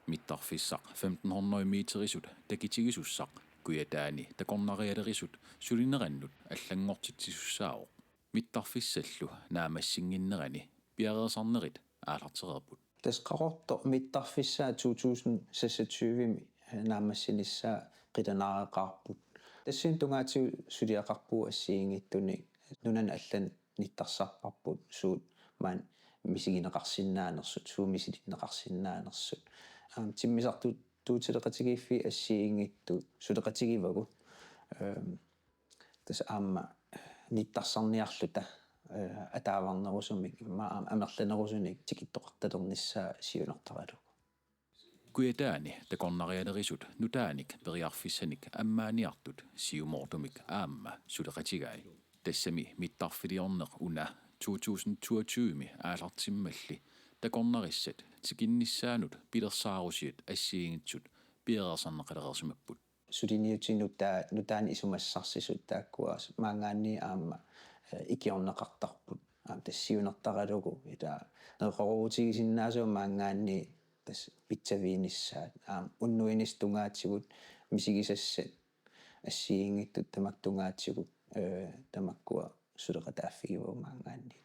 Mittarfissaq femten hundrede meterisut takutigisussaq Kujataani takornarialerisut sulinerannut allanngortitsisussaavoq. Mittarfissallu naammassinnginnerani piareersarnerit aallartereerput. Tassa Qaqortoq mittarfissaa to tusind seksogtyve-mi naammassinissaa qilanaareqaarput. Tassani tungaatigut suliaqarpugut assigiinngitsunik nunani allani nittarsarparput suut maani misigineqarsinnaanersut, suut misilinneqarsinnaanersut. Aamma timmisartuutileqatigiiffiit assigiinngitsut suleqatigivagut. Ehm, tassa aamma nittarsarniarluta, eh, ataavarnerusumik immaqa aamma amerlanerusunik tikittoqartalernissaa siunertaralugu. Kujataani takornarialerisut nutaanik periarfissanik ammaaniartut siumoortumik aamma suleqatigai. Tassami mittarfiliorneq una to tusind toogtyve-mi aallartimmalli takornarissat tikinnissaannut pilersaarusiat assigiinngitsut piareersarneqalereersimapput. Suliniutit nutaa-, nutaanik isumassarsisut taakkua maanngaanniit aamma, eh, ikiorneqartarput. Aamma tassa siunertaralugu ila neqeroorutigisinnaasagut maanngaanniit tassa pitsaviinissaat. Aamma unnuinissat tungaatigut misigisassat assigiinngitsut tamakku tungaatigut, eh, tamakkua suleqataaffigivagut maanngaanniit.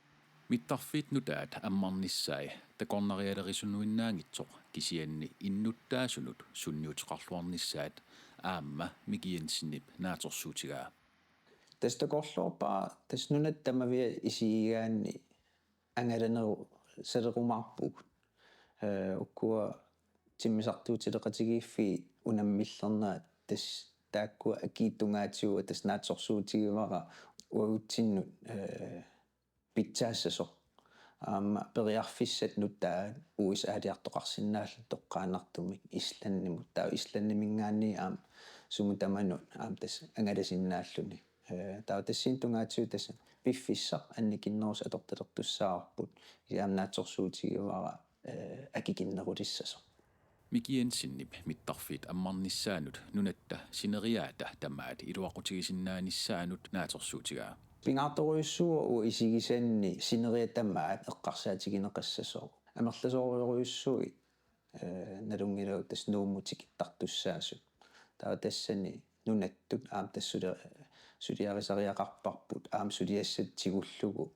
Mittarfiit nutaat ammarnissai takornarialerisunuinnaanngitsoq kisianni innuttaasunut sunniuteqarluarnissaat aamma Miki Jensenip naatsorsuutigaa. Tassa takorloorpara tassa nunatta tamaviat isigigaanni angalanerup salerumaarpugut. Eh, ukua timmisartuutileqatigiiffiit unammillernerat tassa taakkua akiit tungaatigut tassa naatsorsuutigivara uagutsinnut, eh, pitsaassasoq. Aamma periarfissat nutaat U S A-liartoqarsinnaallutik toqqaannartumik Islandimut. Taava Islandiminngaanniit aamma sumut tamanut aamma tassa angalasinnaalluni. Eh, taava tassani tungaatigut tassa piffissaq annikinnerusoq atortalertussaavarput. Kisianni aamma naatsorsuutigivara, eh, akikinnerulissasoq. Miki Jensenip mittarfiit ammarnissaanut nunatta sineriaata tamaat iluaqutigisinnaanissaanut naatsorsuutigaa. Pingaartorujussuuvoq uagut isigisanni sineriak tamaat eqqarsaatigineqassasoq. Amerlasoorujussuit, eh, nalunngilagut tassa Nuummut tikittartussaasut. Taava tassani nunattut aamma tassa suli-, suliarisariaqarparput aamma suliassat tigullugu,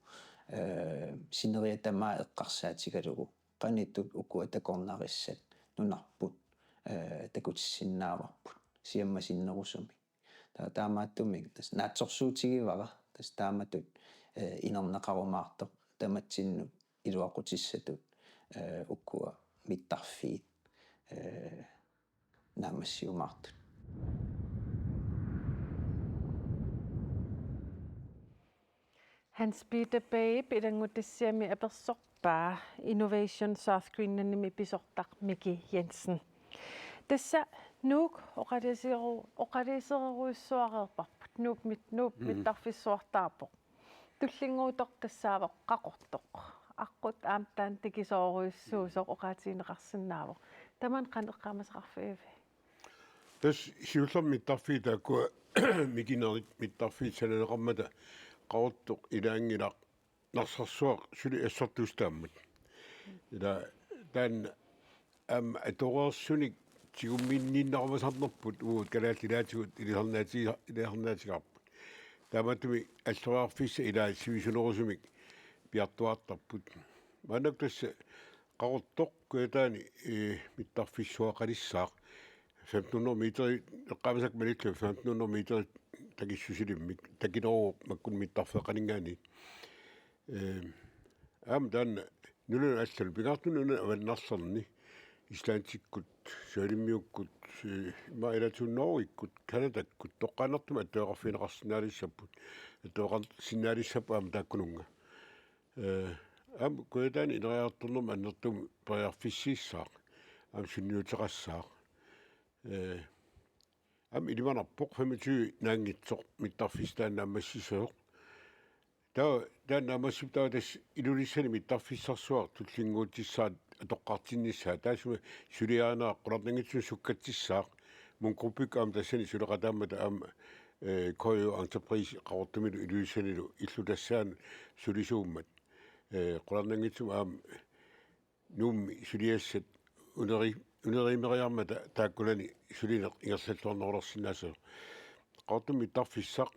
eh, sineriak tamaat eqqarsaatigalugu. Qanoq ittut ukua takornarissat nunarput, eh, takutissinnaavarput siammasinnerusumik. Taava taamaattumik tassa naatsorsuutigivara tassa taamatut, eh, inerneqarumaartoq tamatsinnut iluaqutissatut, eh, ukua mittarfiit, eh, naammassiumaartut. Hans Peter Babe ilanngutassiami apersorpaa Innovation South Greenlandimi pisortaq Miki Jensen. Tassa Nuuk oqaluuseru-, oqaluuserujussuareerparput. Nuup mit-, Nuup Mm. mittarfissuartaarpoq. Tullinnguuttoq tassaavoq Qaqortoq. Aqqut aamma taanna takisoorujussuusoq oqaatigineqarsinnaavoq. Tamanna qanoq eqqaamasaqarfigiviuk? Tassa siullermik mittarfiit taakkua Mikinerit mittarfiit sananeqarmata Qaqortoq ilaanngilaq Narsarsuaq suli assortuusitaammat. Ila taanna aamma atoreersunik tigumminniinnarumaarnerput uagut kalaallit ilaatigut ilisarnaati-, ilisarnaatigaarput. Taamaattumik alloriarfissat ilaat sivisunerusumik piartuaartarput. Maannakkut tassa Qaqortoq Kujataani, eh, mittarfissuaqalissaaq. Femten hundrede meter, eqqaamasakka malillugu femten hundrede meter takissusilimmik, takineruvoq makkunnut mittarfeeqqaninngaanniit. Eh, aamma taanna nunanut allanut, pingaartumik nunanut avannarlerni, Islandikkut, Svanelimmiukkut, eh, ima ilaatigut Norgekkut, Canadakkut, toqqaannartumik attaveqarfigineqarsinnaalissapput, attaveqarsinnaalissapput aamma taakkununnga. Eh, aamma Kujataani ineriartornermut annertuumik periarfissiissaaq, aamma sunniuteqassaaq. Eh, aamma ilimanarpoq femogtyve naanngitsoq mittarfissaq taanna naammassissasoq. Taava, taanna naammassippoq taava tassa Ilulissani mittarfissarsuaq tullinnguutissaq atoqqartinnissaa. Taassuma suliarinera qularnanngitsumik sukkatsissaaq. Mungrupikkut aamma tassani suleqataammata aamma, eh, K J Entreprise Qaqortumilu Ilulissanilu illutassaanut sulisuummat. Eh, qularnanngitsumik aamma Nuummi suliassat uneri-, uneriimeriarmata taakkunani sulineq ingerlalluarnerulersinnaassasoq. Qaqortumi mittarfissaq,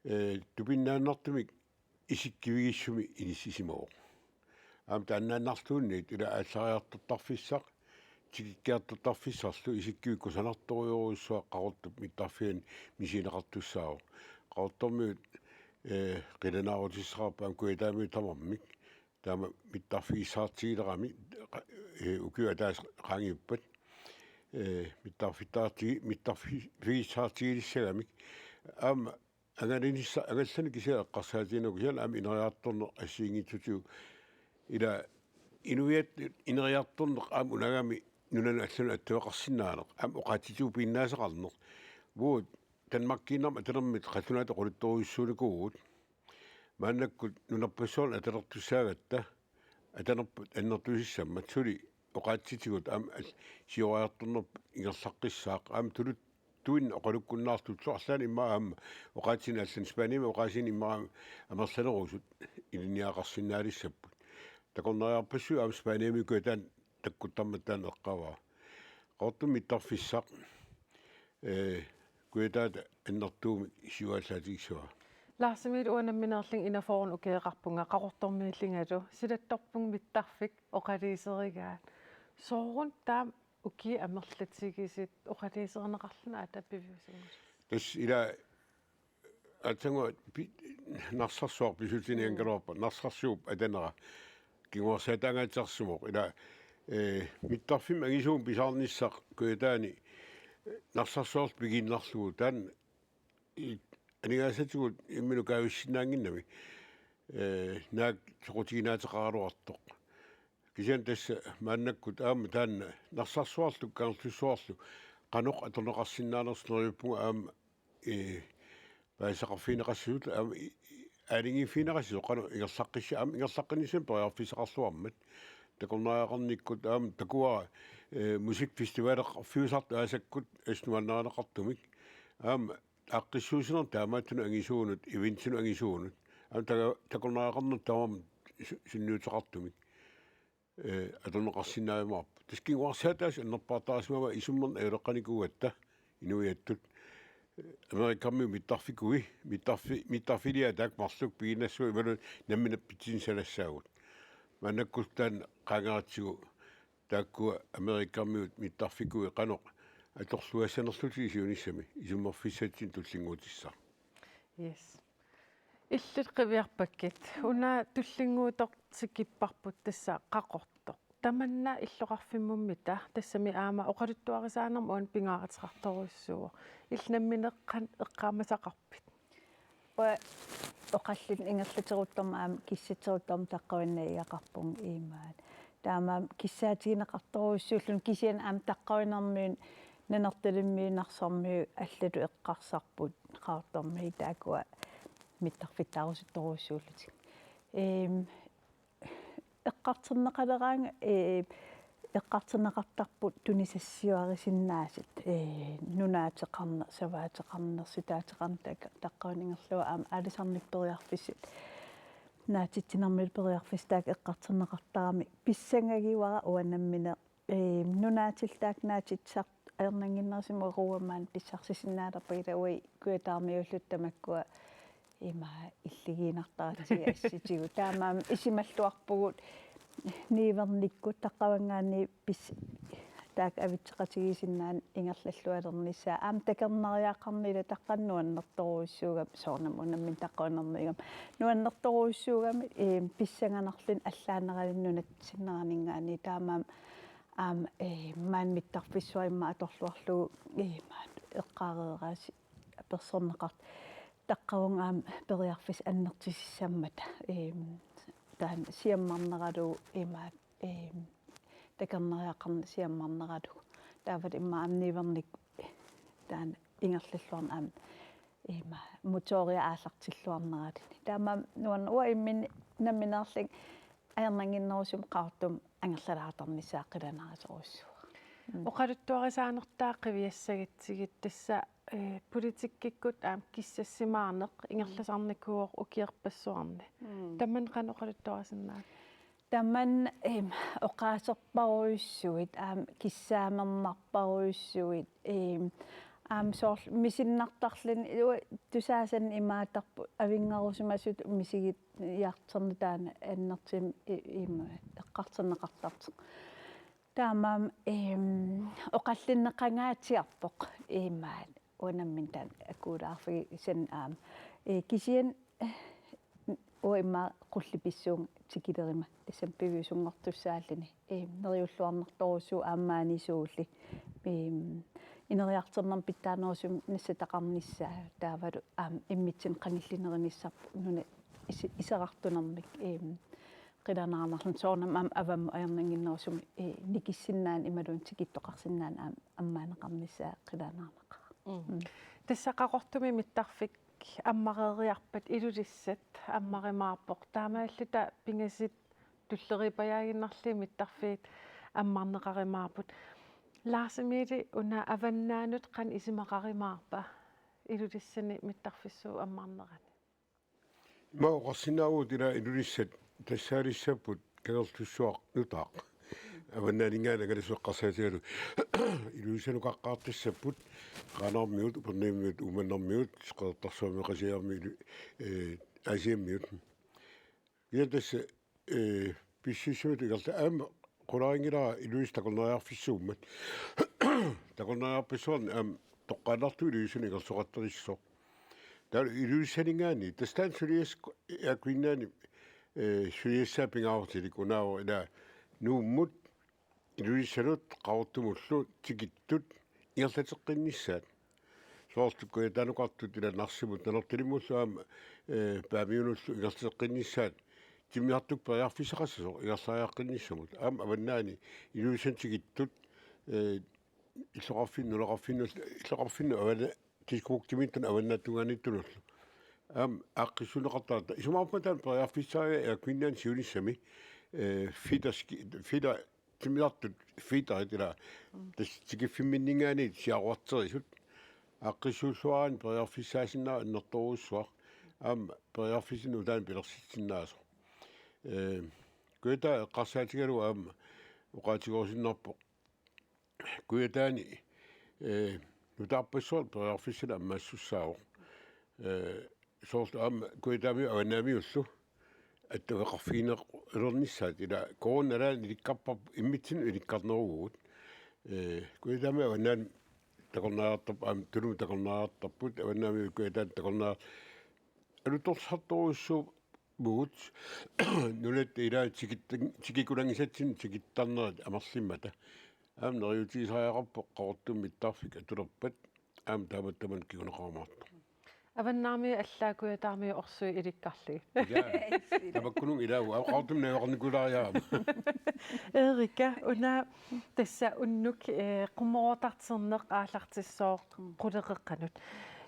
eh, tupinnaannartumik isikkivigissumik inissisimavoq. Aamma taannaannarluunniit ila aallariartortarfissaq, tikikkiartortarfissarlu isikkivik kusanartorujorujussuaq Qaqortup mittarfiani misigineqartussaavoq. Qaqortormiut, eh, qilanaarutissaqarput aamma Kujataamiut tamarmik. Taama mittarfigissaartigilerami, eh, ukiut ataaseq qaangiuppat, eh, mittarfittaartigi-, mittarfi-, figissaartigilissagamik. Aamma angalanissa-, angallanik kisianni eqqarsaatigineqarpoq kisianni aamma ineriartorneq assigiinngitsutigut. Ila inuiattut ineriartorneq aamma unagami nunanut allanut attaveqarsinnaaneq, aamma oqaatsitigut piginnaasaqarneq. Uagut Danmarkiinnarmik atalermit qallunaatut oqaluttorujussuunikuuvugut. Maannakkut nunarpassuarni atalertussaagatta, atalerput annertusissammat suli oqaatsitigut aamma al-, siuariartornerput ingerlaqqissaaq, aamma tuluttuinnaq oqalukkunnaartullu arlaannik immaqa aamma oqaatsinik allanut Spaniami oqaasiinik immaqa amerlanerusut ilinniagaqarsinnaalissapput. Takornariarpassuit aamma Spaniami Kujataani takkuttarmata taanna eqqaavara. Qaqortumi mittarfissaq, eh, Kujataata annertuumik siuaallaatigissavaa. Larsimilu uanga nammineerlunga enogfyrre ukigeqarpunga Qaqortormiillungalu, silattorpunga mittarfik oqaluuserigaat. Sooruna taama ukiut amerlatigisut oqaluuserineqarluni aatsaat piviusunngilaq? Tassa ila aatsaannguaq pi-, Narsarsuaq pisuussinianngikkaluarpat, Narsarsuup atanera. Kinguarsaataangaatsiarsimavoq. Ila, eh, mittarfimmik angisuumik pisaarnissaq Kujataani, eh, Narsarsuarlu pigiinnarlugu. Taanna i-, aningaasatigut imminut kaavissinnaannginnami. Eh, naak soqutiginaataqaraluartoq. Kisianni tassa maannakkut aamma taanna Narsarsuarlu, Kangerlussuarlu, qanoq atorneqarsinnaanersoq neriuppunga aamma, eh, paasisaqarfigineqassasut, aamma, i-, i-, aalajangiiffigineqassasut, qanoq ingerlaqqissi-, aamma ingerlaqqinnissamut periarfissaqarluarmat. Takornariaqarnikkut aamma takuara, eh, musikfestivalera fiusartu aasakkut assut nuannarineqartumik. Aamma aaqqissuussinermut taamaattunut angisuunut, eventinut angisuunut. Aamma taga-, takornariaqarneq tamarmik su-, sunniuteqartumik, eh, atorneqarsinnaajumaarpoq. Tassa kinguarsaataasut annerpaartarisimavaat isummerneq ajuleqqanikuugatta inuiattut. Eh, Amerikkarmiut mittarfikui, mittarfi-, mittarfiliaat taakku marluk pigiinnassapput imaluunniit nammineq pitsinissalassaagut. Maannakkut taanna qaangeratsigu taakkua Amerikkarmiut mittarfikui qanoq atorluassanerlutigit siunissami isummerfissatsinnut tullinnguutissaq. Yes. Illit qiviarpakkit. Una tullinnguuttoq tikipparput tassa Qaqortoq. Tamanna illoqarfimmummita, tassami aamma oqaluttuarisaanermut una pingaaruteqartorujussuuvoq. Illit nammineq qanoq eqqaamasaqarpit? Uanga oqallinneq ingerlateruttormat aamma kissatseruttormat taqqavinnagigaqarpunga imaat. Taamaammat kissaatigineqartorujussuulluni kisianni aamma taqqavinermiut Nanortalimmiut, Narsarmiut allatut eqqarsarput Qaqortormiit taakkua mittarfittaarusuttorujussuullutik. Eem, eqqartorneqaleraangat, ee, eqqartorneqartarput tunisassiuarisinnaasut, ee, nunaateqarneq, savaateqarneq, sutaateqarneq, taakku taqqavinngaarlugit aamma aalisarnermut periarfissat, naatitsinermut periarfissat taakku eqqartorneqartaramik pissangagivara uanga nammineq, ee, nunaatillu taakku naatitsisartut ajornannginnerusumik uanga maani pissarsisinnaalerpunga, ila uagut Kujataarmiulluta tamakkua ima illigiinnartaratsigit assutigut. Taamaammat isumalluarpugut niuernikkut taqqavanngaanniit pis-, taakku avitseqatigiissinnaaneq ingerlallualernissaat. Aamma takornariaqarneq ila taqqamani nuannertorujussuugami, soorunami unammineq taqqavinngaarnermigami. Nuannertorujussuugami, ee, pissanganarluni allaanerani nunatsinneraninngaanniit. Taamaammat aamma, ee, maani mittarfissuarmi aamma atorluarlugu, ee, maani eqqaareeraasi apersorneqartoq. Taqqavunga aamma periarfissat annertusissammata, eem, taanna siammarneralugu imaat, eem, takornariaqarneq siammarneralugu. Taavalu immaqa aamma niuernikkut taanna ingerlalluarneq aamma, imaat, motoria aallartilluarneraluni. Taamaammat nuann-, uanga imminni nammineerlunga ajornannginnerusumik Qaqortumi angerlalaartarnissaa qilanaarisorujussuuara. Mm. Oqaluttuarisaanertaa qiviassagatsigit tassa, eh, politikkikkut aamma kissassimaarneq ingerlasarnikuuvoq ukiorpassuarni. Mm. Tamanna qanoq oqaluttuarisinnaavit? Tamanna, em, oqaaserparujussuit, aamma kissaamernarparujussuit, em, aamma soorlu misinnartarluni, u-, tusaasannik imaattarput avinngarusimasutut misigit- -iartorneq taanna annertuumik i-, ima eqqartorneqartartoq. Taamaammat, eem, oqallinneqangaatsiarpoq imaat unammineq taanna akuulaarfigisannut aamma. Ee, kisianni, ee, uanga immaqa qulleq pissuunga tikileruma tassani piviusunngortussaalluni. Eem, neriulluarnartorujussuuvoq aamma maani suulli. Eem, ineriartornermut pitsaanerusumik nassataqarnissaa taavalu aamma immitsinnut qanillinerinissarput nunap isi-, iserartunermik, eem, qilanaarnarluni soorunami aamma avammut ajornannginnerusumik, ee, nikissinnaaneq imaluunniit tikittoqarsinnaaneq aamma ammaaneqarnissaa qilanaarnaqaaq. Mm. Mm. Tassa Qaqortumi mittarfik ammareeriarpat Ilulissat ammarumaarpoq. Taamaalilluta pingasut tulleriippajaaginnarlugit mittarfiit ammarneqarumaarput. Lars Emil, una avannaanut qanoq isumaqarumaarpa Ilulissani mittarfissuup ammarnerani? Ima oqarsinnaavugut ila Ilulissat tassaalissapput Kangerlussuaq nutaaq. Avannaaninngaanniit angalasut eqqarsaatigalugu Ilulissat nukaqqaartassapput, Qaanaarmiut, Upernavimmiut, Uummannarmiut, Qeqertarsuarmiut, Qasigiarmiut, Ilu-, ee, Aasiammiut. Kisianni tassa, ee, pissusissamittut ingerla-, aamma qularinngilara Ilulissat takornariarfissuummat. Takornariarfissuarni aamma toqqaannartumik Ilulissani ingerlasoqattarissoq. Taava Ilulissaninngaanniit, tassa taanna suliassaq Air Greenlandip, eh, suliassaa pingaarutilik unaavoq ila Nuummut Ilulissanut Qaqortumullu tikittut ingerlateqqinnissaat. Soorlu Kujataanukartut ila Narsimut Nanortalimullu aamma, eh, Paamiunullu ingerlateqqinnissaat. Timmisartukkut periarfissaqassasoq ingerlariaqqinnissamut. Aamma avannaani Ilulissanut tikittut, eh, illoqarfin-, nunaqarfinnut, illoqarfinnut avanna-, Diskobugtimiittut avannaatungaaniittunullu. Aamma aaqqissuunneqartarput. Isumaqarpunga taanna periarfissaaria Air Greenlandip siunissami, eh, feeder ski-, feeder, timmisartut feederit ila. Mm. Tassa tikiffimminninngaanniit siaruarterisut. Aaqqissuulluaraanni periarfissaasinnaavoq annertoorujussuaq. Aamma periarfissinut nutaanik pilersitsisinnaasoq. Eh, Kujataani eqqarsaatigalugu aamma oqaatigerusunnarpoq. Kujataani, eh, nutaarpassuarnik periarfissanik ammaassussaavoq. Eh, soorlu aamma Kujataamiut avannaamiullu attaveqarfiginerulernissaat ila corona nalaani ilikkarpar-, immitsinnut ilikkarneruvugut. Eh, Kujataamiut avannaani takornariartarput, aamma Tunumut takornariartarput, avannaamiut Kujataani takornariar-, alutorsartorujussuuvugut nunatta ilaa tikittan-, tikikulagisatsinnik tikittarnerit amerlimmata. Aamma neriuutigisariaqarpoq Qaqortumi mittarfik atulerpat aamma taamatut tamanut kinguneqarumaartoq. Avannaamiut allaat Kujataamiut orsuit ilikkarlugit. Ilaa, tamakkununnga ilaagut, aamma Qaqortumi najugaqarnikulaariarama. Erika, una tassa unnuk, eh, qummoroortarterneq aallartissooq quleqeqqanut.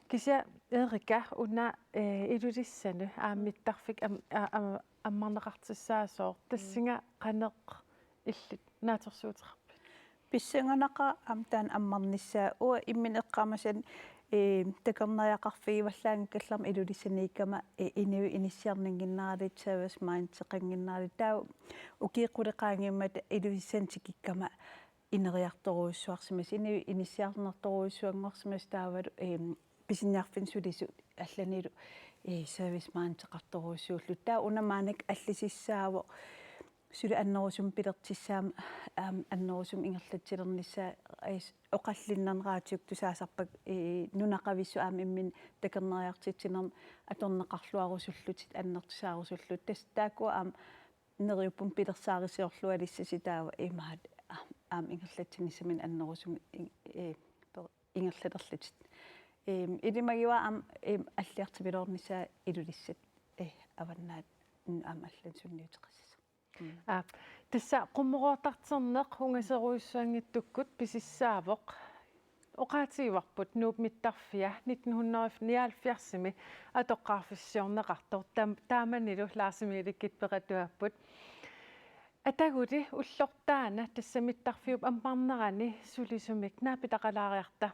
Kisianni Erika, una, eh, Ilulissanut aamma mittarfik am-, a-, a-, ammarneqartussaasoq, tassunga qanoq illit naatsorsuuteqarpit? Pissanganaqaaq aamma taanna ammarnissaa. Uanga imminut eqqaamasani, eh, takornariaqarfigivallaanngikkallarmat Ilulissaniikkama, eh, inuit inissiarnannginneralugit, service mindeqannginneralugit. Taava ukiut qulit qaangiummata Ilulissanut tikikkama ineriartorujussuarsimasoq, inuit inissiarnartorujussuanngorsimasoq taavalu, eh, pisiniarfinni sulisut allanilu, eh, service mindeqartorujussuullutik. Taava una maannakkut allisissaavoq suli annerusumik pilertussaammat, aamma annerusumik ingerlatsilernissaa, eh, oqallinnermi raatiukkut tusaasarpakka, eh, nunaqavissut aamma imminut takornariartitsinermi atorneqarluarusullutit, annertusaarusullutit. Tassa taakku aamma neriuppunga pilersaarusiorluarlissasi taava imaat aamma, aamma ingerlatsinissaminut annerusumik in-, eh, per-, ingerlalerlutit. Ehm, ilimagivara aamma, ehm, alliartupiloornissaa Ilulissat, eh, avannaata aamma allanut sunniuteqassasoq. Mm. Aap, tassa qummoroortarterneq ungaserujussuanngitsukkut pisissaavoq. Oqaatigivarput Nuup mittarfia nitten hundrede nioghalvfjerdsimi atoqqaarfissiorneqartoq, tam-, taamanilu Lars Emilikkit peqataapput. Ataguli ullortaana tassa mittarfiup ammarnerani sulisumik naapitaqalaariarta.